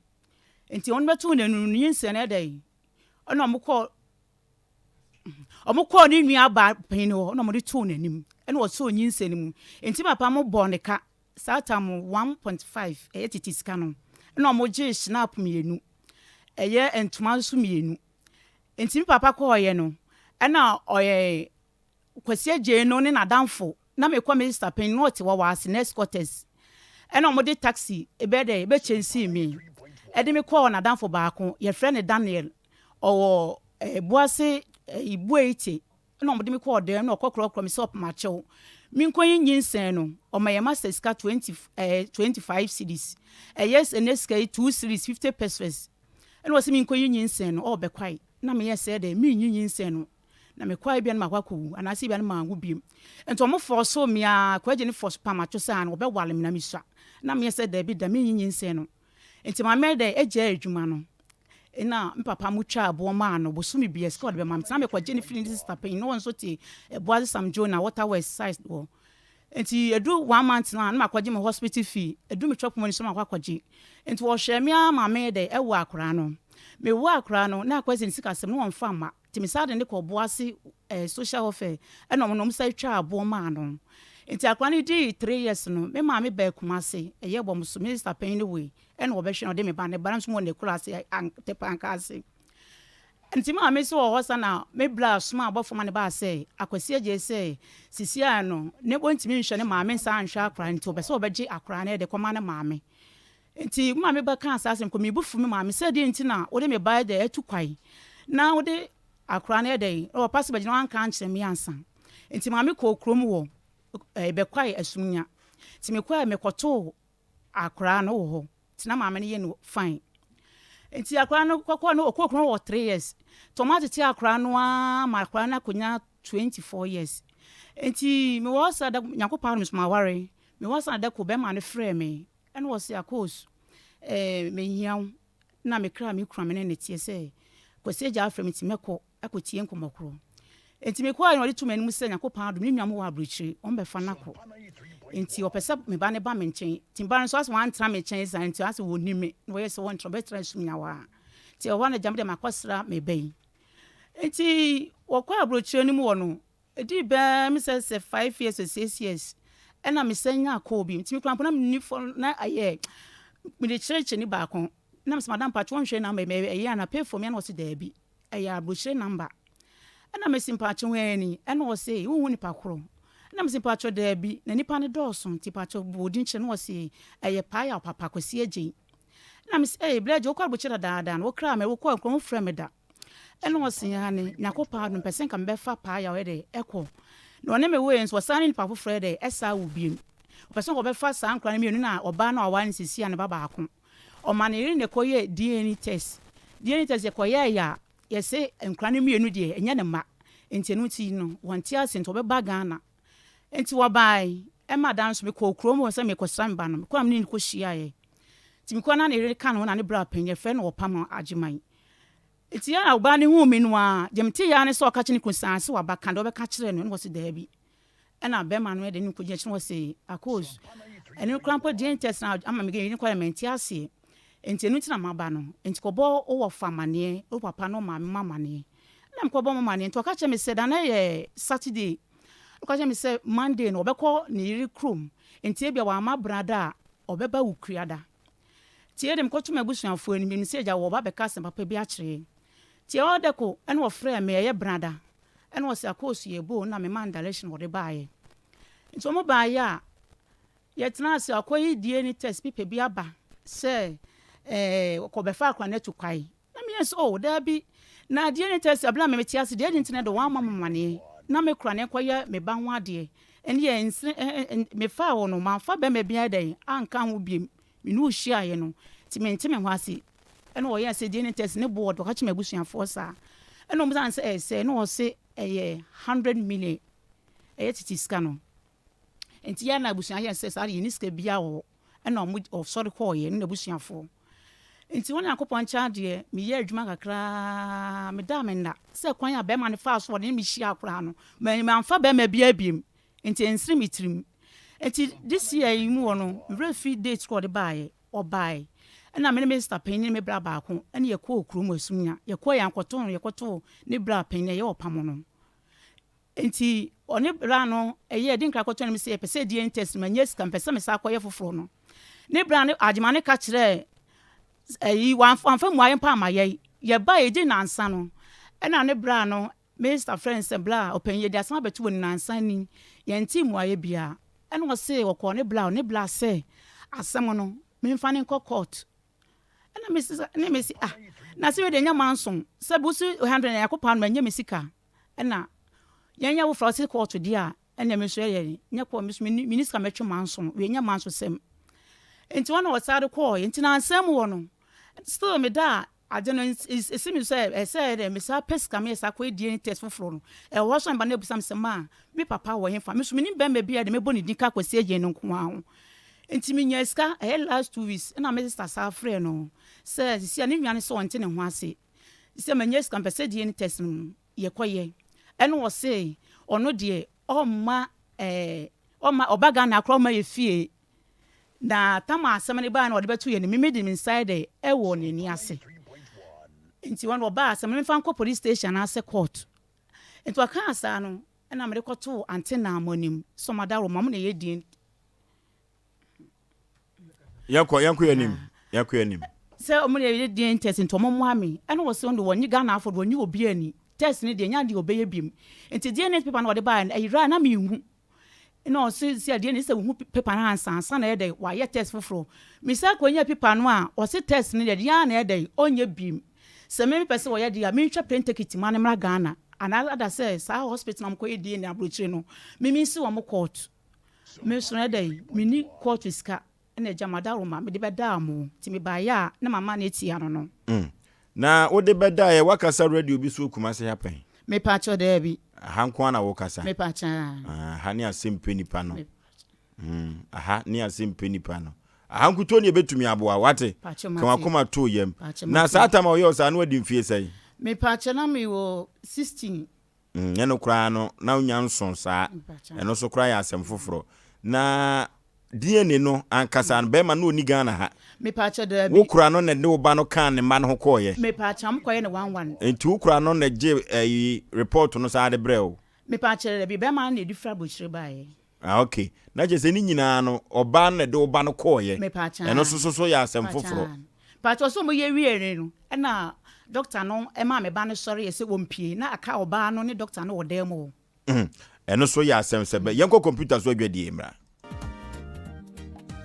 Ntsi wɔde bɛtoo n'anim no, ne nyinsɛn no ɛyɛ dɛn ɛna wɔkɔɔ Wɔkɔɔ ne nuabaa panyin no hɔ na wɔde too n'anim, ɛna ɔsɔɔ nyinsɛn no mu. Enti papa mo bɔɔ ne ka saa tam 1.5, ɛyɛ tete sika no, ɛna wɔgyee schnapp mmienu, ɛyɛ ntoma nso mmienu. Enti me papa kɔɔeɛ no, ɛna ɔyɛ Kwasi Adjei no ne n'adamfo, na mekɔ me sista panyin na ɔte Wawase next quarters, ɛna wɔde taxi bɛyɛ dɛ bɛkyɛnsii me, ɛde me kɔɔ n'adamfo baako, yɛfrɛ no Daniel, ɔwɔ Boase Bueite, ɛna wɔde me kɔɔ dan mu na ɔkɔkorɔkorɔ me sɛ ɔpemakyɛw, menkɔyi nyinsɛn no, ɔma yɛn master sika 20 ɛɛ 25 cedis, ɛyɛ ɛnɛ sika yi 2 cedis 50 pesewas, ɛna ɔse menkɔyi nyinsɛn no, ɔɔ bɛkwae, na meyɛ sɛ dɛ menyi nyinsɛn no. Na mekɔ a ebia na makɔ akɔwu anaasɛ ebia na manwu bio. Nti wɔn fɔɔsoo me ara, Kwagye no fɔɔso pam ato sɛ aane wɔbɛware me na mesua. Na meyɛ sɛ daabi da mennyi nyinsɛn no. Nti maame dɛ agyae adwuma no. Nna me papa mo twaa boɔ maa no bosome biara sika a ɔde bɛma me. Nti na mekɔgye no firi ne sista panyin na ɔno nso te Ɛboase Sam Jonah Water West side hɔ. Nti ɛduru one month no a na makɔgye me hospital fee, ɛduru me chop money nso na makɔ akɔgye. Nti wɔhwɛɛ me ara ma meyɛ dɛ ɛwoo akwadaa no. Mewoo akwadaa no na akɔyɛ sɛ ne sikasɛm no wɔmfa mma. Nti me san de no kɔɔ Boase eh, social welfare ɛna ɔmo no ɔmo san twaa aboɔ maa no. Nti akwadaa no dii three years no, me maame baa Kumasi, ɛyɛ bɔm so, me sister panyin no wui ɛna ɔbɛhwɛ no ɔde me ba, ne ba no nso wɔ n'akuraase, Tepa Ankaase. Ntsi maame so wɔ hɔ sa na me bra somaa abɔfo ma no baa sɛ, Akwasi Agyei sɛ sisiara no ne ontumi nhwɛ ne maame nsan nhwɛ akora no ntsi ɔpɛ sɛ ɔbɛgye akora no de kɔma ne maame. Ntsi me maame bɛkaa saa asɛm kɔ me bo fuw me maame sɛ deɛn ntsi na wode me ba dɛ atu kwae na wode akora no dɛn na ɔpa sɛ bɛgye na wanka ankyerɛ me ansa. Ntsi maame kɔɔ kurom wɔ bɛkwae Asumnya. Ntsi mekɔɛ mekɔtoo akora no wɔ hɔ. Nti na maame no yɛ no fine. Nti akwadaa no kɔkɔ no ɔkɔɔ kurom wɔ 3 years. Nti wɔn atete akwadaa no ara ma akwadaa no akɔnya 24 years. Nti mewɔ hɔ saa da Nyankopɔn adom so maware. Mewɔ hɔ saa da koro bɛrima no frɛɛ me ɛna ɔse Akos eh, mehia wo. Na me kra me kunu a me ne no teɛ sɛ Kwasi agya afrɛ me nti mɛkɔ akɔtie nkɔmmɔ korɔ. Enti mekɔɔɛ na ɔde too m'anim sɛ Nyankopɔn adom ne nua mo wɔ aburokyire, wɔn bɛfa no akɔ. Enti ɔpɛ sɛ me ba no ba me nkyɛn. Nti me ba no nso asɛ wantena me nkyɛn saa nti asɛ ɔnni me na ɔyɛ sɛ ɔntra ɔbɛtra sum nyawa. Nti ɛhɔ na agya me deɛ makɔsra me ba yi. Enti wɔkɔɔ aburokyire no mu wɔ no, ɛdii bɛɛ me sɛ sɛ 5 years or 6 years ɛna me san nyaa call bi. Nti me koraa mpo na menni phone na ayɛ mede kyerɛkyerɛ ni baako. Na mesɛ madam mpakyɛ wɔnhwɛ number yi ɛyɛ ana pay for me ɛna ɔse daabi ɛyɛ aburokyire number. Ɛna mese mpakyɛ hwan ni? Ɛna ɔse wonhu nipa koro. Ɛna mese mpakyɛ daabi na nipa no dɔɔso nti mpakyɛ bɔ odin kyerɛ na ɔse ɛyɛ Paayaw papa Kwasi Agyei. Ɛna mese ee Bra Agyei wokɔ aburokyire dadaada no wokraa me wokɔ nkuro wofrɛ me da. Ɛna ɔse aane Nyankopɔn adom pɛ sɛ nka mebɛfa Paayaw ɛdɛ ɛkɔ. Na ɔne me woeɛ nso ɔsan ne nipa foforɔ ɛdɛ ɛsaa wo biom. Ɔpɛ sɛ nka ɔbɛfa saa nkora no mmienu na ɔbaa no a ɔware no seesei a ne ba baako. Ɔma ne yere na ɛkɔyɛɛ DNA test. DNA test yɛkɔyɛeɛ a yɛse nkora no mmienu deɛ ɛnyɛ ne mma nti ɛno nti no wɔnte ase nti wɔbɛba Ghana. Nti wɔbae ɛma da nso mekɔɔ kurom hɔ sɛ mekɔsra me ba no. Mekɔɔ a me ne no kɔhyiaeɛ. Nti mekɔɔ na ne yere ka ne ho na ne bra panin yɛfrɛ no Ɔpam Agyeman. Nti a ɔbaa no huu me no ara deɛ meteeɛ ara ne sɛ ɔka kyerɛ ne kunu sɛ aane sɛ waba ka deɛ ɔbɛka kyerɛ no ɛna ɔse daabi. Ɛna bɛrima no de no kɔgyina akyi na ɔse Akos ɛno koraa mpo deɛ nti ɛsena ama me gɛn koraa mente aseɛ nti ɛno nti na maba no nti kɔbɔ wo wɔfa amaneɛ wo papa ne wo maame mo amaneɛ ɛna mekɔbɔ mo amaneɛ nti ɔka kyerɛ me sɛ da no yɛ Saturday ɔka kyerɛ me sɛ Monday no ɔbɛkɔ ne yere kurom nti ebia wamma brada a ɔbɛba wo kuada nti yɛ de mekɔto m'abusuafoɔ anim menim sɛ agya wɔba bɛka asɛm papa bi akyerɛ yɛn nti ɛhɔ dɛko ɛna ɔfrɛɛ me ɛyɛ brada Ɛna ɔse akoosu yɛ boo na memaa no direction wɔde baayɛ. Nti wɔn baayɛ a yɛtenaa ase akɔyi DNA test paper bi aba sɛ ɛɛ wɔkɔbɛfa akora no atu kwae. Na meyɛ sɛ oh daabi na DNA test abere a mete ase deɛ ɛdi nti na de wɔn ama me amaneɛ na me kora no nkɔyɛ me ba ho adeɛ. Ɛne yɛ nsene ɛɛ mefaa wɔ no mamfa bɛrima biara dɛn anka ho biem. Me ne wo hyiaeɛ no nti mente me ho ase. Ɛna ɔyɛɛ sɛ DNA test ne boɔ ɔde ɔka kyerɛ m'abusuafoɔ saa. Ɛna ɔmo bisa no sɛ ɛyɛ sɛn ɛna ɔse ɛyɛ 100 million ɛyɛ tete sika no. Nti yɛn na abusua yɛɛ sɛ saa de yɛnni sika biara wɔ hɔ. Ɛna ɔmo ɔsɔre kɔɔeɛ ne n'abusuafoɔ. Nti wɔn Nyankopɔn nkyɛn adeɛ meyɛɛ adwuma kakraa medaa me nna sɛ kwan a bɛrima no faa so ɔne me hyiaa koraa no mamfa bɛrima biara biom nti ɛnsere me tirim. Nti this year yi mu hɔ no me werɛ fi date korɔ ɔde baeɛ. Ɔbae. Ɛna me ne me sista panyin ne me bra baako ɛna yɛkɔɔ kurom Asumnya. Yɛkɔe a yɛankɔtoo no, yɛkɔtoo ne bra panyin a ɛyɛ ɔpamo no. Nti ɔne bra no ɛyɛɛ de nkra kɔtoo no sɛ yɛpɛ sɛ DNA test no manya sika mepɛ sɛ mesan kɔyɛ foforɔ no. Ne bra no Agyema no ka kyerɛɛ ɛyi wamfa mmuaeɛ mpo amma yɛn. Yɛbae yɛdii nnansa no ɛna ne bra no me sista frɛɛ no sɛ bra ɔpanyin yɛde asɛm abɛto w'anim nnansa ni yɛntee mmuaeɛ biara. Ɛna ɔse ɔkɔɔ ne bra ne bra sɛ asɛm no memfa no nkɔ court. Ɛna me sɛ ne me se ah na sɛ wei deɛ ɛnyɛ manso sɛ bi wosi 100 na yɛakɔ paa no manyɛ me sika. Ɛna yɛn yɛ wofra ɔse court deɛ a ɛna me nso ɛyɛ nyɛ court me nso menni sika mɛtwe manso wei nyɛ manso sɛm. Nti wɔn na wɔsan de kɔɔ nti na ansɛm wɔ no still me da a Adze no, esi me sɛ ɛsɛ dɛ mesan pɛ sika meyɛ saa kɔyɛ DNA test fofor no. Ɛwɔ hɔ so a me ba no ebisa me sɛ, Ma, me papa wɔ henfa? Me so minnyim barimba bi a dɛ mebɔ ne dzin ka Kwesi Adjei no nko ara ho. Ntsi minyaa sika, ɛyɛ last 2 weeks nna me sister san frɛɛ no sɛ sisi a no nua no sɛ ɔnntse ne ho ase. Sisi a menya sika mepɛ sɛ DNA test no yɛkɔyɛ. Ɛna ɔse ɔno deɛ ɔmma ɛɛ ɔmma ɔba Ghana koraa ɔmma yɛ fie. Na tam a asɛm no bae na ɔde bɛto yɛn anim, mede me nsa ayɛ dɛ ɛwɔ n'ani ase. Nti wɔn wɔbaa sɛ memfa nkɔ police station anaasɛ court. Nti wɔkaa saa no ɛna mede kɔtoo Ante Naa mo anim sɛ ɔmo adaworo ma ɔmo na ɛyɛ DNA. Yɛnkɔ yɛnkɔ yɛn anim yɛnkɔ yɛn anim. Sɛ ɔmo na ɛyɛ DNA test nti ɔmo mmoa me. Ɛna wɔse ɔno deɛ wɔnye Ghana afo deɛ wɔnye obiara ani. Test no deɛ ɛnyɛ adeɛ a ɔbɛyɛ biom. Nti DNA paper no a ɔde baeɛ no ɛyeraeɛ na menhu. Ɛna ɔse sɛ DNA no sɛ wohu paper no ansa ansa na ɛyɛ dɛn wayɛ test foforɔ. Mesan kɔnyaa paper no a ɔse test no deɛ deɛ ara na ɛyɛ dɛn ɔnyɛ biom. Sɛ me mepɛ sɛ wɔyɛ deɛ a mentwa plane ticket ma no mmra Ghana anaa ada sɛ saa hospital na wɔkɔyɛ DNA aburokyire no me mensi wɔn court. Me nso ɛyɛ dɛn menni court sika ɛna agya madaroma mede bɛdaa mo nti mebaeɛ a na mama no atia no no. Mm. Na wode bɛdaeɛ, woakasa radio bi so wɔ Kumasi ha pɛn? Mepakyɛw, daabi. Aha nko ara na wokasa? Mepakyɛw. Ah, aha ne asɛm pɛ nipa no. Mm, aha ne asɛm pɛ nipa no. Aha nkutoo ne ebetumi aboa, wate? Ka wakoma to yam. Na saa tam a ɔyɛ ɔsaa no wadi mfie sɛn? Mepakyɛw, na mewɔ 16. Mm, ɛno koraa no, na wonya nso saa. Ɛno nso koraa yɛ asɛm foforɔ. Na DNA no ankasa no, bɛrima no ɔni Ghana ha. Mepaakyɛ daabi. Wo kura no na de wo ba no kaa ne mma no ho kɔɔyɛ. Mepaakyɛ ɔmo kɔyɛ no one one. Nti wo kura no na gye ɛyi report no saa de brɛ wo. Mepaakyɛ daabi, bɛrima no na ɛdi firi abokyire baeɛ. Ah ok, na kyerɛ sɛ ne nyinaa no ɔbaa no na ɛde wo ba no kɔɔyɛ. Mepaakyɛ Ɛno nso so so yɛ asɛm foforɔ. Mepaakyɛ ɔsɛ ɔmo yɛ wieɛ no ɛna doctor no ɛmaa me ba no sɔreɛ sɛ ɔmpie na aka ɔbaa no ne doctor no wɔ dan mu hɔ. Ɛno nso yɛ asɛm sɛ bɛ. Yɛnkɔ kɔmputa so adwadie mmra.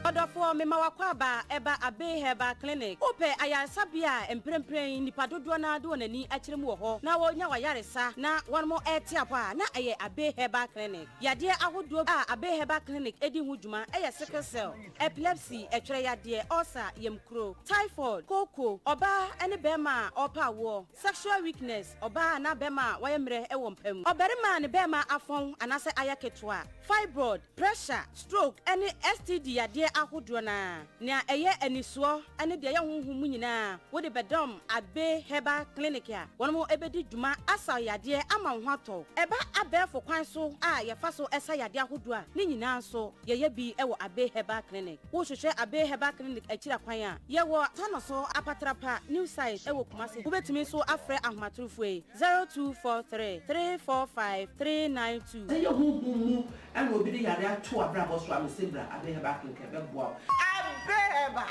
Ɔdɔfoɔ, mema w'akwaaba ɛba Abbey Herbal Clinic. Wopɛ ayaresabea a mprempren nnipa dodoɔ no ara de wɔn ani akyerɛ mu wɔ hɔ na wɔnya w'ayaresa na wɔnom rete apɔ a, na ɛyɛ Abbey Herbal Clinic. Yadeɛ ahodoɔ a Abbey Herbal Clinic di ho dwuma yɛ sickle cell, epilepsy, ɛtwerɛ yadeɛ, ulcer, yamkuro, typhoid, kooko, ɔbaa ne barima a ɔrepɛ awoɔ, sexual weakness, ɔbaa anaa barima a wayɛ mmerɛ wɔ mpa mu, ɔbarima a ne barima afɔn anaasɛ ayɛ ketewa, fibroid, pressure, stroke ne STD yadeɛ ahodoɔ no ara. Nea ɛyɛ anisoɔ ne deɛ ɛyɛ honhom mu nyinaa wode bɛdɔm Abbey Herbal Clinic a wɔn bɛdi dwuma asa wo yadeɛ ama wo ho atɔ wo. Ɛba abɛɛfo kwan so a yɛfa so sa yadeɛ ahodoɔ a, ne nyinaa nso yɛyɛ bi wɔ Abbey Herbal Clinic. Wohwehwɛ Abbey Herbal Clinic akyiri akwan a, yɛwɔ Tanoso Apatrapa New Site wɔ Kumasi. Wobɛtumi nso afrɛ ahomatorofoɔ yi, 0243 345 392. Sɛ ɛyɛ honhom mu na obi de yare ato w'abrabɔ so a, mese bra Abbey Herbal Clinic ɛbɛboa wo. Abbey Herbal,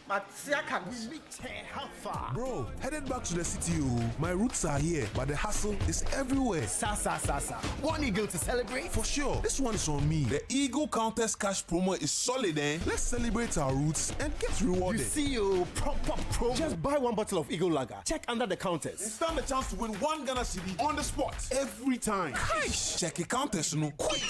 mate aka no so. Bro, headed back to the city oh. My roots are here, but the hustle is everywhere. Sa sa sa sa. One eagle to celebrate? For sure. This one is on me. The Eagle Countess Cash promo is solid, eh? Let's celebrate our roots and get rewarded. You see, oh, proper promo. Just buy one bottle of Eagle Lager. Check under the counters. And stand a chance to win one Ghana cedi on the spot every time. Cash! Check your counters, no quick.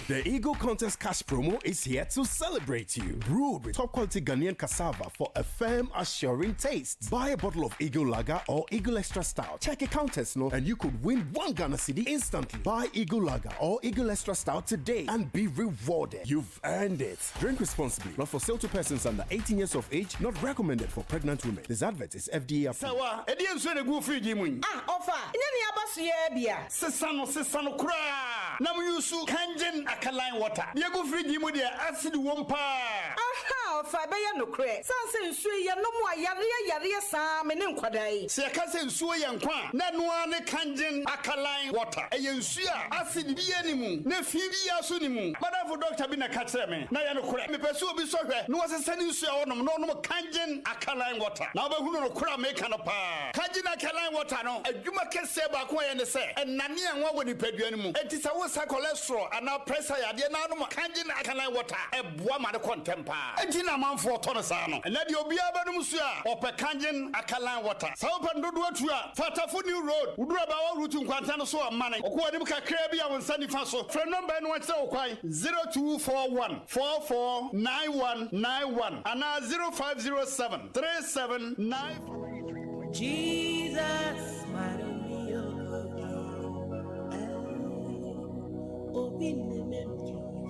the Eagle Contest Cash promo is here to celebrate you. Brewed with top quality Ghanaian cassava for a firm, assuring taste. Buy a bottle of Eagle Lager or Eagle Extra Stout. Check a counters, no, and you could win one Ghana cedi instantly. Buy Eagle Lager or Eagle Extra Stout today and be rewarded. You've earned it. Drink responsibly. Not for sale to persons under 18 years of age. Not recommended for pregnant women. This advert is FDA approved. Sawa, ɛdeɛn nsuo na ɛgu wo fridge yi mu yi? Ah ɔfa, nyɛ nea aba so yi ara bi a. Sesa no, sesa no koraa na mo use Kangen alkaline water. Deɛ ɛgu fridge yi mu deɛ acid wom paa. Ahaa ɔfa, ɛbɛyɛ nokorɛ. Sane sɛ nsuo yi yɛnom a, yareɛ yareɛ saa me ne nkwadaa yi. Sɛ yɛka sɛ nsuo yɛ nkwa a, na ɛno ara ne Kangen alkaline water. Ɛyɛ nsuo a acid biara nni mu, na fi biara nso nni mu. M'adamfo dɔkta bi na ɛka kyerɛɛ me, na ɛyɛ nokorɛ. Mepɛ sɛ obi sɔ hwɛ na ɔsesa ne nsuo a ɔnom na ɔnom Kangen alkaline water, na wobɛhunu nokorɛ a meka no paa. Kangen alkaline water no, adwuma kɛseɛ baako a ɛyɛ ne sɛ, ɛnane anwa wɔ nipadua no mu. Enti sɛ woresa cholesterol anaa pressure yadeɛ na wonom Kangen alkaline water a, ɛboa ma no kɔ ntɛm paa. Enti na amanfoɔ tɔ no saa no. Ɛnnɛ deɛ obiara bɛnom nsuo a, ɔpɛ Kangen alkaline water. Sɛ wopɛ no dodoɔ tu a, fa Tafo New Road, woduru Abaawa Route nkwanta no so a, mane kɔ w'anim kakraa bi a wo nsa nifa so. Frɛ nɔmba yi na wɔnkyerɛ wo kwan, 0241 44 9191 anaa 0507 37 95. Jesus,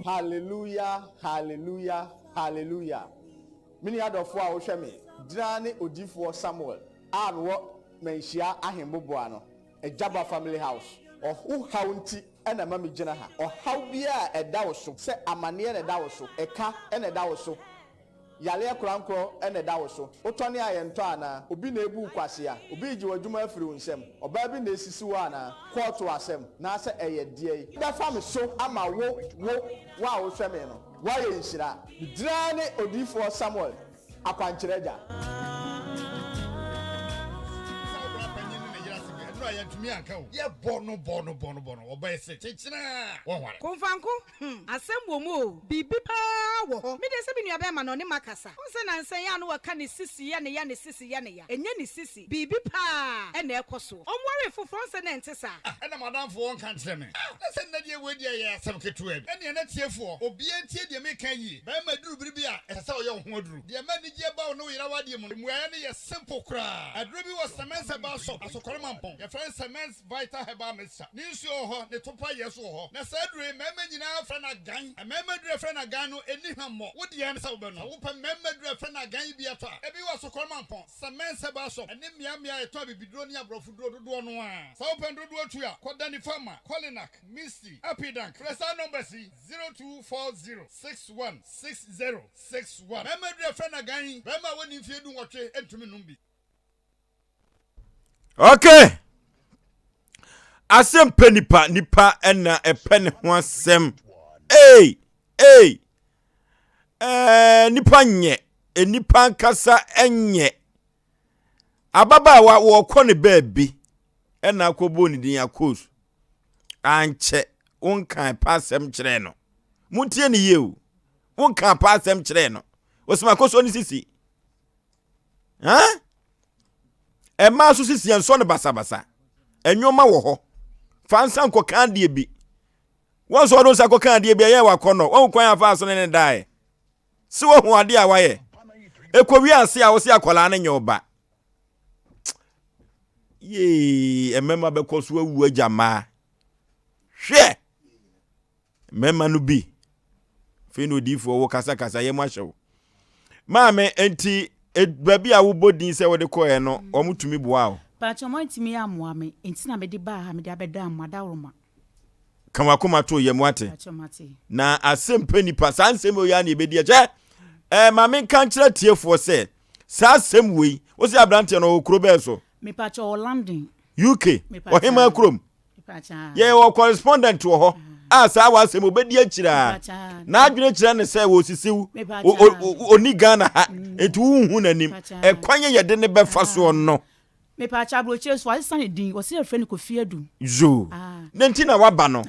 Hallelujah, hallelujah, hallelujah. Me nua dɔfoɔ a wohwɛ me, gyina ne odiyifoɔ Samuel a mewɔ Manhyia Ahemboboa no, Agyaba Family House. Ɔho haw nti na ɛma me gyina ha. Ɔhaw biara a ɛda wo so, sɛ amaneɛ na ɛda wo so, ɛka na ɛda wo so. Yareɛ korankorɔ na ɛda wo so. Wotɔne a yɛntɔ anaa? Obi na ebu wo kwasea? Obi regye w'adwuma afiri wo nsam? Ɔbaa bi na esisi wo anaa? Kɔɔto asɛm, naasɛ ɛyɛ deɛn? Bɛfa me so ama wo, wo, wo a wohwɛ me no, woayɛ nhyira. Me din ara ne Odiyifoɔ Samuel, Akwankyerɛ Agya. Sɛ wo bra panyin ne ne yere ase bi a, ɛno a yɛntumi anka o. Yɛbɔ no bɔ no bɔ no bɔ no, ɔbɛyɛ se kyekyena a, wɔnware. Komfanko, hmm, asɛm wɔ mu o, biribi paa wɔ hɔ. Me deɛ sɛ me nua bɛɛma no ɔne makasa. Wohu sɛ nansa yi a na wɔka ne sisi yɛ ne ya, ne sisi yɛ ne ya. Ɛnyɛ ne sisi, biribi paa na ɛkɔ soɔ. Ɔnwaree foforɔ, wohu sɛ na ɛnte saa. Ah, ɛna m'adamfo ɔnka nkyerɛ me. Ah, na sɛ nnɛ deɛ wei deɛ ɛyɛ asɛm ketewa bi. Ɛnneɛ na tiefoɔ, obiara ntie deɛ mereka yie. Barima duru bere bi a, ɛsɛ sɛ ɔyɛ wo ho aduru. Deɛ ɛma anigyeɛ ba wo ne wo yere awadeɛ mu no, mmuaeɛ no yɛ simple koraa. Aduro bi wɔ Semens Herbal Shop, Asokore Mampong. Yɛfrɛ no Semens Vital Herbal Mixture. Ne nsuo wɔ hɔ, ne topa yɛ nso wɔ hɔ. Na saa aduro yi, mmarima nyinaa frɛ no agan. Mmarima aduro a yɛfrɛ no agan no, ɛnni hwammɔ. Wo deɛ ne sɛ wobɛnom. Sɛ wopɛ mmarima aduro a yɛfrɛ no agan yi bi atɔ a, ebi wɔ Asokore Mampong, Semens Herbal Shop, ɛne mmeammea a yɛtɔn abibiduro ne aborɔfoduro dodoɔ no ara. Sɛ wopɛ no dodoɔ tu a, kɔ Danny Pharma, Kolinak, Misty, Apidank. Frɛ saa numbers yi, 0240 61 60 61. Mmarima aduro a yɛfrɛ no agan yi, barima a wadi mfeɛ dunwɔtwe ntumi nnom bi. Okay. Asɛm pɛ nipa, nipa ɛna ɛpɛ ne ho asɛm. Ei, ei. Ɛɛ nipa nyɛ, nipa nkasa nyɛ. Ababaawa wɔkɔ ne baabi ɛna akɔbɔ ne din akos. Ankyɛ wonkan pa asɛm kyerɛɛ no. Montie ne yie o. Wonkan pa asɛm kyerɛɛ no. Wɔsɛm akɔsɔ ne sisi. Huh? Mmaa nso sisi ɛnsɔ no basabasa. Nneɛma wɔ hɔ. Fa nsa nkɔka adeɛ bi. Wɔn nso ɔde nsa kɔka adeɛ bi ɛyɛ wakɔnɔ. Wɔn kwan afa so ne ne daeɛ. Si wɔn ho adeɛ a wayɛ. Ekɔ wi ase a wɔsi akwadaa no nyɛ ɔba. Yee, mmarima bɛkɔ so awu agya mmaa. Hwɛ! Mmarima no bi. Afei na odiyifoɔ wo kasakasa yɛ mu ahyɛ wo. Maame, enti e, baabi a wobɔ din sɛ wode kɔɛ no, wɔn tumi boa wo? Pakyɛ wɔn antumi ammoa me, enti na mede baa ha, mede abɛda mo adaworoma. Ka w'akoma to yam wate. Pakyɛ mate. Na asɛm pɛ nipa, saa nsɛm wei ara na yɛbɛdi akyɛ. Ɛɛ, ma menka nkyerɛ atiefoɔ sɛ, saa asɛm wei, wo sɛ aberanteɛ no ɔwɔ kuro bɛɛ so? Mepakyɛ ɔwɔ London. UK, ɔhemaa kurom. Yɛwɔ correspondent wɔ hɔ a saa w'asɛm obɛdi akyire a n'adwene kyerɛ ne sɛ wɔsisiw ɔni Ghana ha mm. nti wonhu n'anim ɛkwan yɛ yɛde ne bɛfa soɔ no. Mepaakyɛ aburokyire so asesa ne din wɔsi yɛfrɛ no Kofi Adu. Yoo ne nti na waba no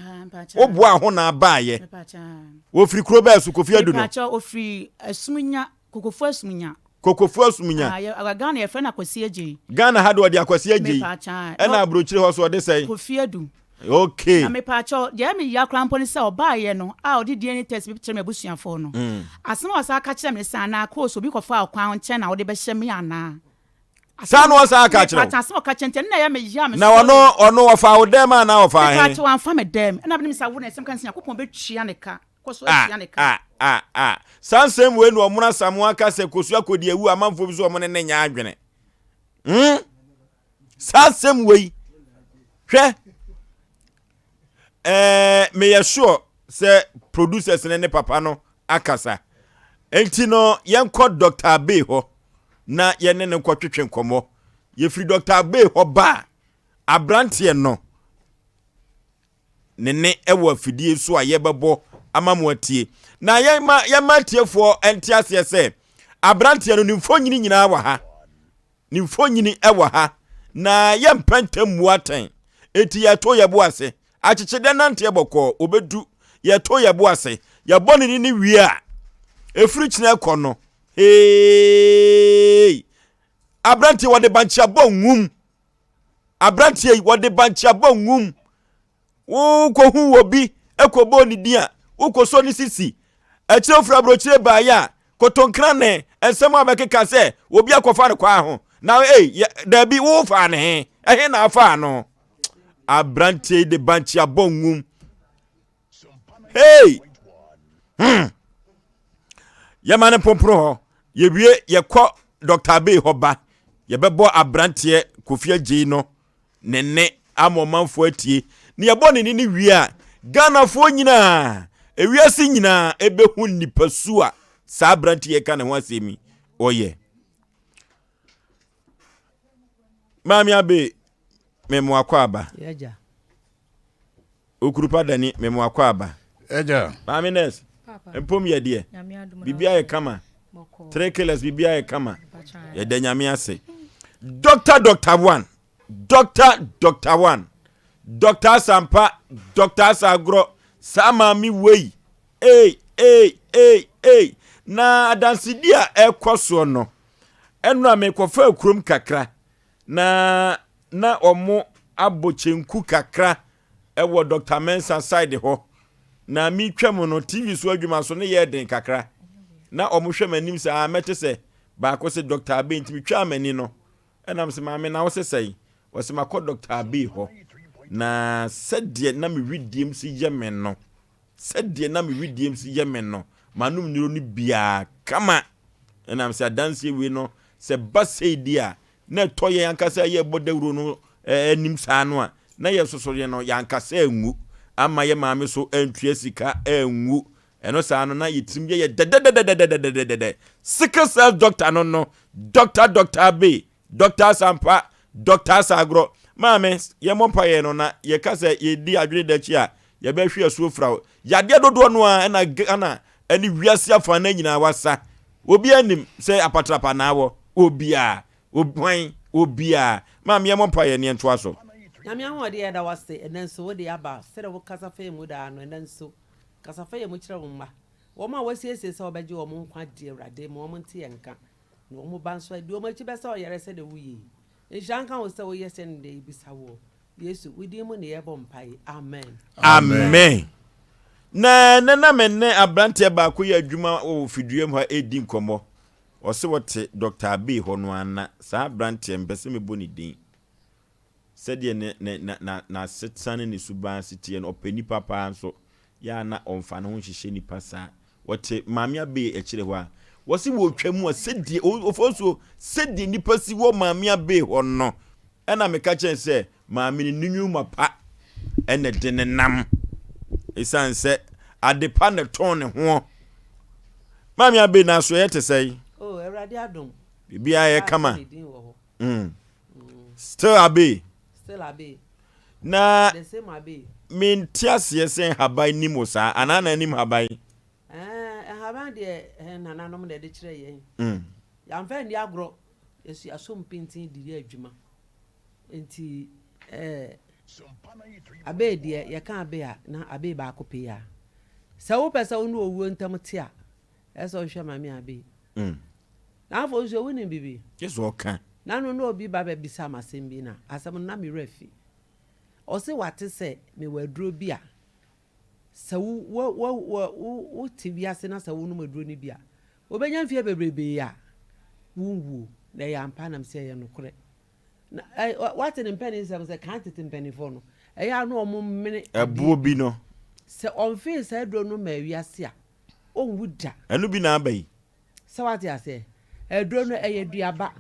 woboa ho na abaayɛ wɔfiri kuro bɛɛ so Kofi Adu no. Mepaakyɛ ofiri Asumunya Kokofu Asumunya. Kokofu Asumunya. Ah, yɛ, Ghana yɛfrɛ no Akwasi Agyei. Ghana ha de ɔde Akwasi Agyei. Mepaakyɛ. Ɛna aburokyire hɔ so ɔde sɛn? Kofi Adu. Okay. Na mepaakyɛ deɛ ɛyɛ me ya koraa mpo ne sɛ ɔbaayɛ no a ɔde DNA test bi kyerɛ me abusuafoɔ no. Mm. Asɛm a ɔsan ka kyerɛ me ne sɛ anaa course obi kɔfaa ɔkwan nkyɛn na wode bɛhyɛ me anaa. Saa na ɔsan aka kyerɛ wo. Mepaakyɛ asɛm a ɔka kyerɛ nti ɛno na ɛyɛ me ya me Na ɔno ɔno ɔfaa wo dɛm anaa ɔfaa he? Mepaakyɛ wamfa me dɛm. Ɛna menim sɛ awo na ɛsɛm ka ne sɛ Nyankopɔn bɛtua ne ka. Kɔ so Ah, atua ne ka. ah, ah, ah. Saa nsɛm wei na ɔmono Asamoah ka sɛ Kosua kɔdi awu a amanfoɔ bi so ɔmo ne ne nyɛ adwene. Hmm? Saa nsɛm wei. Hwɛ. Ɛɛ, meyɛ sure sɛ producers ne ne papa no akasa. Enti no, yɛnkɔ Dr. Abbey hɔ na yɛne no nkɔtwetwe nkɔmmɔ. Yɛfiri Dr. Abbey hɔ ba a, aberanteɛ no, ne nne wɔ afidie so a yɛbɛbɔ ama mo atie. Na yɛma yɛma atiefoɔ nte aseɛ sɛ aberanteɛ no ne mfonyini nyinaa wɔ ha. Ne mfonyini wɔ ha. Na yɛmpɛ ntɛm mmu atɛn. Enti yɛto yɛbo ase. Akyekyedeɛ nanteɛ bɔkɔɔ, ɔbɛdu. Yɛto yɛbo ase. Yɛbɔ ne nini wie a, ɛfiri kyena kɔ no, heei! Aberanteɛ wɔde bankye abɔ nwum. Aberanteɛ yi, wɔde bankye abɔ nwum. Wokɔhu wɔ bi kɔbɔɔ ne din a, wokɔsɔ ne sisi. Akyire wofiri aburokyire baeɛ a, kotonkra ne nsɛm a bɛkeka sɛ obi akɔfa no kwaa ho. Na ei, daabi, wofaa ne he? Ɛhe na afaa no? Aberanteɛ yi de bankye abɔ nwum. Hey! Hmm. Yɛma no mpomporo hɔ. Yɛwie yɛkɔ Dr. Abbey hɔ ba. Yɛbɛbɔ aberanteɛ Kofi Agyei no ne nne ama ɔmanfoɔ atie. Na yɛbɔ ne nne no wie a, Ghanafoɔ nyinaa, ewiase nyinaa ɛbɛhu nipasu a. saa aberante yɛ ka ne ho asɛm yi ɔyɛ. Maame Abe, memo akɔ aba. Okurupa Dani, memo akɔ aba. Agya. Maame Nurse, mpom yɛ deɛ. Biribiara yɛ kama. Three killers, biribiara yɛ kama. Yɛda Nyame ase. Doctor Doctor One, Doctor Doctor One, Doctor Asampa, Doctor Asagorɔ, saa maame wei, ei, ei, ei, ei. Na adansedi a ɛkɔ soɔ no, ɛno a mekɔfaa kurom kakra na na ɔmo abɔ kyenku kakra wɔ Doctor Mensah side hɔ. Na metwa mu no, TV so adwuma so ne yɛɛ den kakra. Na ɔmo hwɛ m'anim saa, mɛte sɛ baako se Doctor Abbey, nti metwaa m'ani no, ɛna mese maame na wo se sɛn? Ɔse makɔ Doctor Abbey hɔ. Na sɛdeɛ na me wedeɛm si yɛ me no, Sɛdeɛ na me wedeɛm si yɛ me no, manom nnuro no biara kama. Ɛnam sɛ adanseɛ wei no, sɛ ɛba sei deɛ a, na ɛtɔ yɛn ankasa a yɛrebɔ dawuro no anim saa no a, na yɛsoso yɛn no, yɛankasa anwu, amma yɛn maame so antua sika anwu. Ɛno saa no, na yɛn tirim yɛ yɛ dɛdɛdɛdɛdɛdɛdɛdɛdɛ. Sickle cell doctor no no, Doctor Doctor Abbey, Doctor Asampa, Doctor Asagorɔ, maame, yɛmmɔ mpaeɛ no na yɛka sɛ yɛdi adwene da akyi a, yɛbɛhwe asuo fra wo. Yadeɛ dodoɔ no ara ɛna Ghana ɛne wiase afanan nyinaa wasa. Obiara nim sɛ apatrapa na awɔ. Obiara. Hwan? Obiara. Maame yɛmmɔ mpaeɛ na yɛntoa so. Nyame ahoɔden yɛda wo ase ɛnɛ nso wode aba sɛdeɛ wo kasa fa yɛn mu daa no ɛnɛ nso kasa fa yɛn mu kyerɛ wo mma wɔn a wɔasiesie sɛ wɔbɛgye wɔn nkwa gye Awurade ma wɔn nte yɛn nka Na wɔn ba nso adi wɔn akyi bɛsa ɔyare sɛdeɛ woyɛ yi. Nhyira nka wo sɛ woyɛ sɛdeɛ yɛbisa woɔ. Yesu, wo din mu ne yɛbɔ mpaeɛ. Amen. Amen. Na ɛnɛ na me ne aberanteɛ baako yɛ adwuma wɔ fidua mu ha ɛredi nkɔmmɔ. Ɔse ɔte Dr. Abbey hɔ no ara na saa aberanteɛ mpɛ sɛ mebɔ ne din. Sɛdeɛ ne ne na na n'asetena ne ne suban si teɛ no, ɔpɛ nnipa paa nso. Yɛ a na ɔmfa ne ho nhyehyɛ nnipa saa. Wɔte Maame Abey akyire hɔ a, wɔse wɔretwa mu a, sɛdeɛ, Ofosuo, sɛdeɛ nnipa si wɔ Maame Abey hɔ no, ɛna meka kyerɛ no sɛ, Maame no ne nnwuma pa ɛna ɛde ne nam. Ɛsiane sɛ ade pa na ɛtɔn ne hoɔ. Maame Abey n'asoɛeɛ te sɛn? Oh, Awurade adom. Biribiara yɛ kama. Mm. Still Abbey. Still Abbey. Na The same Abbey. mente aseɛ sɛ nhaban nim wo saa anaa na anim haban. Ɛɛ nhaban deɛ ɛɛ nananom na ɛde kyerɛ yɛn. Mm. Yɛamfa anni agorɔ. Yɛsi asom pintin de yɛ adwuma. Nti ɛɛ Abbey deɛ yɛka Abbey a na Abbey baako pɛ a. Sɛ wopɛ sɛ wo ne owuo ntam te a, ɛsɛ sɛ wohwɛ Maame Abbey. Mm. Na afei nso wonim biribi? Gye sɛ ɔka. Na no na obi ba bɛbisa me asɛm bi na asɛm no na me werɛ afi. Ɔse wate sɛ mewɔ aduro bi a sɛ wo wo wo wo wo wote wiase na sɛ wonom aduro no bi a wobɛnya mfeɛ bebrebee a wonwuo. Na ɛyɛ ampa? Na mese ɛyɛ nokorɛ. Na ɛ wate ne mpanin nsɛm sɛ kan tete mpanimfoɔ no ɛyɛ a na wɔn mene adeɛ Ɛboɔ bi no. Sɛ ɔmfee saa aduro no maa wiase a ɔnwu da. Ɛno bi na aba yi. Sɛ woate aseɛ? Aduro no, ɛyɛ duaba.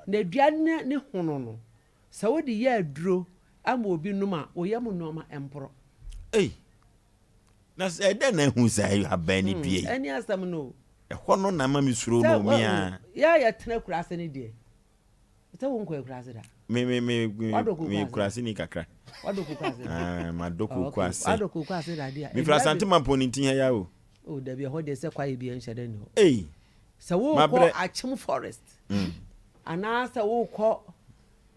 Na dua no ne hono no, sɛ wode yɛ aduro ama obi nom a, wo yam nnoɔma mporɔ. Ei! Na sɛ ɛdɛn na ahu saa ahaban ne dua yi? Ɛne asɛm no o. Ɛhɔ no na ama me suro no Sɛ me ara. yɛ a yɛtena akuraase no deɛ, sɛ wonkɔ akuraase da? Me me me me Wadɔ koko me ase da? kurase ni kakra. Wadɔ koko ase da? Ah, madɔ Oh, koko okay. ase. Wadɔ koko ase da deɛ a, Mefiri nnua Asante be- Mampɔn ne nti ha ya o. Oh dabi ɛhɔ deɛ sɛ kwaeɛ biara nhyɛ da nni hɔ. Ei! Sɛ worekɔ Mabrɛ. Akyem forest Mm. anaasɛ worekɔ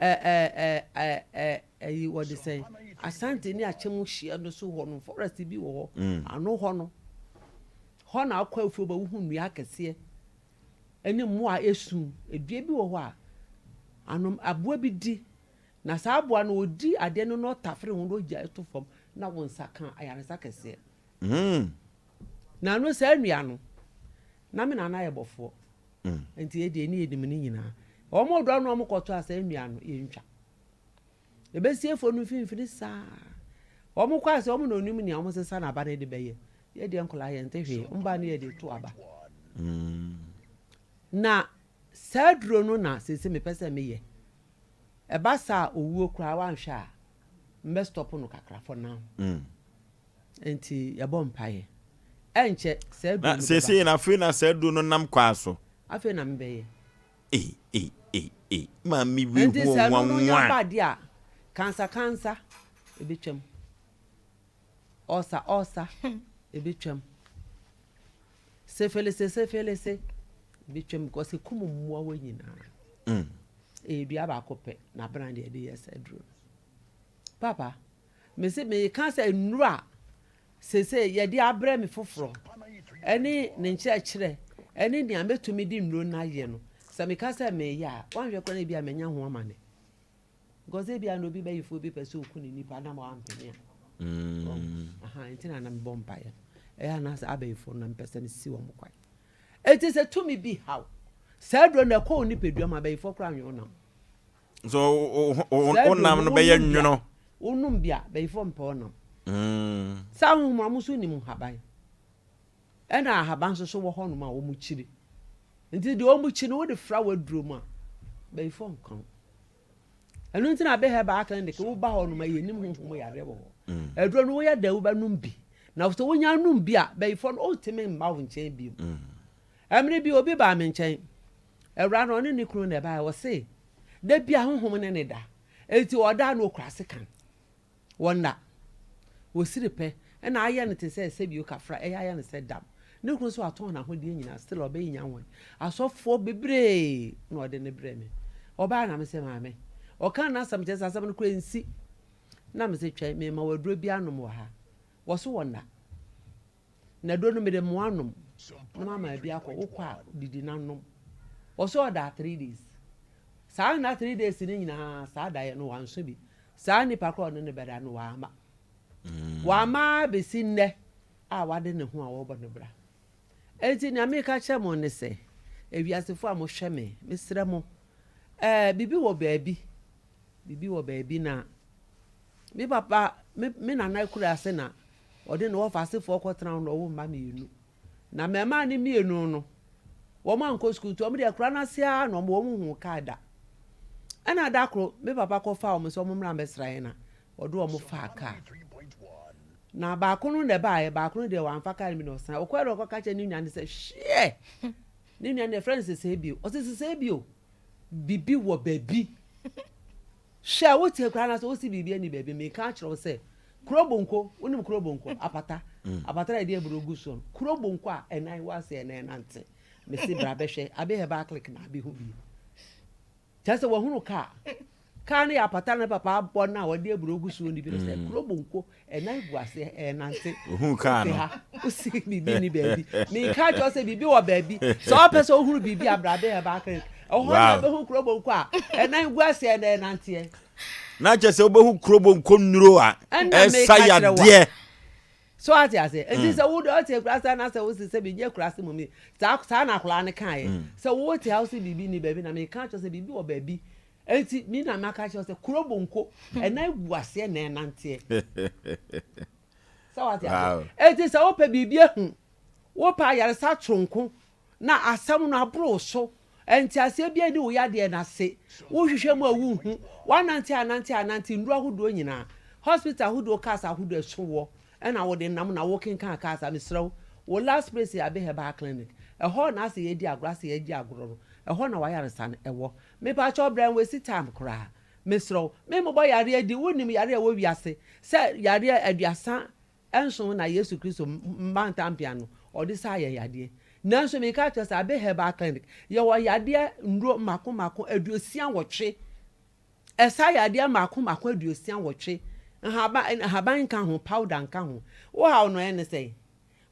ɛ ɛ ɛ ɛ ɛ ɛyi wɔde sɛn Asante ne Akyem hyeɛ no so hɔ no forest bi wɔ hɔ Mm. ano hɔ no hɔ na akɔ afuo ba wohu nnua akɛseɛ ɛne mmoa a ɛsu dua bi wɔ hɔ a anom aboa bi di na saa aboa no ɔdi adeɛ no na ɔtafere ho na ɔgya to fam na wo nsa ka ayaresa kɛseɛ. Mm. Na no saa nnua no, na me nana yɛ bɔfoɔ. Mm. Nti yɛ deɛ ne yɛnim ne nyinaa. Wɔn dɔ no wɔn kɔtɔ a saa nnua no yɛntwa. Yɛbɛsi afuo no mfimfini saa. Wɔn kɔ ase wɔn na onim nea wɔn sesa n'aba no de bɛyɛ. Yɛ deɛ nkɔla yɛn nte hwee. Wɔn ba no yɛ de to aba. Mm. Na saa duro no na sese mepɛ sɛ meyɛ. Ɛba saa owuo koraa wanhwɛ a mbɛ stop no kakra for now. Mm. Enti yɛbɔ mpaeɛ. Ɛnkyɛ, saa aduro Na no bɛba. seesei na afei na saa aduro no nam kwaa so. Afei na mebɛyɛ. Ei, ei, ei, ei, maame wei Enti ho sɛ ɛno no nya nwanwa. ba deɛ a, kansa kansa, ɛbɛtwam. Ɔsa ɔsa, ɛbɛtwam. Sefelese sefelese, ɛbɛtwam because ɛkum mmoawa nyinaa. Ɛyɛ dua baako pɛ na abena deɛ yɛde yɛ saa aduro no. Papa, mese meka sɛ nnuro a seesei yɛde abrɛ me foforɔ ne ne nkyerɛkyerɛ ne nea mɛtumi de nnuro no ayɛ no, sɛ meka sɛ mereyɛ a, woanhwɛ koraa na ebia manya ho amane. Because ebia na obi bayifoɔ bi pɛ sɛ ɔku ne nipa na wampene a. Mm. Aha, nti na na mebɔ mpaeɛ no. Ɛyɛ a na sɛ abayifoɔ no na mepɛ sɛ mesi wɔn kwan. Enti sɛ tumi bi haw, saa aduro no ɛkɔ wo nipadua mu abayifoɔ koraa nwe wo nam. So wo nam no bɛyɛ nwono. Wonom bi a, bayifoɔ mpɛ wo nam. Mm. Saa honhom a wɔn nso nim nhaban. Ɛna ahaban nso so wɔ hɔnom a wɔn kyiri. Nti deɛ wɔn kyi no wode fra w'aduro mu a, bayifoɔ nka ho. Ɛno nti na Abe Herbal Clinic woba hɔnom a yɛnim honhom yareɛ wɔ hɔ. Mm. Aduro no woyɛ dɛ wobɛnom bi. Na sɛ wonya nom bi a, bayifoɔ no ɔntumi mma wo nkyɛn bio. Mm. Ɛmere bi obi baa me nkyɛn. Awuraa no, ɔne ne kunu na ɛbaeɛ. Ɔse, da bi a honhom ne ne da. Enti ɔda a na ɔkura sekan. Wɔnna. Wɔsiri pɛ. Ɛna ayɛ no te sɛ sɛbio kafra, ɛyɛ ayɛ no sɛ dam. Ne kunu nso atɔn n'ahodeɛ nyinaa, still ɔbɛyi nya wɔn. Asɔfoɔ bebree na ɔde no brɛ me. Ɔbaeɛ na mese maame. Ɔkaa n'asɛm kyerɛ sɛ asɛm no koraa nsi. Na mese twɛn, mema wo aduro bi anom wɔ ha. Wɔse wɔnna. Na aduro no mede mmoa nom na mama bi akɔ wokɔ a didi na nom ɔsɛ ɔdaa 3 days saa nna 3 days no nyinaa saa daeɛ no wanso bi saa nipa korɔ ɔne no bɛda no wama mm. wama bɛsi nnɛ a wade ne ho a wɔbɔ no bra enti nea meka kyerɛ mo ne sɛ ewiasefo a mohwɛ me mesrɛ mo ɛɛ biribi wɔ baabi biribi wɔ baabi na Me papa, me me nana akuraase na ɔde ne wɔfa asefoɔ kɔtena hɔ na ɔwo mma mmienu. Na mmarimaa no mmienu no, wɔn ankɔ sukuu nti wɔn deɛ akura no ase ara na wɔn wɔn huu kaa da. Ɛna da koro, me papa kɔfaa wɔn sɛ wɔn mmra mmɛsra yɛn na ɔde wɔn faa kaa. Na baako no na ɛbaeɛ, baako no deɛ wamfa kaa no bi na ɔsan. Ɔkɔɛ na ɔkɔka kyerɛ ne nua no sɛ, hweɛ! Ne nua no yɛfrɛ no Sesɛɛ bio. Ɔse Sesɛɛ bio, bibi wɔ baabi. Hwɛ, wote akuraa no ase, wose biribi nni baabi. Mereka akyerɛ wo sɛ, kuro bonko, wonim kuro bonko? Apata, mm. apata a yɛde aburo gu soɔ no, kuro bonko a ɛnan wɔ ase ɛnan nante. Mese bra bɛhwɛ, abe herbal clinic na abehu bi. Kyerɛ sɛ wɔhunu kaa. Kaa no yɛ apata no papa abɔ no a wɔde aburo gu soɔ no bi no sɛ mm. kuro bonko ɛnan gu aseɛ ɛnante. Ohun kaa no. Ha, wosi biribi ni baabi. Meka kyerɛ sɛ biribi wɔ baabi. Sɛ ɔpɛ sɛ ohunu biribi a bra bɛ herbal clinic. Ɛhɔ na wobɛhu kurobo nko a ɛnan gu aseɛ na ɛnanteɛ. Na kyerɛ sɛ wobɛhu kurobo nko nnuro a ɛsa yadeɛ. So ate aseɛ nti mm. sɛ wo ɔte akura sɛ na sɛ wosi sɛ biribi akura ase mom saa saa na akwadaa no kaeɛ mm. sɛ wote ha wosi biribi ni baabi na meka kyerɛ sɛ biribi wɔ baabi nti mi na maka kyerɛ sɛ kurobo nko ɛnan gu aseɛ na ɛnanteɛ sɛ wate aseɛ nti sɛ wopɛ biribi ahu wopɛ ayaresa soronko Na asɛm no aboro wo so. Nteaseɛ biara nni wo yadeɛ no ase. Wohwehwɛ mu a wonhu. Woanante anante anante nnuro ahodoɔ nyinaa, hospital ahodoɔ cars ahodoɔ ɛso woɔ ɛna wode nam na wokenkan cars a mesrɛ wo, wo last place yɛ Abe Herbal Clinic. Ɛhɔ na asɛ yɛdi agorɔ asɛ yɛgye agorɔ no ɛhɔ na w'ayaresa no ɛwɔ. Mepakyɛw brɛ nwasi time koraa. Mesrɛ wo, memmobɔ yareɛ din, wonim yareɛ a ɛwɔ wiase sɛ yareɛ aduasa Nson na Yesu Kristo mma ntampea no, ɔde saa yɛn yadeɛ. Nanso meka akyerɛ sɛ Abe Herbal Clinic, yɛwɔ yadeɛ nnuro mmaako mmaako 68. Ɛsa yadeɛ mmaako mmaako 68. Nhaban, nhaban nka ho, powder nka ho. Wo haw no ɛne sɛn?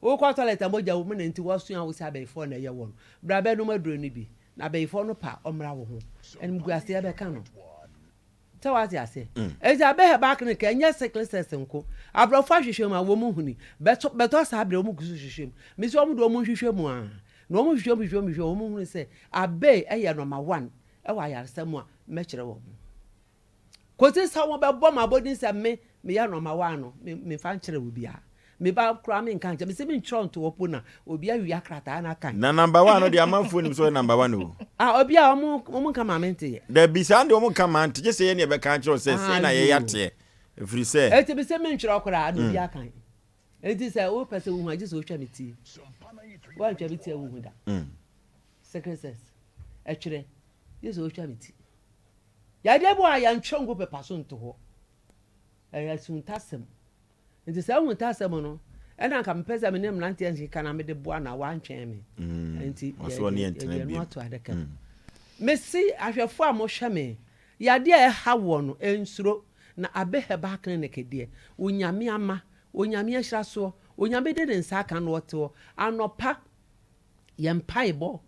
Wokɔ toilet a mogya wɔ mu na nti wɔasua wo sɛ abayifoɔ na ɛyɛ wɔ no. Bra bɛnom aduro no bi. Na abayifoɔ no pa a, ɔmmra wo ho. Animguaseɛ bɛka no. Sɛ wate aseɛ? Enti abɛ herbal clinic ɛnyɛ sickle cells nko. Aborɔfo ahwehwɛ mu a wɔn huni. Bɛtɔ bɛtɔ saa berɛ wɔn gu so hwehwɛ mu. Mese wɔn deɛ wɔn nhwehwɛ mu aa. Na wɔn hwehwɛ mu hwehwɛ mu hwehwɛ mu wɔn hunu sɛ abɛ ɛyɛ number one ɛwɔ ayaresa mu a mɛkyerɛ wɔn. Kɔsi sɛ wɔn bɛbɔ m'abɔdin sɛ me meyɛ number one no me memfa nkyerɛ obiara. Me ba koraa menka nkyerɛ mese mentwerɛ nto hɔ po na obi awia krataa no akan. Na number one no deɛ amanfoɔ nim sɛ ɔyɛ number one o. Ah obi a ɔmo ɔmo nka maa mente yɛ. Dabi saa deɛ ɔmo nka maa nte gye sɛ yɛn na yɛbɛka akyerɛ wo sɛ sei na yɛyɛ ateɛ ɛfiri sɛ. Eti mese mentwerɛ koraa na obi akan. Enti sɛ wopɛ sɛ wohu a, gye sɛ wotwa me ti. Woantwa me ti a wonhu da. Secret sex, ɛtwerɛ, gye sɛ wotwa me ti. Yadeɛ bi wɔ hɔ a yɛntwerɛ ngu pepa so nto hɔ. Ɛyɛ asuntasɛm. Nti saa ahuntasɛm no, ɛna anka mepɛ sɛ me ne mmeranteɛ nkeka na mede boa na wantwɛn me. Nti yɛde ɛno ato adaka mu. Mese ahwɛfoɔ a mohwɛ me, yadeɛ a ɛha woɔ no, nsuro. Na Abe Herbal Clinic deɛ, Onyame ama, Onyame ahyira soɔ, Onyame de ne nsa aka na ɔte hɔ. Anɔpa, Yɛ mpaebɔ.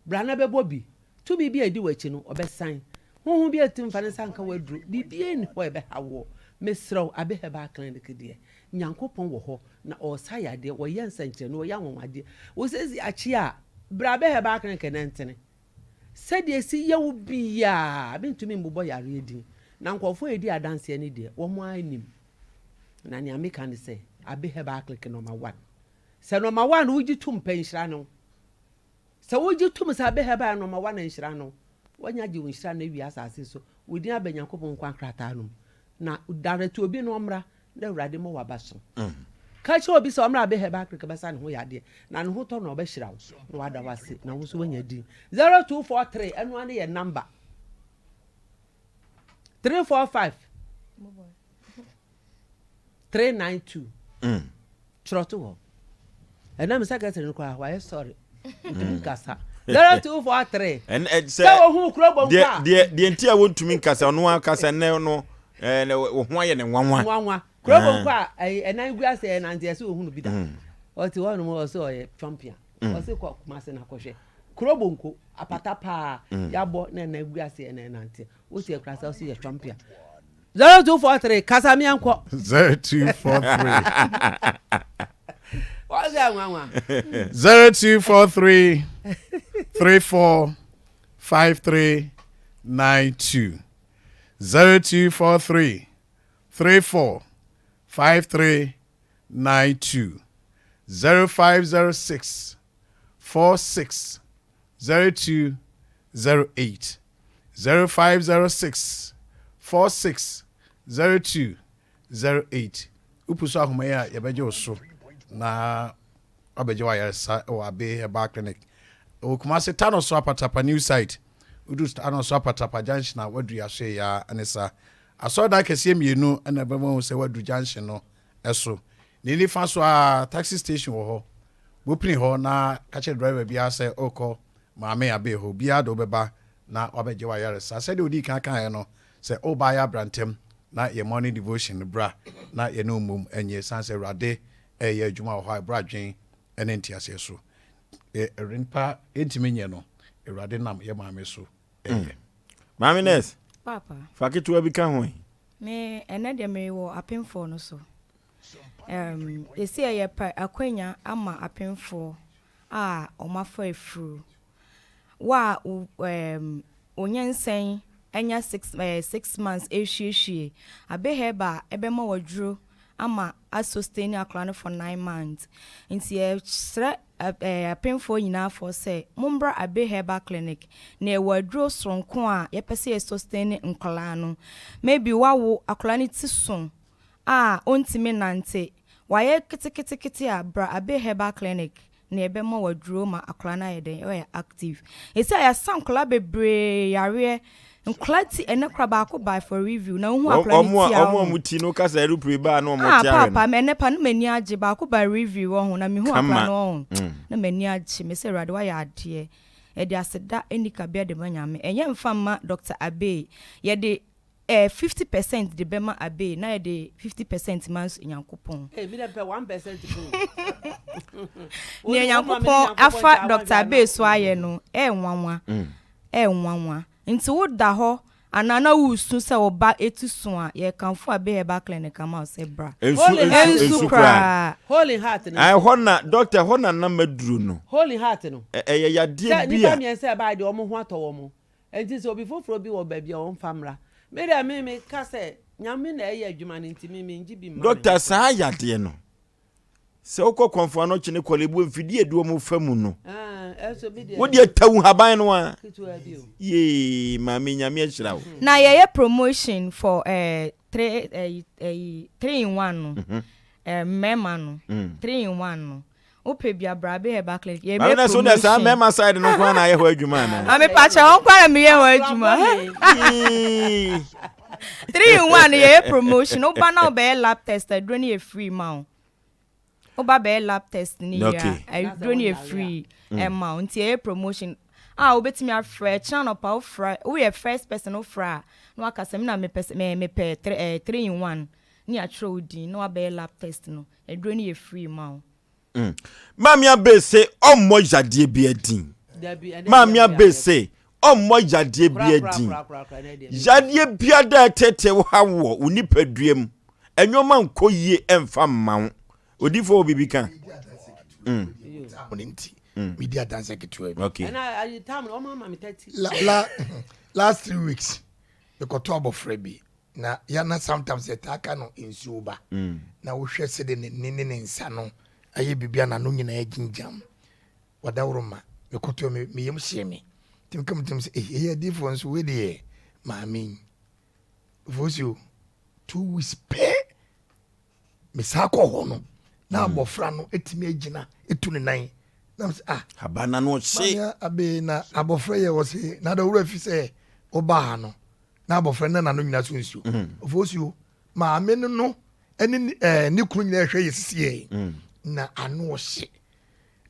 Bra na bɛbɔ bi. Tumi bi a ɛdi w'akyi no, ɔbɛsan. Honhom bi a ɛtumi mfa ne nsa nka w'aduro. Biribiara nni hɔ a ɛbɛha woɔ. Mesrɛ wo, Abe Herbal Clinic deɛ, Nyankopɔn wɔ hɔ, na ɔresa yadeɛ, ɔyɛ nsɛnkyerɛnne, ɔyɛ anwanwadeɛ. Wo sɛsi akye a, bra Abe Herbal Clinic na ntene. Sɛdeɛ ɛsi yɛ wo biara, mentumi mmobɔ yareɛ din. Na nkurɔfoɔ a ɛdi adanseɛ no deɛ, wɔn ara nim. Na nea meka ne sɛ, Abe Herbal Clinic number one. Sɛ nɔma one wogye tom pɛ nhyira ne wo. Sɛ wogye tom sɛ abɛ hɛba yɛ nɔma one nhyira ne wo. Wanya agye wo nhyira no awie asase so. Wo din aba Nyankopɔn nkwa krataa no mu. Na direct obi na ɔmmra na Awurade mmɔ w'aba so. Ka kyerɛ obi sɛ ɔmmra abɛ hɛba krek bɛsa ne ho yadeɛ na ne ho tɔ no a ɔbɛhyira wo na wada wo ase na wo nso wanya din. 0243 ɛno ara ne yɛ number. 345. 392 mm. twerɛ to hɔ ɛnam sɛ kɛsere no koraa wayɛ sɔre ntumi mm. nkasa 0243 sɛ wɔhu kuro bɔ nkwa a deɛ nti a wɔntumi nkasa ɔno akasa nnɛ no wo ho ayɛ ne nwanwa nwanwa kuro bɔ nkwa a ɛnan gu ase ɛnante ɛsɛ ohunu bi da mm. ɔte hɔ nom ɔsɛ ɔyɛ champion mm. ɔsɛ kɔ kumase na kɔhwɛ kuro bonko apata paa yabɔ na ɛnan gu ase ɛna ɛnante wote akura sɛ ɔsɛ yɛ champion 0243 kasa mi ankɔ. 0243. Wọ́n sẹ́ nwanwa. 0243 34 5392 0243 34 5392 0506 46 0208 0506 46 0208 Wopu so ahoma yi a, yɛbɛgye wo so na wabɛgye w'ayaresa wɔ Abe Herbal Clinic. Ɛwɔ Kumasi Tanoso Apatrapa New Site. Wodu Tanoso Apatrapa Junction a, woaduru Yɛasoɛ yi ara ne sa. Asɔredan kɛseɛ mmienu na ɛbɛma woahu sɛ woaduru junction no so. Ne nifa so ara, taxi station wɔ hɔ. Bopini hɔ na ka kyerɛ driver biara sɛ worekɔ Maame Abbey hɔ. Obiara de wo bɛba na wabɛgye w'ayaresa. Sɛdeɛ odii kan kaeɛ no, sɛ woreba ayɛ abrantɛm na yɛ morning devotion no, bra na yɛne wo mmom nyɛ ɛsiane sɛ Awurade reyɛ adwuma wɔ hɔ a ɛboro adwene ne nteaseɛ so. Nnipa ntumi nyɛ no, Awurade nam yɛ maame so yɛ. Maame Nurse, fa ketewa bi ka ho ɛ. Me, ɛnnɛ deɛ mewɔ apemfoɔ no so. Erm, seesei ɛyɛ pɛ akwanya ama apemfoɔ a wɔafa afuru. Wo a wo erm, wo nyinsɛn anya six eh, six months ɛrehwiehwie, Abe Herbal bɛma wo aduro ama a sustain akwadaa no for nine months. Nti yɛsrɛ eh, apemfoɔ nyinaa foɔ sɛ mommra Abe Herbal Clinic na yɛwɔ aduro soronko a yɛpɛ sɛ yɛ sustain nkwadaa no. Maybe woawo akwadaa no ti so a ɔntumi nnante, wayɛ keteketekete a, bra Abe Herbal Clinic na yɛbɛma wo aduro ma akwadaa no ayɛ dɛn, wayɛ active. Seesei a yɛasa nkwadaa bebree yareɛ, nkwadaa ti, ɛnɛ koraa baako bae for review na wohu akwadaa no ti a, Wɔn a wɔn ti no kasa aeroplane baa na wɔn Ah te ahwɛ no. paapa, ɛnɛ pa na m'ani agye, baako bae review wɔ ho na mehu Kama. akwadaa no wɔ ho, na m'ani agye, mese Awurade wayɛ adeɛ. Yɛde aseda nni kabea de ma Nyame, ɛnyɛ mfa mma Doctor Abbey, yɛde Eh 50 percent de bɛma Abbey na yɛde 50 percent ma nso Nyankopɔn. Hey, me dɛ mpɛ 1% po. Nea Nyankopɔn afa Doctor Abbey so ayɛ no ɛyɛ nwanwa, ɛyɛ nwanwa. Nti wo da hɔ anaa na woresu sɛ wo ba eti so a, yɛkamfo Abbey Herbal Clinic ama wo sɛ bra. Nsu nsu Nsu nsu koraa. koraa. Holy heart no. Ɛhɔ na doctor ɛhɔ na na maduru no. Holy heart no. Ɛyɛ yadeɛ Sɛ bi nipa a. mmiɛnsa ɛbae deɛ wɔn ho atɔ wɔn. Enti sɛ obi foforɔ bi wɔ baabi a ɔmfa mmra. Me deɛ me me ka sɛ Nyame na ɛyɛ adwuma no nti me me ngye bi mma me ho Doctor koraa. saa yadeɛ no sɛ wokɔ kɔnfo anɔkye ne kɔlebu mfidie ɛde wɔn fa mu no Ɛɛ ɛso bi deɛ. wodeɛ tawu haban no a Ketewa bi o. yee maame Nyame ahyira wo. Na yɛyɛ promotion for eh, three, eh, eh, three in one no. Eh, mmarima no, 3 in 1 no. Wopɛ bi a bra Abbey Herbal Clinic. Yɛbɛ Maame na so deɛ saa mmarima side no nko ara na ayɛ hɔ adwuma anaa? Maame pakyɛ hɔ nko ara na meyɛ hɔ adwuma. 3 in 1 no yɛyɛ promotion. Woba na wobɛyɛ lab test aduro no yɛ free ma wo. Woba bɛyɛ lab test no wie a aduro no yɛ free ɛma wo. Nti yɛyɛ promotion a wobɛtumi afrɛ ɛkyena anɔpa wofrɛ woyɛ first person wofrɛ a na waka sɛ me na mepɛ sɛ mepɛ 3 in 1 ne yɛatwerɛ wo din na wabɛyɛ lab test no aduro no yɛ free ma wo. Mm. Maame Abe se ɔmmɔ yadeɛ bi adin. Maame Abe se ɔmmɔ yadeɛ bi adin. Yadeɛ bia da ɛtete wo ha wɔ wo nipadua mu. Ɛnwoma nkɔ yie ɛmfa mma wo. Odifoɔ wɔ biribi ka? Mm. Mm. Medi adanse ketewa bi. Okay. La, la, last 3 weeks mekɔtɔ abɔfra bi na yana sometimes yɛtaa ka no nsuo ba na wohwɛ sɛde n'ani ne ne nsa no ayɛ biribi a n'ano nyinaa gyingyam wadaworo ma mekɔtɔ me meyam hyee me nti meka me tirim sɛ eh ɛyɛ adiifoɔ nso wei deɛ maame yi fosio 2 weeks pɛ mesaa kɔ hɔ no na abɔfra no ɛtumi agyina ɛtu ne nan na mesɛ ah Aba na no ɔhye. Maame abe na abɔfra yɛ wɔ se na da wura fi sɛ ɔbaa ha no na abɔfra no nano nyina so nsuo ɔfo maame no no ɛne ɛɛ ne kunu nyinaa ɛhwɛ yɛ sisi yɛ na ano ɔhye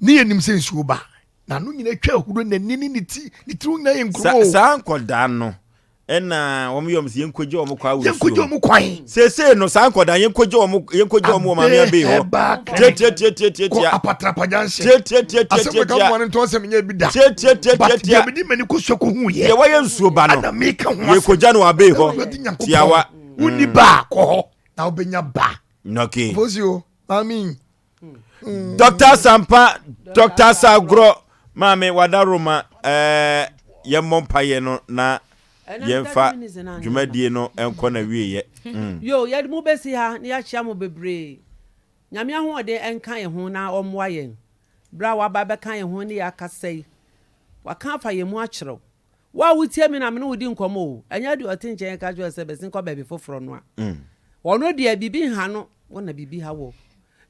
ne yɛ nim sɛ nsuo ba na ano nyinaa twa ahuro n'ani ne ne ti ne tiri nyinaa yɛ nkuro. Saa nkɔdaa no ɛna wɔn yɛ wɔn sɛ yɛnkɔgye wɔn kɔ awɔ yɛnkɔgye wɔn kwan. Seesei no saa nkɔdaa yɛnkɔgye wɔn yɛnkɔgye wɔn wɔ maame abe hɔ. Tietietie. Kɔ apatrapa junction. Tietietie. Asɛm bɛ ka mu ani ntɔn sɛ menyɛ bi da. Tietietie. But deɛ mede m'ani kɔ so kɔ hu yɛ. Deɛ wɔyɛ nsuo ba no. Ɛna meka ho asɛm. Yɛkɔgya no wɔ abe hɔ. Tiawa. Wonni ba kɔ hɔ na wobɛnya ba. Okay. Fosio maame. Dr. Sampa, Dr. Sagorɔ, maame wadaroma ɛɛ yɛmmɔ mpaeɛ no na yɛmfa dwumadie no nkɔ na wieɛ. Yo, yɛde mo bɛsi ha na yɛakyia mo bebree. Nyame ahoɔden ɛnka yɛn ho na ɔmmoa yɛn. Berɛ a waba bɛka yɛn ho ne yɛakasa yi, waka afa yɛn mu akyerɛw. Wo a wotie me na me ne wo di nkɔmmɔ o, ɛnyɛ deɛ ɔte nkyɛn ka kyerɛ sɛ bɛsen kɔ baabi foforɔ no a. Ɔno deɛ biribi nha no, wo na biribi ha wɔ.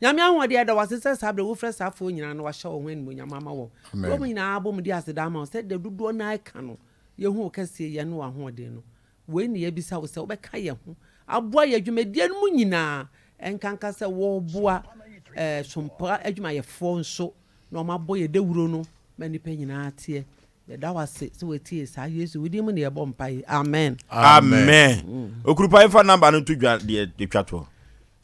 Nyame ahoɔden yɛda wo ase sɛ saa berɛ wofrɛ saa afoɔ nyinaa na wahyɛ wɔn ho animuonyam ama wɔn. Na wɔn nyinaa abɔ mu di aseda ama wo sɛ deɛ dodoɔ no ara ka no, yɛhu wo kɛseɛ yɛ ne w'ahoɔden no. Wei ne yɛbisa wo sɛ wobɛka yɛn ho aboa yɛn dwumadie no mu nyinaa, ɛnkanka sɛ wɔreboa eh, sompa adwumayɛfoɔ nso na wɔabɔ yɛn dawuro no ma nnipa nyinaa teɛ. Yɛda wo ase sɛ watie saa Yesu wo din mu na yɛbɔ mpae. Amen. Amen. Okurupa yɛmfa number no nto dwa deɛ ɛtwa toɔ.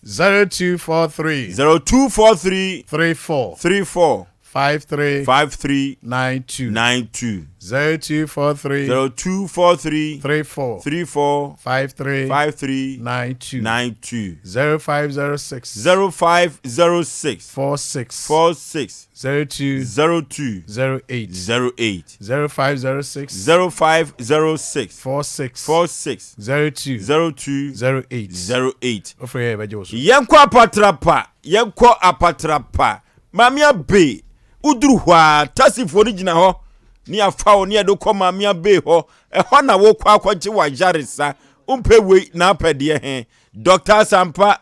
0243. 0243. 34. 34. 53. 53. 92. 92. 0243. 0243. 34. 34. 53. 53. 92. 92. 0506. 0506. 46. 46. 02. 02. 08. 08. 0506. 0506. 46. 46. 02. 02. 08. 08. Ofre yɛ bɛgye wo so. Yɛnkɔ apatrapa yɛnkɔ apatrapa maame abe woduru hɔ a taxifoɔ no gyina hɔ ne afa wo ne yɛde kɔ maame abe hɔ ɛhɔ na wokɔ akɔgye w'ayaresa wompɛ wei na apɛ deɛ he Dr. Sampa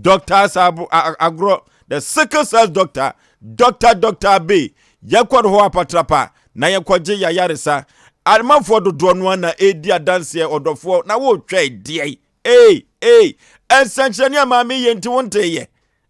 Dr. Sabo Agorɔ the sickle cell doctor Dr. Dr. Abe yɛkɔ no hɔ apatrapa na yɛkɔgye yɛayaresa amanfoɔ dodoɔ no na ɛredi adanseɛ ɔdɔfoɔ na wotwɛn deɛ ee ee nsɛnkyerɛnne a maame yɛ nti wonteyɛ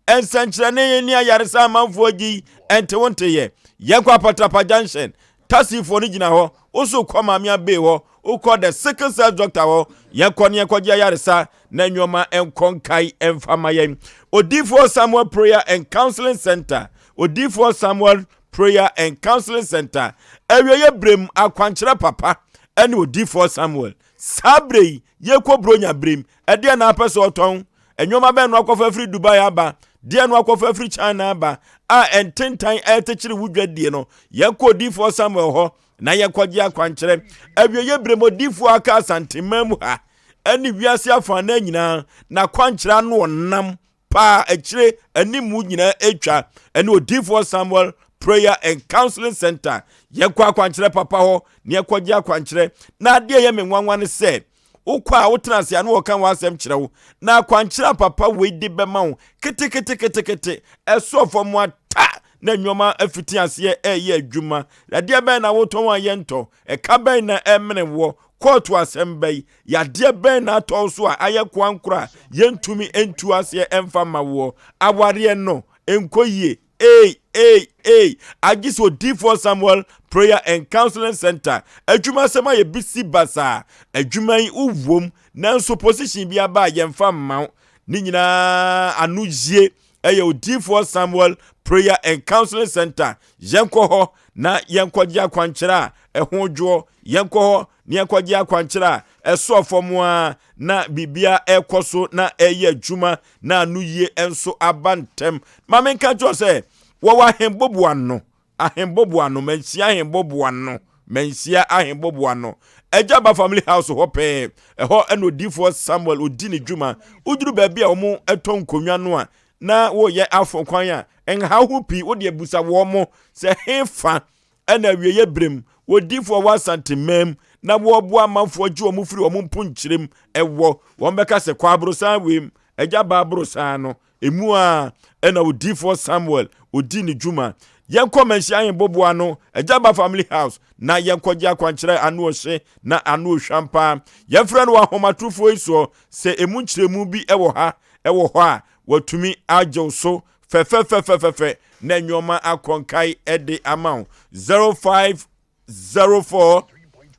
nsɛnkyerɛnne ne ayaresa amanfoɔ gyi ɛnte wonteyɛ yɛkɔ apatrapa junction taxifoɔ no gyina hɔ woso kɔ maame abe hɔ wokɔ the sickle cell doctor hɔ yɛkɔ ne yɛkɔgye ayaresa na nneɛma nkɔ nkae ɛmfa ma yɛn odiifoɔ samuel prayer and counseling center odiifoɔ samuel prayer and counseling center awieyɛ berem akwankyerɛ papa ɛne odiifoɔ samuel saa berɛ yi yɛkɔ buronya berem ɛdeɛ na apɛ sɛ ɔtɔn nneɛma bɛn no akɔfa firi dubai aba deɛ no akɔfa firi china aba a ɛntentan ɛtekyere wo dwadie no yɛkɔ odiifoɔ samuel hɔ na yɛkɔgye akwankyerɛ awieyɛ berem odiifoɔ aka asanteman mu ha ɛne wiase afanan nyinaa na kwankyerɛ ano ɔnam paa akyire animu nyinaa atwa ɛne odiifoɔ samuel prayer and counseling center yɛkɔ akwankyerɛ papa hɔ na yɛkɔgye akwankyerɛ na adeɛ yɛ me nwanwa ne sɛ Wokɔ a wotena ase a na wɔka w'asɛm kyerɛ wo. Na akwankyerɛ a papa wei de bɛma wo keteketeketekete, ɛsɔ fam ata na nneɛma afiti aseɛ ɛreyɛ adwuma. Adeɛ bɛn na wotɔn a yɛntɔ? Ɛka bɛn na ɛmene woɔ? Kɔɔto asɛm bɛn? Yadeɛ bɛn na atɔ wo so a ayɛ koankorɔ a yɛntumi ntu aseɛ ɛmfa mma woɔ? Awareɛ no nkɔ yie. Ei, ei, ei, agye sɛ Odiyifoɔ Samuel Prayer and Counseling Center adwuma asɛm ayɛ bisi basaa. Adwuma yi wowom, nanso position bi aba a yɛmfa mma wo. Ne nyinaa ano yie ɛyɛ Odiyifoɔ Samuel Prayer and Counseling Center. Yɛnkɔ hɔ na yɛnkɔgye akwankyerɛ a ɛho dwoɔ. Yɛnkɔ hɔ na yɛnkɔgye akwankyerɛ a ɛsoɔ fam a na biribiara ɛrekɔ so na ɛreyɛ adwuma na ano yie nso aba ntɛm. Ma menka nkyerɛ sɛ wɔwɔ ahemboboa no, ahemboboa no, manhyia ahemboboa no, manhyia ahemboboa no. Agya ba family house hɔ pɛɛ, ɛhɔ ɛna odiifoɔ Samuel odi ne dwuma. Woduru baabi a wɔn ɛtɔ nkonnwa no a, na wɔyɛ afɔ kwan a, nhaw ho pii, wode abusa wɔn mo sɛ hefa Ɛna awieeɛ berɛ mu, odiyifoɔ wɔ Asanteman mu na wɔreboa amanfoɔ gye wɔn firi wɔn mponkyerɛ mu ɛwɔ, wɔn bɛka sɛ, Kɔ aborosan wei mu, agya ba aborosan no, emu a ɛna odiyifoɔ Samuel ɔdi ne dwuma. Yɛnkɔ Manhyia Ahemboboa no, agya ba family house, na yɛnkɔgye akwankyerɛ ano ɔhye na ano ɔhwam paa. Yɛmfrɛ no wɔ ahomatorofoɔ yi soɔ, sɛ emu nkyerɛmu bi wɔ ha, ɛwɔ hɔ a, watumi agye wo so fɛfɛfɛfɛfɛ na nneɛma akɔ nkae de ama wo 0504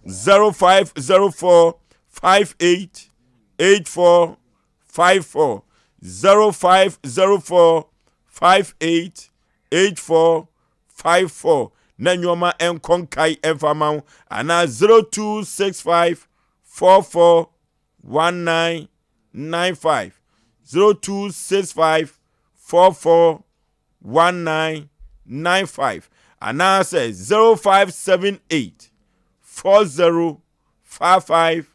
0504 58 84 54 0504 58 84 54 na nneɛma nkɔ nkae mfa ma wo anaa 0265 44 1995 0265 44 1995 anaasɛ 0578 40 55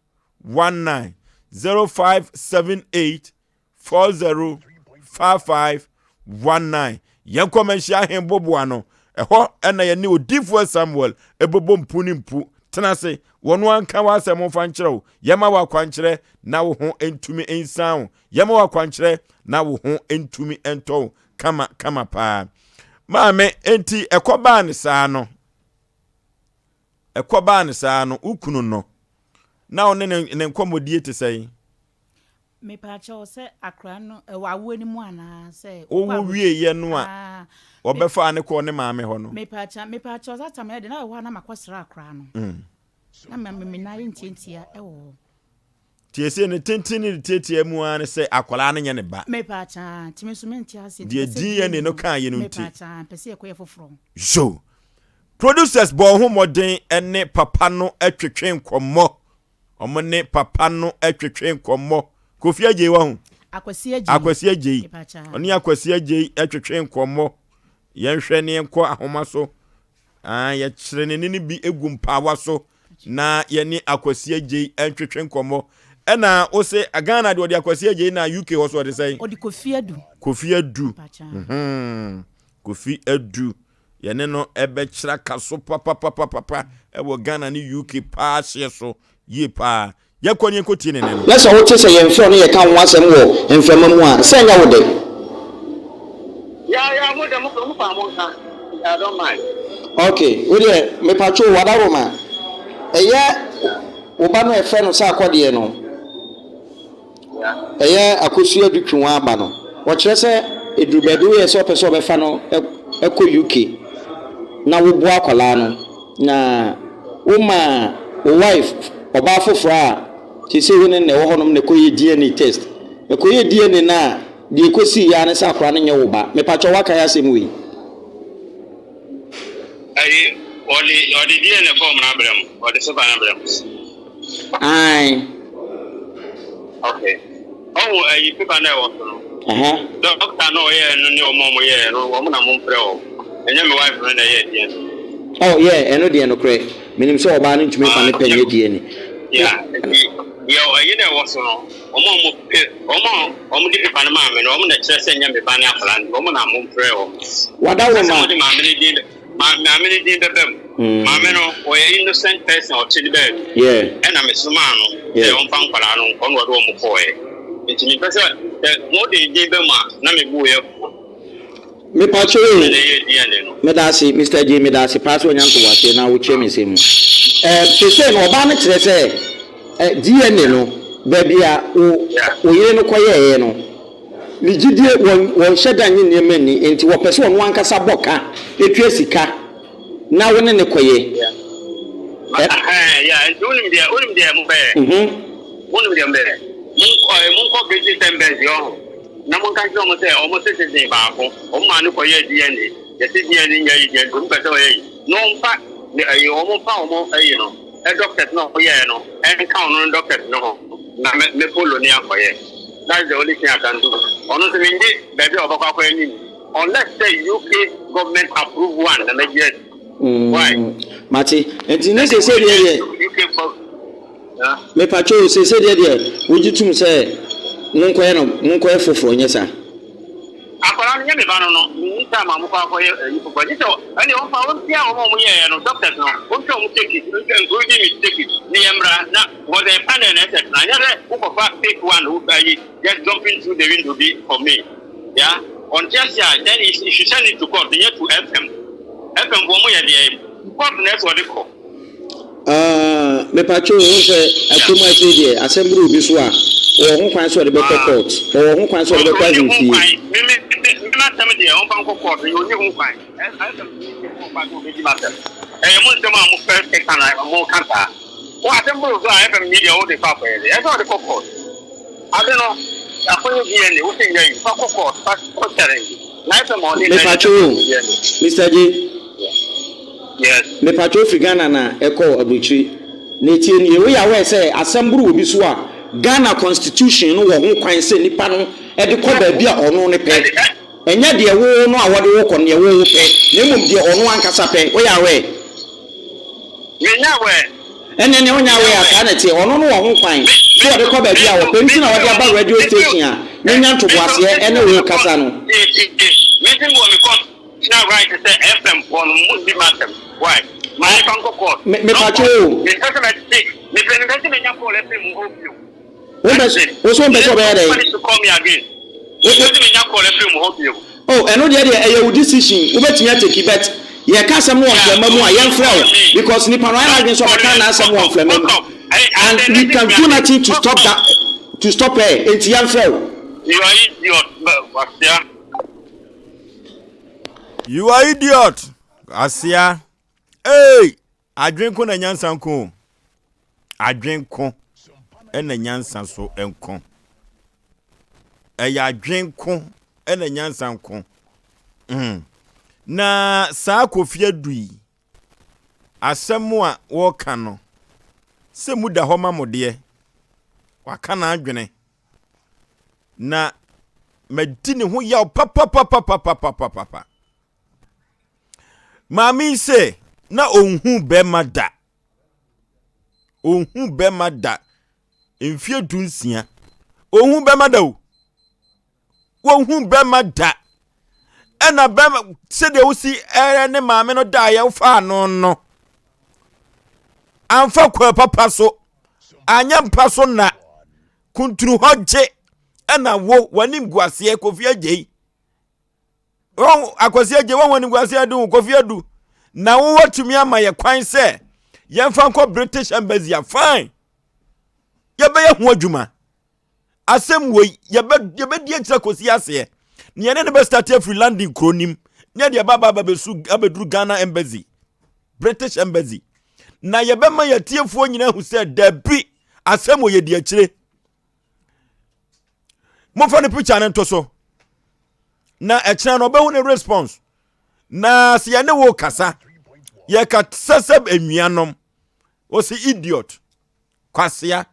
19 0578 40 55 19 Yɛnkɔ Manhyia Ahenboboa no, ɛhɔ na yɛne odiyifoɔ Samuel bɛbɔ mpu ne mpu. Tena ase, wɔn anka w'asɛm mfa nkyerɛ wo. Yɛma wo akwankyerɛ na wo ho ntumi nsan wo. Yɛma wo akwankyerɛ na wo ho ntumi ntɔ wo kama kama paa. Maame, enti ɛkɔbaa ne saa no, ɛkɔbaa ne saa no, wo kunu no, na wo ne ne nkɔmmɔdie te sɛn? Mepaakyɛw sɛ akora no ɛwɔ awoɔ no mu anaa sɛ. Wowo wieɛ no a wɔbɛfaa no kɔɔ ne maame hɔ no. Mepaakyɛw mepaakyɛw saa tam ɛde na ɛwɔ hɔ a na makɔ sra akora no. Mm. Na ma me nan yɛ ntiantia ɛwɔ hɔ. Tietie ne tenten ne ne tiatia mu ara ne sɛ akwadaa no nyɛ ne ba. Mepaakyɛw nti me nso mente ase. Deɛ DNA no kaa yɛ no nti. Mepaakyɛw mpɛ sɛ yɛkɔyɛ foforɔ. Yo. Producers bɔɔ ho mmɔden ne papa no twetwe nkɔmmɔ. Wɔn ne papa no twetwe nkɔmmɔ. Kofi Adjei wahu? Akwasi Adjei. Akwasi Adjei. Ɔne Akwasi Adjei twetwe nkɔmmɔ. Yɛnhwɛ ne yɛnkɔ ahoma so. Ah, yɛkyerɛ ne ne bi egu mpaawa so na yɛne Akwasi Adjei ntwetwe nkɔmmɔ. Ɛna wo se Ghana deɛ ɔde Akwasi Adjei na UK hɔ so ɔde sɛn? Ɔde Kofi Adu. Kofi Adu. Mhm. Kofi Adu. Yɛne no bɛkyerɛ ka so papapapapa wɔ Ghana ne UK paa hyeɛ so yie paa. Yɛnkɔ ne yɛnkɔtie ne nne no. Na sɛ wote sɛ yɛmfrɛ wo na yɛka wo ho asɛm wɔ mframa mu a, sɛ ɛnyɛ wo dɛ? Yeah yeah mo deɛ mo mo fa mo nka I don't mind. Ok, wo deɛ mepatwo Wadaroma, ɛyɛ wo ba no a yɛfrɛ no sɛ akɔdeɛ no? Ɛyɛ Akosua Adutwum aba no, ɔkyerɛ sɛ ɛduru baabi woyɛ sɛ ɔpɛ sɛ ɔbɛfa no kɔ UK na woboa akwadaa no na woma wo wife ɔbaa foforɔ a seesei wo ne no na ɛwɔ hɔnom na ɛkɔyɛ DNA test. Ɛkɔyɛ DNA no a, deɛ ɛkɔsiiɛ ara ne sɛ akwadaa no nyɛ wo ba. Mepakyɛw woakae asɛm wei? Ayi, wɔde wɔde DNA form no abrɛ mo, wɔde paper no abrɛ mo. Ae. Okay. Ɔwɔ ayi paper no a ɛwɔ so no. Ɛhɛ. Doctor no ɔyɛɛ no ne wɔn a wɔyɛɛ no, wɔn na momfrɛ wɔn. Ɛnyɛ me wife no na ɛyɛɛ DNA. Oh yeah, ɛno deɛ nokorɛ. Menim sɛ ɔbaa no ntumi mfa ne pɛ nyɛ DNA. Yeah, nti deɛ ayi no a ɛwɔ so no, wɔn a wɔpɛ, wɔn a wɔde paper no maa me no, wɔn na ɛkyerɛ sɛ ɛnyɛ me ba ne akwadaa no, wɔn na momfrɛ wɔn. Wada wo Sɛ ma. mode maame no din maame no din bɛba mu. Maame no, ɔyɛ innocent person a ɔte ne baabi. Yeah. Ɛna mesomaa no. Sɛ ɔmfa nkwadaa no nkɔ na ɔde wɔn kɔɔɛ. Nti mepɛ sɛ sɛ mo de din bɛ mu a na me bo yɛ fo. Mepakyɛw o, Sɛdeɛ ɛyɛ DNA no. Medaase Mister Gyei medaase paa sɛ wanya ntoboaseɛ na wokyerɛ me nsɛm mu. Ɛɛ seesei no ɔbaa no kyerɛ sɛ ɛ DNA no baabi a wo wo yere no kɔyɛeɛ no ne gyidie wɔn wɔnhyɛ da nye nneɛma nni nti wɔpɛ sɛ ɔno ankasa bɔ ka tua sika na wo ne no kɔyɛ. Ɛ. Ɛhɛn yeah nti wonim deɛ wonim deɛ mobɛyɛ wonim deɛ mobɛyɛ monkɔ ɛ monkɔ British Embassy ɔho. Na monka nkyerɛ wɔn sɛ wɔn citizen baako, wɔn maa no kɔyɛɛ DNA, yɛse DNA nyɛ ayi deɛ nti wɔn pɛ sɛ wɔyɛ ayi, na wɔmfa ne ayi, wɔn mfa wɔn ayi no, doctors no a wɔyɛɛ no nka ɔno no doctors no ho, na me me follow ne akɔyɛ. That's the only thing I can do. Ɔno nso mengye baabi a wɔbɛkɔ akɔyɛ no nni, unless sɛ UK government approve one na mɛgye adi. Why? Mm, mate. Nti ne sese deɛ deɛ. UK government. Mepakyɛ o, seesei deɛ deɛ wogye tom sɛ monkɔyɛ no monkɔyɛ foforɔ nyɛ saa? Akwadaa no nyɛ me ba no no menni time a mokɔ akɔyɛ ayi foforɔ gye sɛ ɛne ɔmfa ɔntua wɔn a wɔyɛɛ no doctors no ɔntua wɔn ticket ɔntua including me ticket ne yɛ mmra na because ɛyɛ panel na ɛsɛ tena nyɛ sɛ wokɔfa fake one wo ayi just jumping through the window bi for me yeah ɔnte ase a then he should send it to court nyɛ to FM FM foɔ mo yɛ deɛ court na ɛsɛ ɔde kɔ. Ah, mepatwo wo sɛ akurom ase deɛ asɛm boro obi so a, ɔwɔ ho kwan sɛ ɔde bɛkɔ ah. court, ɔwɔ ho kwan sɛ ɔde bɛkɔ ahemfie. Me me me m'asɛm deɛ ɔmfa nkɔ court, ɔnni ho kwan. Ɛsɛ ɛyɛ mo nsɛm a mo fɛ keka na mo ka saa. Wo asɛm boro so a FM ni deɛ wode fa akɔyɛ de, ɛsɛ ɔde kɔ court. Ade no, akɔyɛ DNA, wo sɛ nyɛ yi, fa kɔ court, fa kɔ challenge. Na FM ɔde Mepatwo wo, Mr. J. Yes. Mepatwo wo firi Ghana na ɛkɔ abrokyire. Na tie nie, woyɛ aware sɛ asɛm boro obi so a, Ghana constitution no wɔ ho kwan sɛ nipa no de kɔ baabi a ɔno no pɛ. Ɛnyɛ deɛ wo no a wɔde wo kɔ no deɛ wo wo pɛ, na mmom deɛ ɔno ankasa pɛ. Woyɛ aware? Menyɛ aware. Ɛnneɛ nea ɔnyɛ aware a, saa na ɛteɛ. Ɔno no wɔ ho kwan sɛ ɔde kɔ baabi a ɔpɛ nti na ɔde aba radio station a menya ntoboaseɛ ne wo rekasa no. Me nso mewɔ me constitutional right sɛ FM foɔ no mo ndi m'asɛm why ma me fa nkɔ court. Me mepatwo o. Mempɛ sɛ mɛte mepɛ mempɛ sɛ menya call afiri mo hɔ bio. Wompɛ wo so wompɛ sɛ ɔbɛyɛ dɛn? Nobody should call me again. Mempɛ sɛ menya call afiri mo hɔ bio. Oh ɛno deɛ deɛ ɛyɛ wo decision wobɛtumi ateki but yɛka asɛm no wɔ mframa mu a yɛmfrɛ wo because nipa no ayɛ n'adwene sɛ ɔbɛka n'asɛm wɔ mframa mu and we can do nothing to stop that to stop her enti yɛmfrɛ wo. You are idiot kwasia. You are idiot kwasia. Hey! Adwen ko na nyansa nko o. Adwen ko na nyansa so nko. Ɛyɛ adwen ko na nyansa nko. Mm. Na saa Kofi Adu yi, asɛm a wɔka no, sɛ mu da hɔ ma mo deɛ, waka n'adwene. Na madi ne ho yaw papapapapapapapa. Maame yi se na ɔnhu bɛrima da. Ɔnhu bɛrima da. Mfeɛ du nsia. Ɔnhu bɛrima da o. Wɔnhu bɛrima da. Ɛna bɛrima sɛdeɛ wosi ɛyɛ ne maame no daeɛ wofaa no no. Amfa kwa papa so. Anyɛ mpa so na kuntunu hɔ gye ɛna wo w'anim guaseɛ Kofi Agyei. Wɔn akwasi agye wɔn animguase adu wo kofi adu na wo watumi ama yɛ kwan sɛ yɛmfa nkɔ British Embassy a fine yɛbɛyɛ ho adwuma asɛm wei yɛbɛ yɛbɛdi akyerɛ kɔsi aseɛ na yɛne no bɛstarte afiri London kuro nim ne yɛde ɛba aba abɛsu abɛduru Ghana Embassy British Embassy na yɛbɛma yɛtiefoɔ nyinaa hu sɛ dabi asɛm wɔ yɛdi akyire momfa ne picture no nto so na ɛkyena no ɔbɛhu ne response na sɛ yɛne wo kasa yɛkasa sɛ anuanom wɔsi idiot kwasea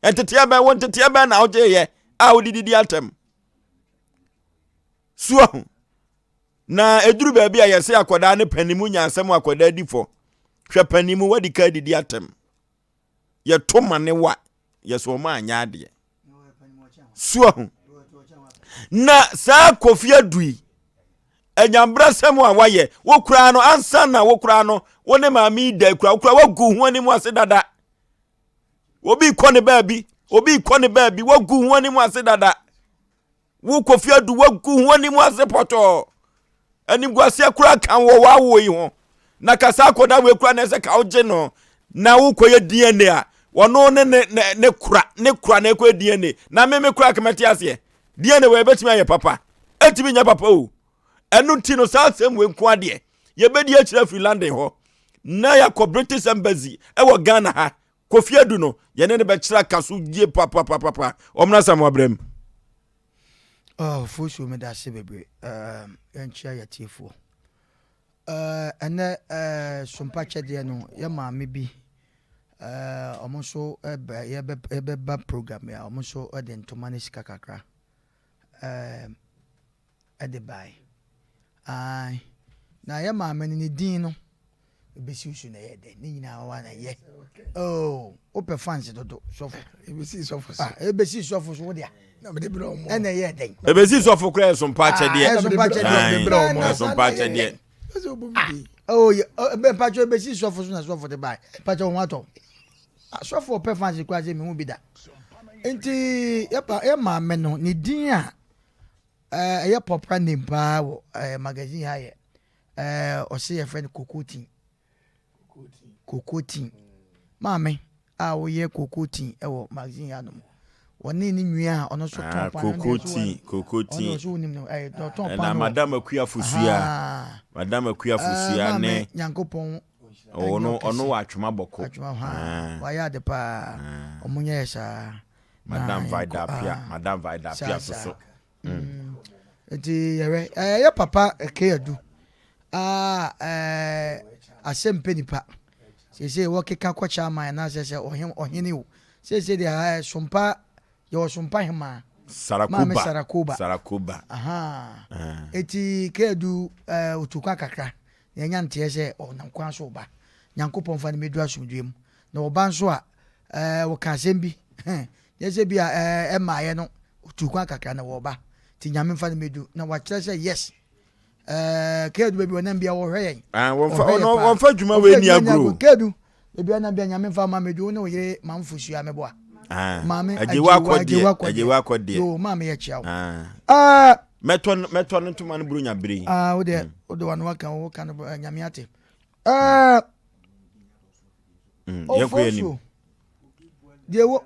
nteteɛ bɛn wo nteteɛ bɛn na wogyeyɛ a wode didi atɛm suahu na ɛduru baabi a yɛsɛ akwadaa ne panimu nya asɛm akwadaa di fɔ hwɛ panimu wadi ka didi atɛm yɛto ma ne wa yɛsɛ wɔn anyɛ adeɛ soahu na saa kofi adu yi anyambrasɛm a wayɛ wo koraa no ansa na wo koraa no wo ne maame yi da kura wo koraa wagu ho anim ase dada. Obi kɔ ne baabi, obi kɔ ne baabi, wagu ho anim ase dada. Wo Kofi Adu wagu ho anim ase pɔtɔɔ. Animguaseɛ koraa ka wɔ w'awoɔ yi ho. Na kasa akɔda wei koraa na ɛsɛ ka wogye no na wokɔyɛ DNA a ɔno ne ne ne ne kora ne kora na ɛkɔyɛ DNA na me me koraa kɛmɛte aseɛ DNA wɔ ɛbɛtumi ayɛ papa ɛtumi nyɛ papa o ɛno nti no saa asɛm wei nko adeɛ yɛbɛdi akyirɛ afiri London hɔ na yɛakɔ British Embassy ɛwɔ Ghana ha Kofi Adu no, yɛne no bɛkyerɛ aka so yie papapapapa. Ɔmmra Samoa berɛ mu. Oh, Fosuo meda ase bebree. Um, yɛnkyea yɛatiefoɔ. Uh, ɛnɛ uh, sompa kyɛdeɛ no yɛ maame bi uh, ɔmo nso yɛbɛba program a ɔmo nso de ntoma ne sika kakra um, de bae. Ae, na yɛ maame no ne din no ebesi so na ɛyɛ dɛ ne nyinaa wa na ɛyɛ. Oh, wopɛ fans dodo sɔfo. Ebesi sɔfo so. Ah, ebesi sɔfo so wo dea. Na mede brɛ ɔmo. Ɛna ɛyɛ dɛn. Ebesi sɔfo kura ɛso mpa akyɛdeɛ. Ah, ɛso mpa akyɛdeɛ. Ɛso mpa akyɛdeɛ. Oh, yeah, mpakyɛ ebesi sɔfo so na sɔfo de bae. Mpakyɛ wɔn atɔ. Sɔfo ɔpɛ fans kura sɛ mehu bi da. Nti yɛ maame no ne din a Eh, ɛyɛ popular name paa wɔ eh, magazine ha yɛ eh, ɔse yɛfrɛ no Coco Tea. Coco Tea. Maame a woyɛ Coco Tea wɔ magazine ha nom. Wɔne ne nua a ɔno nso tɔn ah, pan. Coco Tea, Coco Tea. Ɔno nso wonim no, ɛyɛ eh, ɔtɔn pan. Ɛna Madam Akua Fusua. Madam Akua Fusua ne. Nyankopɔn. Ɔno ɔno wɔ atwoma bɔkɔ. Atwoma ha. Wayɛ ade paa. Ɔmo nyɛ yɛ saa. Madam Vida Apia, Madam Vida Apia soso. Mm. Nti yɛhwɛ ɛyɛ papa ɛkɛ adu a ɛɛ asɛm pɛ nipa sese wɔkeka kɔkyɛ aman anaasɛ sɛ ɔhen ɔhene o sese deɛ ɛɛ sompa yɛwɔ sompa hemaa Sarakoba Sarakoba Sarakoba aha eti kɛdu ɛɛ otukwa kakra na yɛnya nteɛ sɛ ɔnam kwan so ba Nyankopɔn fa no mɛdu asomdwoeɛ mu na ɔba nso a ɛɛ wɔka asɛm bi nyɛ sɛ bi a ɛɛ ɛmmaeɛ no ɔtuu kwan kakra na wɔba nti Nyame mfa no mɛdu na wakyerɛ sɛ yes ɛɛ Kedu baabi ɔnam bia wɔhwɛ yɛn ah, wɔmfa wɔmfa adwuma wei ni agorɔ Kedu baabi ɔnam bia Nyame mfa ma mɛdu wo ne wo yere ma mfosua mɛboa ah, maame agyewa akɔdeɛ agyewa akɔdeɛ yo maame yɛ kyia wo ah. ah. Mɛtɔ mɛtɔ no ntoma no buronya bere yi ah wo deɛ wo de wano aka wo ka no eh, Nyame ate ɛɛ Mm, yɛnkɔ yɛn anim. Deɛ wɔ.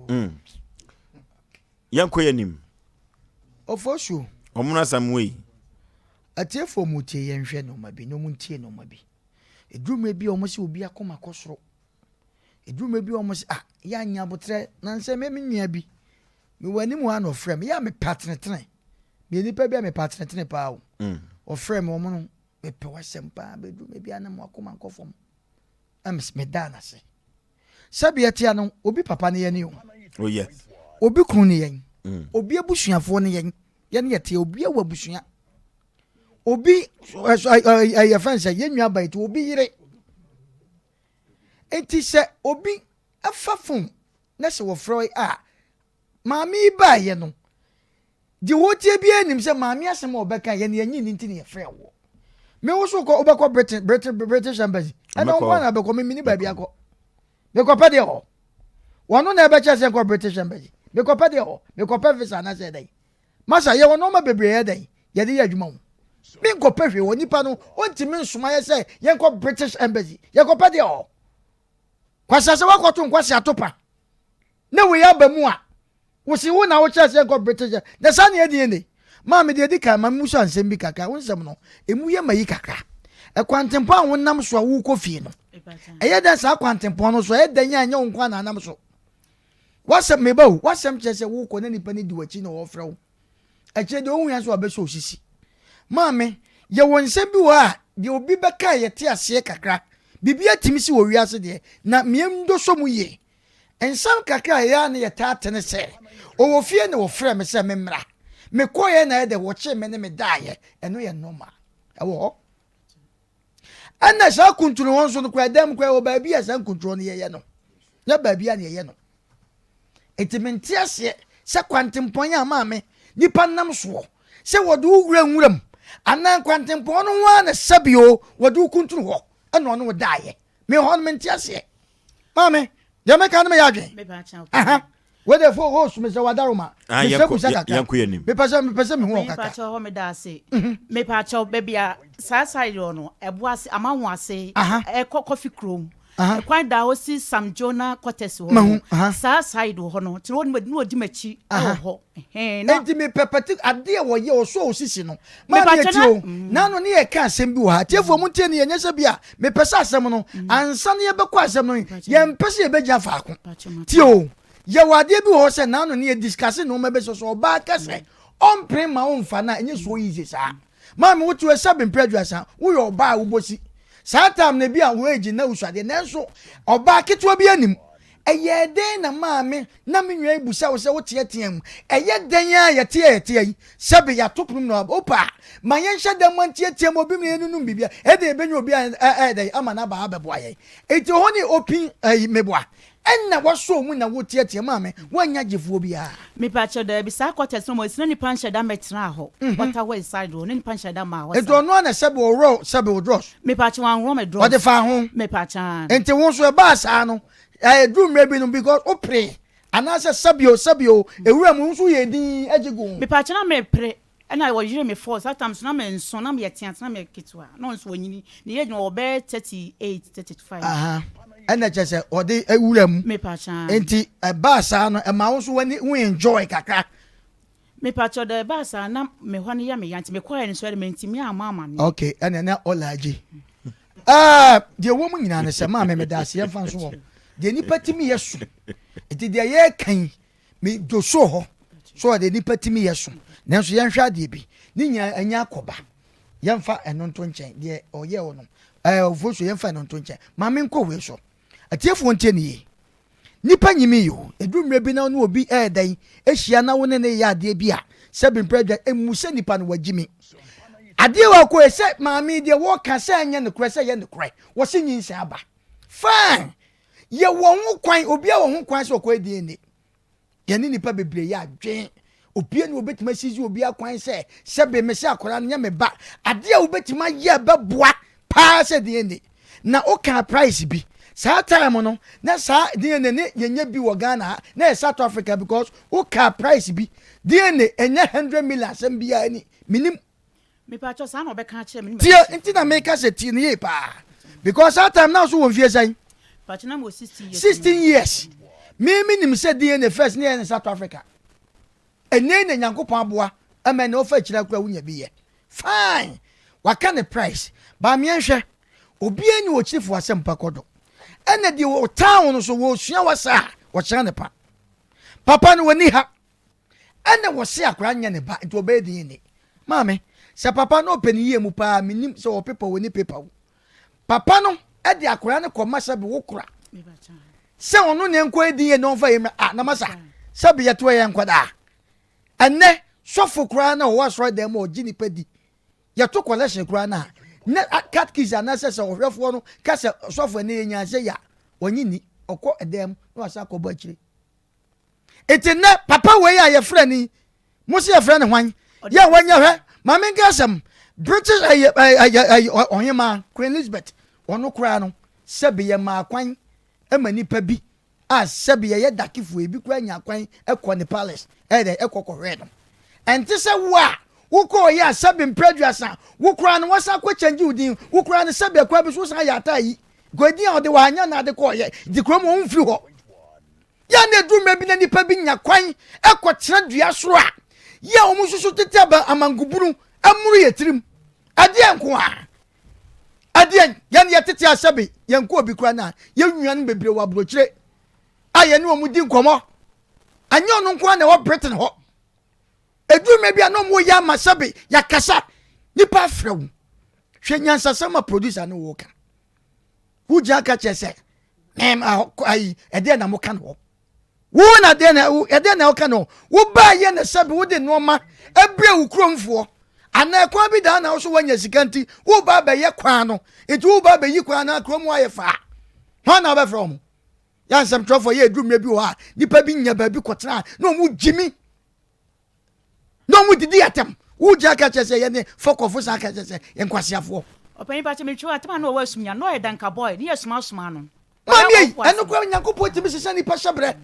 Mm. Yɛnkɔ yɛn anim. Ofosuo. Ɔmo na asam wei. Atiefoɔ mu tie yɛn hwɛ nneɛma bi na ɔmo ntie nneɛma bi. Eduru mmerɛ bi a ɔmo sɛ obi akoma kɔ soro. Eduru mmerɛ bi a ɔmo sɛ ah yɛ anya abotrɛ na nsɛ mɛ me nua bi. Mewɔ anim hɔ a na ɔfrɛ me yɛ a mepɛ atenetene. Meyɛ nipa bi a mepɛ atenetene paa o. Mm. Ɔfrɛ me ɔmo no mepɛ w'asɛm paa bɛduru mmerɛ bi a na mo akoma nkɔ fam. Na medaa no ase. Sɛbi ɛtea no, obi papa ne yɛn o. Oh yes. Obi kunu ne yɛn. Mm. Obi abusuafoɔ ne yɛn. Yɛn yɛ tea, obi awɔ abusua. Obi ɛyɛ fɛn sɛ yɛn nua ba ti obi yere. Eti sɛ obi afa fon na sɛ wɔfrɛ a Maame yi baeɛ no, deɛ ɔretie biara nim sɛ maame asɛm a ɔbɛka yɛn yɛnyi ne nti na yɛfrɛ woɔ. Me wo so kɔ wobɛkɔ Britain Britain British Embassy ɛna wo nko na bɛkɔ me mini baabi akɔ. Mekɔpɛ deɛ hɔ. Wɔno na ɛbɛkyɛ sɛ nkɔ British Embassy. Mekɔpɛ deɛ hɔ. Mekɔpɛ visa anaasɛ ɛdɛn. Masa yɛwɔ nneɛma bebree yɛ dɛn yɛde yɛ adwuma ho. Menkɔpɛ hwee wɔ nipa no ɔntumi nsoma yɛ sɛ yɛnkɔ British Embassy. Yɛkɔpɛ deɛ hɔ. Kwasi sɛ wakɔto nkwasi atopa. Na wei aba mu a, wose wo na wokyerɛ sɛ nkɔ British na saa na yɛdi ne. Maame deɛ edi kan ma mmusa nsɛm bi kakra. Wo nsɛm no, emu yɛ ma yi kakra. Ɛkwantempɔn a wonam so a wokɔ fie no, ɛyɛ dɛn saa kwantempɔn no so? Ɛyɛ dɛn a ɛnyɛ wo nko ara na anam so? W'asɛm, meba o, w'asɛm kyerɛ sɛ wokɔ na nipa no di w'akyi na ɔrefrɛ wo. Akyire deɛ ɔhu yɛn nso wabɛsɔ wo sisi. Maame, yɛwɔ nsɛm bi wɔ hɔ a deɛ obi bɛka a yɛte aseɛ kakra. Biribi atumi si wɔ wiase deɛ, na miam dɔ sɔ mu yie. Nsɛm kakra a ɛyɛ a na yɛtaa te ne sɛ, ɔwɔ fie na wɔfrɛɛ me sɛ memmra. Mekɔeɛ na ɛyɛ dɛ wɔkyee me ne me daeɛ. Ɛno yɛ normal. Ɛwɔ hɔ. Ɛna saa kuntunu hɔ nso no koraa, ɛdan mu koraa ɛwɔ baabi a saa nkuntunu hɔ no yɛyɛ no. Nyɛ baabi a na yɛyɛ no. Enti mente aseɛ sɛ kwantempɔn a maame nipa nam soɔ sɛ wɔde wo wura nwura mu anaa kwantempɔn no ho ara na sɛbio wɔde wo kuntunu hɔ ɛna ɔne wo daeɛ. Me hɔ no mente aseɛ. Maame. Deɛ meka no meyɛ adwen. Wei de fo host mesɛ wadaroma. Ah, Mesɛ busa kakra. Yɛnkɔ yɛn anim. Mepɛ sɛ mepɛ sɛ mehu wɔn kakra. Mepa kyɛw hɔ meda ase. Mepa kyɛw baabi a saa side hɔ no ɛbo ase ama ho ase ɛkɔ kɔfi kurom. Kwan da hɔ si Sam Jonah quarters hɔ no. Saa side hɔ no nti na wɔdi m'akyi wɔ hɔ. Enti mepɛ pati adeɛ wɔyɛ ɔsɔ osisi no. Maa mi eti o. Naano ne yɛ ka asɛm bi wɔ ha. Tiefoɔ mo ntie ne yɛ nyɛ sɛ bi a mepɛ sɛ asɛm no ansa ne yɛbɛkɔ asɛm no yɛn mpɛ sɛ yɛbɛgyina faako. Tie o. Yɛwɔ adeɛ bi wɔ hɔ sɛ naano ne yɛ discuss nneɛma bi sɛ sɛ ɔbaa ka sɛ ɔmpene ma womfa no a ɛnyɛ so easy saa. Maame wote hɔ sɛ mpere aduasa woyɛ ɔbaa a wobɔ si. Saa time no bi a wo age na wosua adeɛ nanso ɔbaa ketewa bi anim. Ɛyɛɛ dɛn na maame na me nua yi bisa wo sɛ woteɛteɛ mu? Ɛyɛ dɛn ara yɛte a yɛte yi? Sɛbe yɛato pono mu na waba. Wopɛ a, ma yɛnhyɛ da mma nteɛteɛ mu obi ma yɛnunum biribi a, ɛdeɛ yɛbɛnya obi a ɛyɛ dɛn ama no aba abɛboa yɛn. Enti ɛhɔ ne open ayi meboa. Ɛnna wasɔ mu na woteɛteɛ maame, woannya gyefoɔ biara. Mepakyɛw daabi saa quarters no mo na nipa nhyɛ da mmɛtenaa hɔ water west side hɔ na nipa nhyɛ da mmaa hɔ Enti saa. ɔno ara na sɛbe ɔworɔw sɛbe wo drawers? Mepakyɛw wanworɔ me drawers. Ɔde faa ho? Mepakyɛw aane. Enti wo nso ɛbaa saa no ɛduru mmerɛ bi no because wo peree anaasɛ sɛbe o sɛbe o ewura mu wo nso woyɛɛ dinn gye guu ho? Mepakyɛw na mepere ɛna ɔyere me force that time nso na menso na meyɛ teate na meyɛ ketewa na ɔno nso wanyini ne age no ɔwɔ bɛyɛ 38 35. Aha ɛna kyerɛ sɛ ɔde wura mu. Mepakyɛw aane. Enti ɛbaa saa no ɛma wo nso w'ani wo enjoy kakra. Mepakyɛw dɛ ɛbaa saa na me hɔ no yɛ me ya nti mekɔɛ no nso ɛde mantumi ammɔ amaneɛ. Ok ɛnna na ɔla agye. Ɛɛ deɛ ɛwɔ mu nyinaa ne sɛ maame meda ase yɛmfa nso hɔ deɛ nipa tumi yɛ so nti deɛ yɛreka yi me dwoso hɔ so deɛ nipa tumi yɛ so nanso yɛnhwɛ adeɛ bi ne nyinaa ɛnyɛ akɔba yɛmfa ɛno nto nkyɛn deɛ ɔyɛ wɔ no ɛɛ ɔfo so yɛmfa ɛno nto nkyɛn maame nkɔ wei so atiefoɔ ntie ne yie Nnipa nyim yi o, edu mmerɛ bi na wo ne obi ɛyɛ dɛn ahyia na wo ne no reyɛ adeɛ bi a, sɛbi mprɛ aduan, mmu sɛ nipa no wagyi me. Adeɛ wɔ akɔ sɛ maame yi deɛ wɔka sɛ ɛnyɛ nokorɛ sɛ ɛyɛ nokorɛ, wɔse nyinsɛn aba. Fine! Yɛwɔ ho kwan, obiara wɔ ho kwan sɛ ɔkɔyɛ DNA. Yɛne nnipa bebree yɛ adwen. Obia ni obetumi asizi obi akwan sɛ sɛbe mese akwadaa no nyɛ me ba. Adeɛ a wobetumi ayɛ a ɛbɛboa paa sɛ DNA. Na wokaa price bi. Saa time no na saa DNA ne yɛnyɛ bi wɔ Ghana ha na yɛ South Africa because wokaa price bi. DNA ɛnyɛ 100 million asɛm biara ni. Menim. Mepakyɛw saa na ɔbɛka akyerɛ me ne Tie m'abusua. nti na meka sɛ tie no yie paa because saa time na so wɔ mfie sɛn? Pakyɛ na mewɔ 16 years. 16 years. Me me nim sɛ DNA first ne yɛ ne South Africa. Ɛnɛ na Nyankopɔn aboa ɛma ɛnɛ wofa akyire akora wonya bi yɛ. Fine. Waka ne price. Ba meɛnhwɛ. Obiara ni ɔkyirifo asɛmpa kɔ do. Ɛna deɛ ɔtaa wo no so wɔsua wasa a wɔkyerɛ ne pa. Papa no wɔni ha. Ɛna wɔse akwadaa nyɛ ne ba nti ɔbɛyɛ DNA. Maame, sɛ papa no ɔpɛ ne yie mu paa menim sɛ ɔwɔ paper ɔni paper o. Papa no de akwadaa no kɔma sɛbe wo kora sɛ ɔno ne nkɔyɛ DNA na ɔmfa yɛ mmra ah na masa sɛbe yɛto yɛ nkwadaa. Ɛnɛ sɔfo koraa na ɔwɔ asɔre dan mu a ɔgye nipa di yɛto collection koraa no a na catkis anaasɛ sɛ ɔhwɛfoɔ no ka sɛ sɔfo ɛnɛ yɛnya sɛ yɛ a ɔnye ni ɔkɔ ɛdan mu na wasan akɔbɔ akyire. Enti nnɛ, papa wei a yɛfrɛ no yi, mo se yɛfrɛ no hwan? Yɛ a wanya hwɛ, ma menka asɛm, British ɛyɛ ɛyɛ ɛyɛ ɔhemaa Queen Elizabeth, ɔno koraa no, sɛbe yɛmaa kwan ma nipa bi a sɛbe yɛyɛ dakefoɔ, ebi koraa nya kwan kɔ ne palace, ɛyɛ dɛ ɛkɔ kɔhwɛɛ no. Ɛnte sɛ wo a wokɔɔ yɛ a sɛbe mprɛ aduasa, wo koraa no wɔsan kɔ kyɛngye wo din, wo koraa no sɛbe ɛkwan bi so wosan yɛ ataa yi, kɔ edin a ɔde wɔ ha nyɛ na ade kɔɔ yɛ, nti kurom hɔ womfiri hɔ. Yɛ a na ɛduru mmerɛ bi na nnipa bi nya kwan kɔtena dua soro a, yɛ a wɔn nso so tete aba amankubunu amuru yɛ tirim. Ɛdeɛn nko a? Ɛdeɛn? Yɛn yɛtete asɛbe yɛn kɔ obi koraa na yɛn nuanom bebree wɔ aburokyire a yɛne wɔn di nkɔmmɔ. Ɛnyɛ ɔno nko ara na ɛwɔ Britain hɔ. Ɛduru mmerɛ bi a na wɔn yɛ ama sɛbe yɛakasa nipa afrɛ wo. Hwɛ nyansasɛm a producer ne wo ka. Wogyina ka kyerɛ sɛ mɛm ayi ɛdeɛ na moka no hɔ. Wo na deɛ na ɛdeɛ na woka no hɔ. Wobaa yɛ na sɛbi wode nneɛma ɛbrɛ wo kuromfoɔ. Anaa kwan bi daa na wo so woanya sika nti woba abɛyɛ kwan no. Nti woba abɛyi kwan no kurom ayɛ faa. Hwan na wobɛfrɛ wɔn? Yɛ nsɛmtwerɛfoɔ yɛ ɛduru mmerɛ bi wɔ hɔ a nipa bi nya baabi kɔtena na wɔn gyimi. na ɔmo didi atɛm wogya ka kyerɛ sɛ yɛne fɔkɔfo san ka kyerɛ sɛ yɛ nkwaseafoɔ. Ɔpanyin pakyɛ metwa wo atɛm a na ɔwɔ asum nya na ɔyɛ danka boy ne yɛ soma soma no. Maame ei, ɛno koraa Nyankopɔn tumi sesa nipa hyɛbrɛ.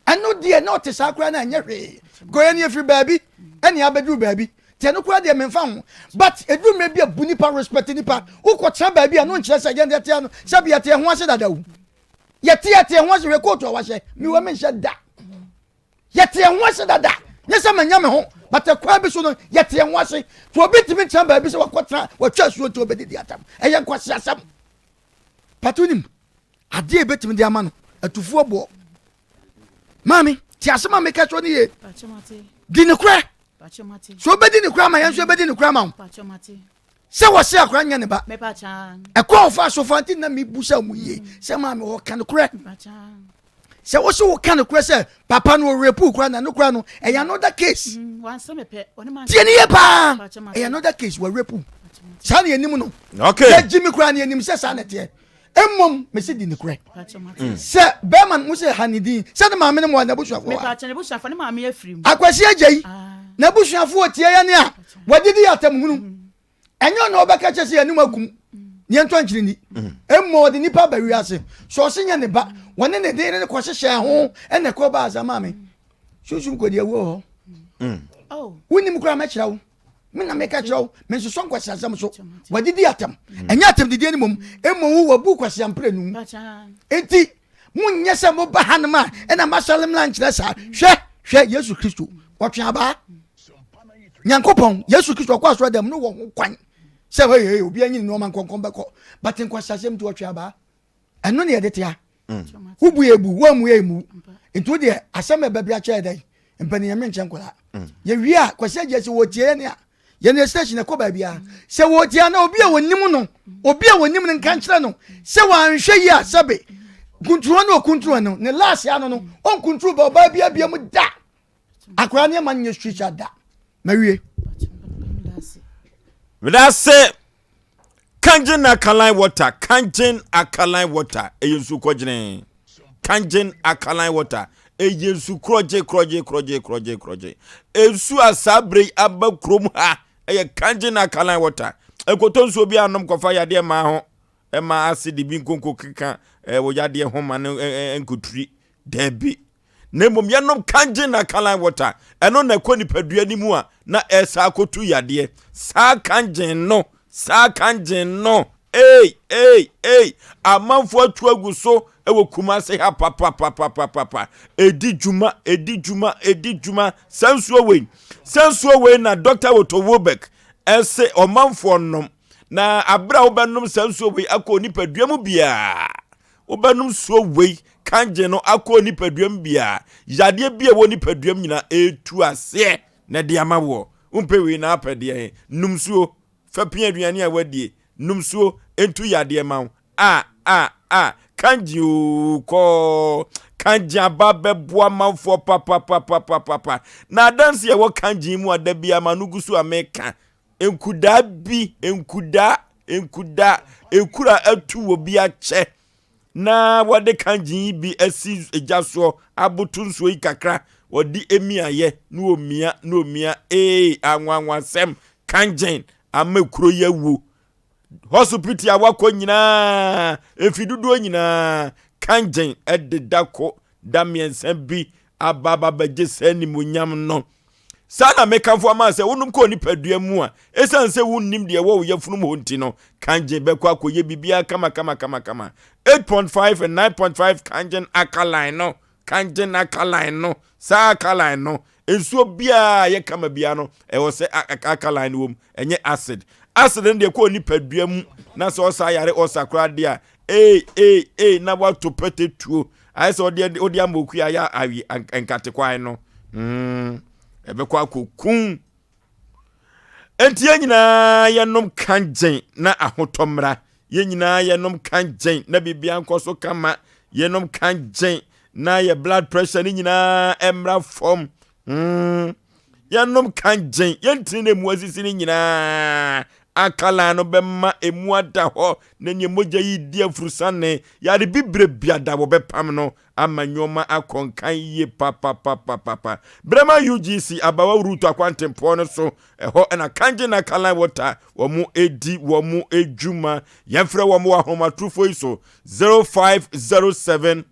Ɛno deɛ na ɔte saa koraa na ɛnyɛ hwee. Because yɛn yɛfiri baabi ɛne abɛduru baabi. Nti ɛno koraa deɛ memfa ho. But ɛduru mmerɛ bi a bu nipa, respect nipa. Wokɔtena baabi a no nkyerɛ sɛ yɛn deɛ yɛte ano, sɛbi yɛte yɛn ho ase dada o. Yɛte yɛte yɛn ho ase hwɛ kootu a wahyɛ. Mewɔ menhyɛ da. Yɛte yɛn ho ase dada. Nyɛ sɛ manya me ho, but ɛkwan bi so no yɛte yɛn ho ase. Nti obi ntumi ntena baabi sɛ wakɔtena, watwa asuo nti ɔbɛdidi atam. Ɛyɛ nkwaseasɛm. But wonim adeɛ a ɛbɛtumi de ama no atufoɔ boɔ. Maame, te asɛm a meka kyerɛ no yie. Di ne korɛ. So wobɛdi ne korɛ ama yɛn nso yɛbɛdi ne korɛ ama wo. Sɛ wɔse akora nyɛ ne ba. Ɛkɔ a ɔfa so fa nti na mebu sɛ mu yie. Sɛ maame ɔka no korɛ. Sɛ wo so woka no korɛ sɛ papa no ɔrepu kora na no kora no ɛyɛ another case. Mm, Tie ne yie paa. Ɛyɛ another case wɔrepu. Saa na yɛnim no. Okay. Yɛgye me koraa na yɛnim sɛ saa na ɛteɛ. Mmom mese di nokorɛ. Mm. Sɛ bɛrima no mo sɛ ha ne din sɛ ne maame no mo a n'abusuafoɔ wa. Akwasi agya yi ah. n'abusuafoɔ tie yɛn a wɔdidi atamhunu. Mm. Ɛnyɛ ɔna ɔbɛka kyɛ sɛ yɛn anim akum ne yɛntɔ nkyene ni. Mm. Mmom ɔde nipa ba wiase. Sɛ ɔse nyɛ ne ba wɔne ne den ne kɔhyehyɛ ho ɛna ɛkɔ ba asa maame. Sunsum kɔdi awuo hɔ. Oh. Wonim koraa mɛkyerɛ wo. Me na meka kyerɛ wo, mensosɔ nkwaseasɛm so. Wadidi atɛm. Mm. Ɛnyɛ atɛmdidie no mmom, mmom wo wabu kwaseamprenu. Enti, monyɛ sɛ moba hanom a ɛna masɔre mmra nkyerɛ saa. Hwɛ, hwɛ Yesu Kristo, ɔtwe abaa. Nyankopɔn, Yesu Kristo ɔkɔ asɔre dɛm no wɔ ho kwan sɛ hey, hey, obi anyi ne nneɛma nkɔnkɔn bɛkɔ. But nkwaseasɛm nti ɔtwe abaa. Ɛno ne yɛde tea. Mm. Wobu yɛ bu, woammu yɛ mmu. Nti wo deɛ asɛm a ɛbɛbi akyerɛ dɛn? Mpanyin menkyɛ nkwadaa. Mm. Yɛwie a Kwasi Agye sɛ wɔtie yɛn a yɛn yɛ station ɛkɔ baabi a sɛ wɔtie a na obi a wɔnim no obi a wɔnim no nka nkyerɛ no sɛ wɔanhwɛ yi a sɛbe kunturu no okunturu no ne laase ano no ɔnkunturu ba ɔbaa bi abia mu da akwadaa nneɛma nyɛ street da mawie. Medase Kangen alkaline water, Kangen alkaline water, ɛyɛ nsu kɔgyene. Kangen alkaline water, ɛyɛ nsu korɔgye korɔgye korɔgye korɔgye korɔgye. Nsu a saa bere yi aba kurom ha, ɛyɛ Kangen alkaline water. Ɛkɔtɔ nsuo bi anom kɔfa yadeɛ maa ho, ɛma asidi bi nkonko keka ɛwɔ yadeɛ ho ma no nkoturi. Daabi. na mmom yɛnom kangen na alkaline water ɛno na ɛkɔ nipadua no mu a na ɛsa akɔtu yadeɛ saa kangen no saa kangen no ei ei ei amanfoɔ atu agu so ɛwɔ Kumase ha papapapapapa ɛdi dwuma ɛdi dwuma ɛdi dwuma saa nsuo wei saa nsuo wei na Dr. Otto Wilbeck ɛse ɔmanfoɔ nom na abere a wobɛnom saa nsuo wei akɔ nipadua mu biara Wobɛnom nsuo wei kangye no akɔ nipaduam biara, yadeɛ bi a ɛwɔ nipaduam nyinaa ɛretu aseɛ na ɛde ama woɔ. Wompɛ wei na apɛ deɛ he? Nom nsuo. Fa pia aduane a woadie. Nom nsuo ntu yadeɛ ma wo. A a a kangye oo kɔɔ. Kangye aba bɛboa manfoɔ papapapapapa. Na adanse a ɛwɔ kangye mu a da biara m'ano gu so a meka Nkudaa bi, nkudaa, nkudaa, ekura atu wɔ bi akyɛ na wɔde kangye yi bi asi gya soɔ aboto nsuo yi kakra wɔde emiayɛ na omia na omia ee anwanwasɛm kangyen ama kuro yi awuo Hospital a wakɔ nyinaa, mfe dodoɔ nyinaa, Kangen de da ko da mmiɛnsa bi aba aba bɛgye saa animuonyam no. Saa na mekamfo ama sɛ wonom kɔɔ nipadua mu a, ɛsiane sɛ wonnim deɛ ɛwɔ wo yafunu mu hɔ nti no, Kangen bɛkɔ akɔyɛ biribiara kama kama kama kama. 8.5 and 9.5 Kangen alkaline no, Kangen alkaline no, saa alkaline no, Nsuo biara a ɛyɛ kama biara no, ɛwɔ sɛ alkaline wɔ mu, ɛnyɛ acid. Acid no deɛ kɔ nipadua mu na sɛ ɔsa yare ɔsa koraa deɛ a, ee ee ee na wato pɛtɛ tuo. Ayɛ sɛ ɔde ɔde ama okua ayɛ awi nkate kwan no. Mm, ɛbɛkɔ akɔkum. Enti yɛn nyinaa yɛnom kangyen na ahotɔ mmra. Yɛn nyinaa yɛnom kangyen na biribiara nkɔ so kama. Yɛnom kangyen na yɛ blood pressure ne nyinaa mmra fam. Mm. Yɛnom kangyen yɛn tiri na emu asisi ne nyinaa Alkaline no bɛma emu ada hɔ na nea mogya yi di afurusane, yare bibire biada wɔbɛpam no ama nneɛma akɔ nkan yie papapapapa. Brɛma UGC Abawa Route akwantempɔn no so, ɛhɔ na Kangen Alkaline Water wɔn di wɔn dwuma. Yɛmfrɛ wɔn wɔ ahomatorofo yi so 0507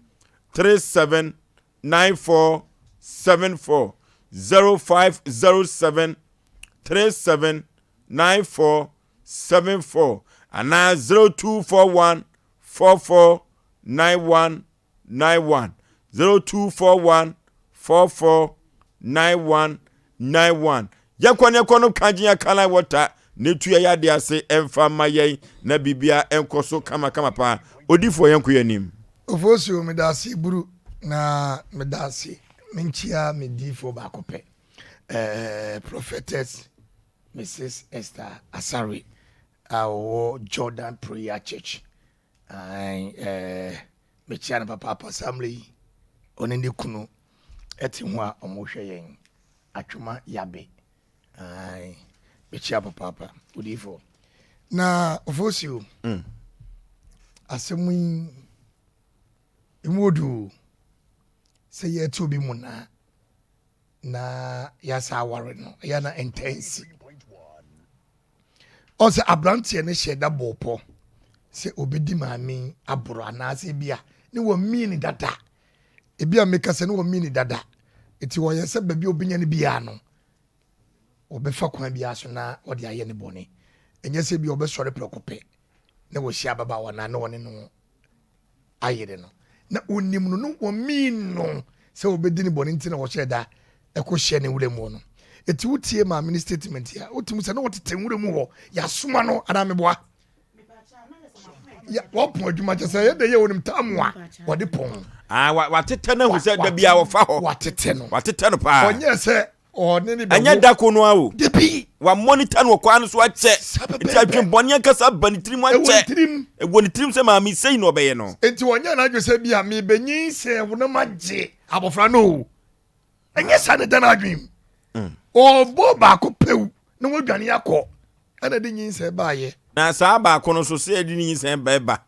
37 94 74 0507 37 9474 anaa 0241 44 9191 0241 44 9191 Yɛnkɔ ne yɛnkɔ nom Kangen Alkaline Water na etu yɛn yadeɛ ase ɛmfa mma yɛn na biribiara ɛnkɔ so kamakama paa. Odifoɔ yɛnkɔ yɛn anim. Ofosuo medase buru na medase menkyia me diifoɔ baako pɛ eh, prophetess Mrs Esther Asare a ɔwɔ Jordan Prayer Church. Ae, eh, mekyia no papaapa saa mmerɛ yi. Ɔne ne kunu ɛte ho a wɔhwɛ yɛn. Atwoma Yabe. Ae, mekyia papaapa, odiyifoɔ. Na Ofosuo, mm. asɛm yi emu odu sɛ yɛte obi mu naa na yɛasa aware no ɛyɛ na ɛntaa nsi ɔsɛ aberanteɛ no hyɛ da bɔɔ pɔ sɛ obɛdi maame aboro anaasɛ ebi a ne wɔ mii dada ebi a meka sɛ ne wɔ mii dada nti wɔyɛ sɛ baabi a obɛnya no biara no wɔbɛfa kwan biara so na ɔde ayɛ ne bɔne ɛnyɛ sɛ bi a ɔbɛsɔre prɛko pɛ na wɔhyia ababaawa na na ɔne no ayere no na onim no no wɔmii no sɛ wɔbɛdi ne bɔne nti na wɔhyɛ da ɛkɔ hyɛ ne nwura mu no ɛti wotie maame ne statement a wotumi sɛ na wɔtete nwura mu hɔ yɛasoma no anaa meboa wɔpɔn adwuma kyɛ sɛ yɛde yɛ wɔnim tam a wɔde pɔn ah, watetɛ no ahu sɛ da bia wɔfa hɔ watetɛ no watetɛ no paa ɔnyɛ sɛ Ɔne ne bɛwo. Ɛnyɛ da ko no ara o. Dabi. Wa monitor no wɔ kwan no so akyɛ. Nti adwembɔne ankasa aba ne tirim akyɛ. Ɛwɔ ne tirim. Ɛwɔ ne tirim sɛ maame sei na ɔbɛyɛ no. Nti ɔnyɛ n'adwene sɛ bi a mebenyinsɛn wo na magye abɔfra no o. Ɛnyɛ saa na ɛda n'adwene mu. Mm. Ɔbɔ baako pɛw na wadwane akɔ ɛna de nyinsɛn baayɛ. Na saa baako no so sɛ ɛde ne nyinsɛn ba ɛba.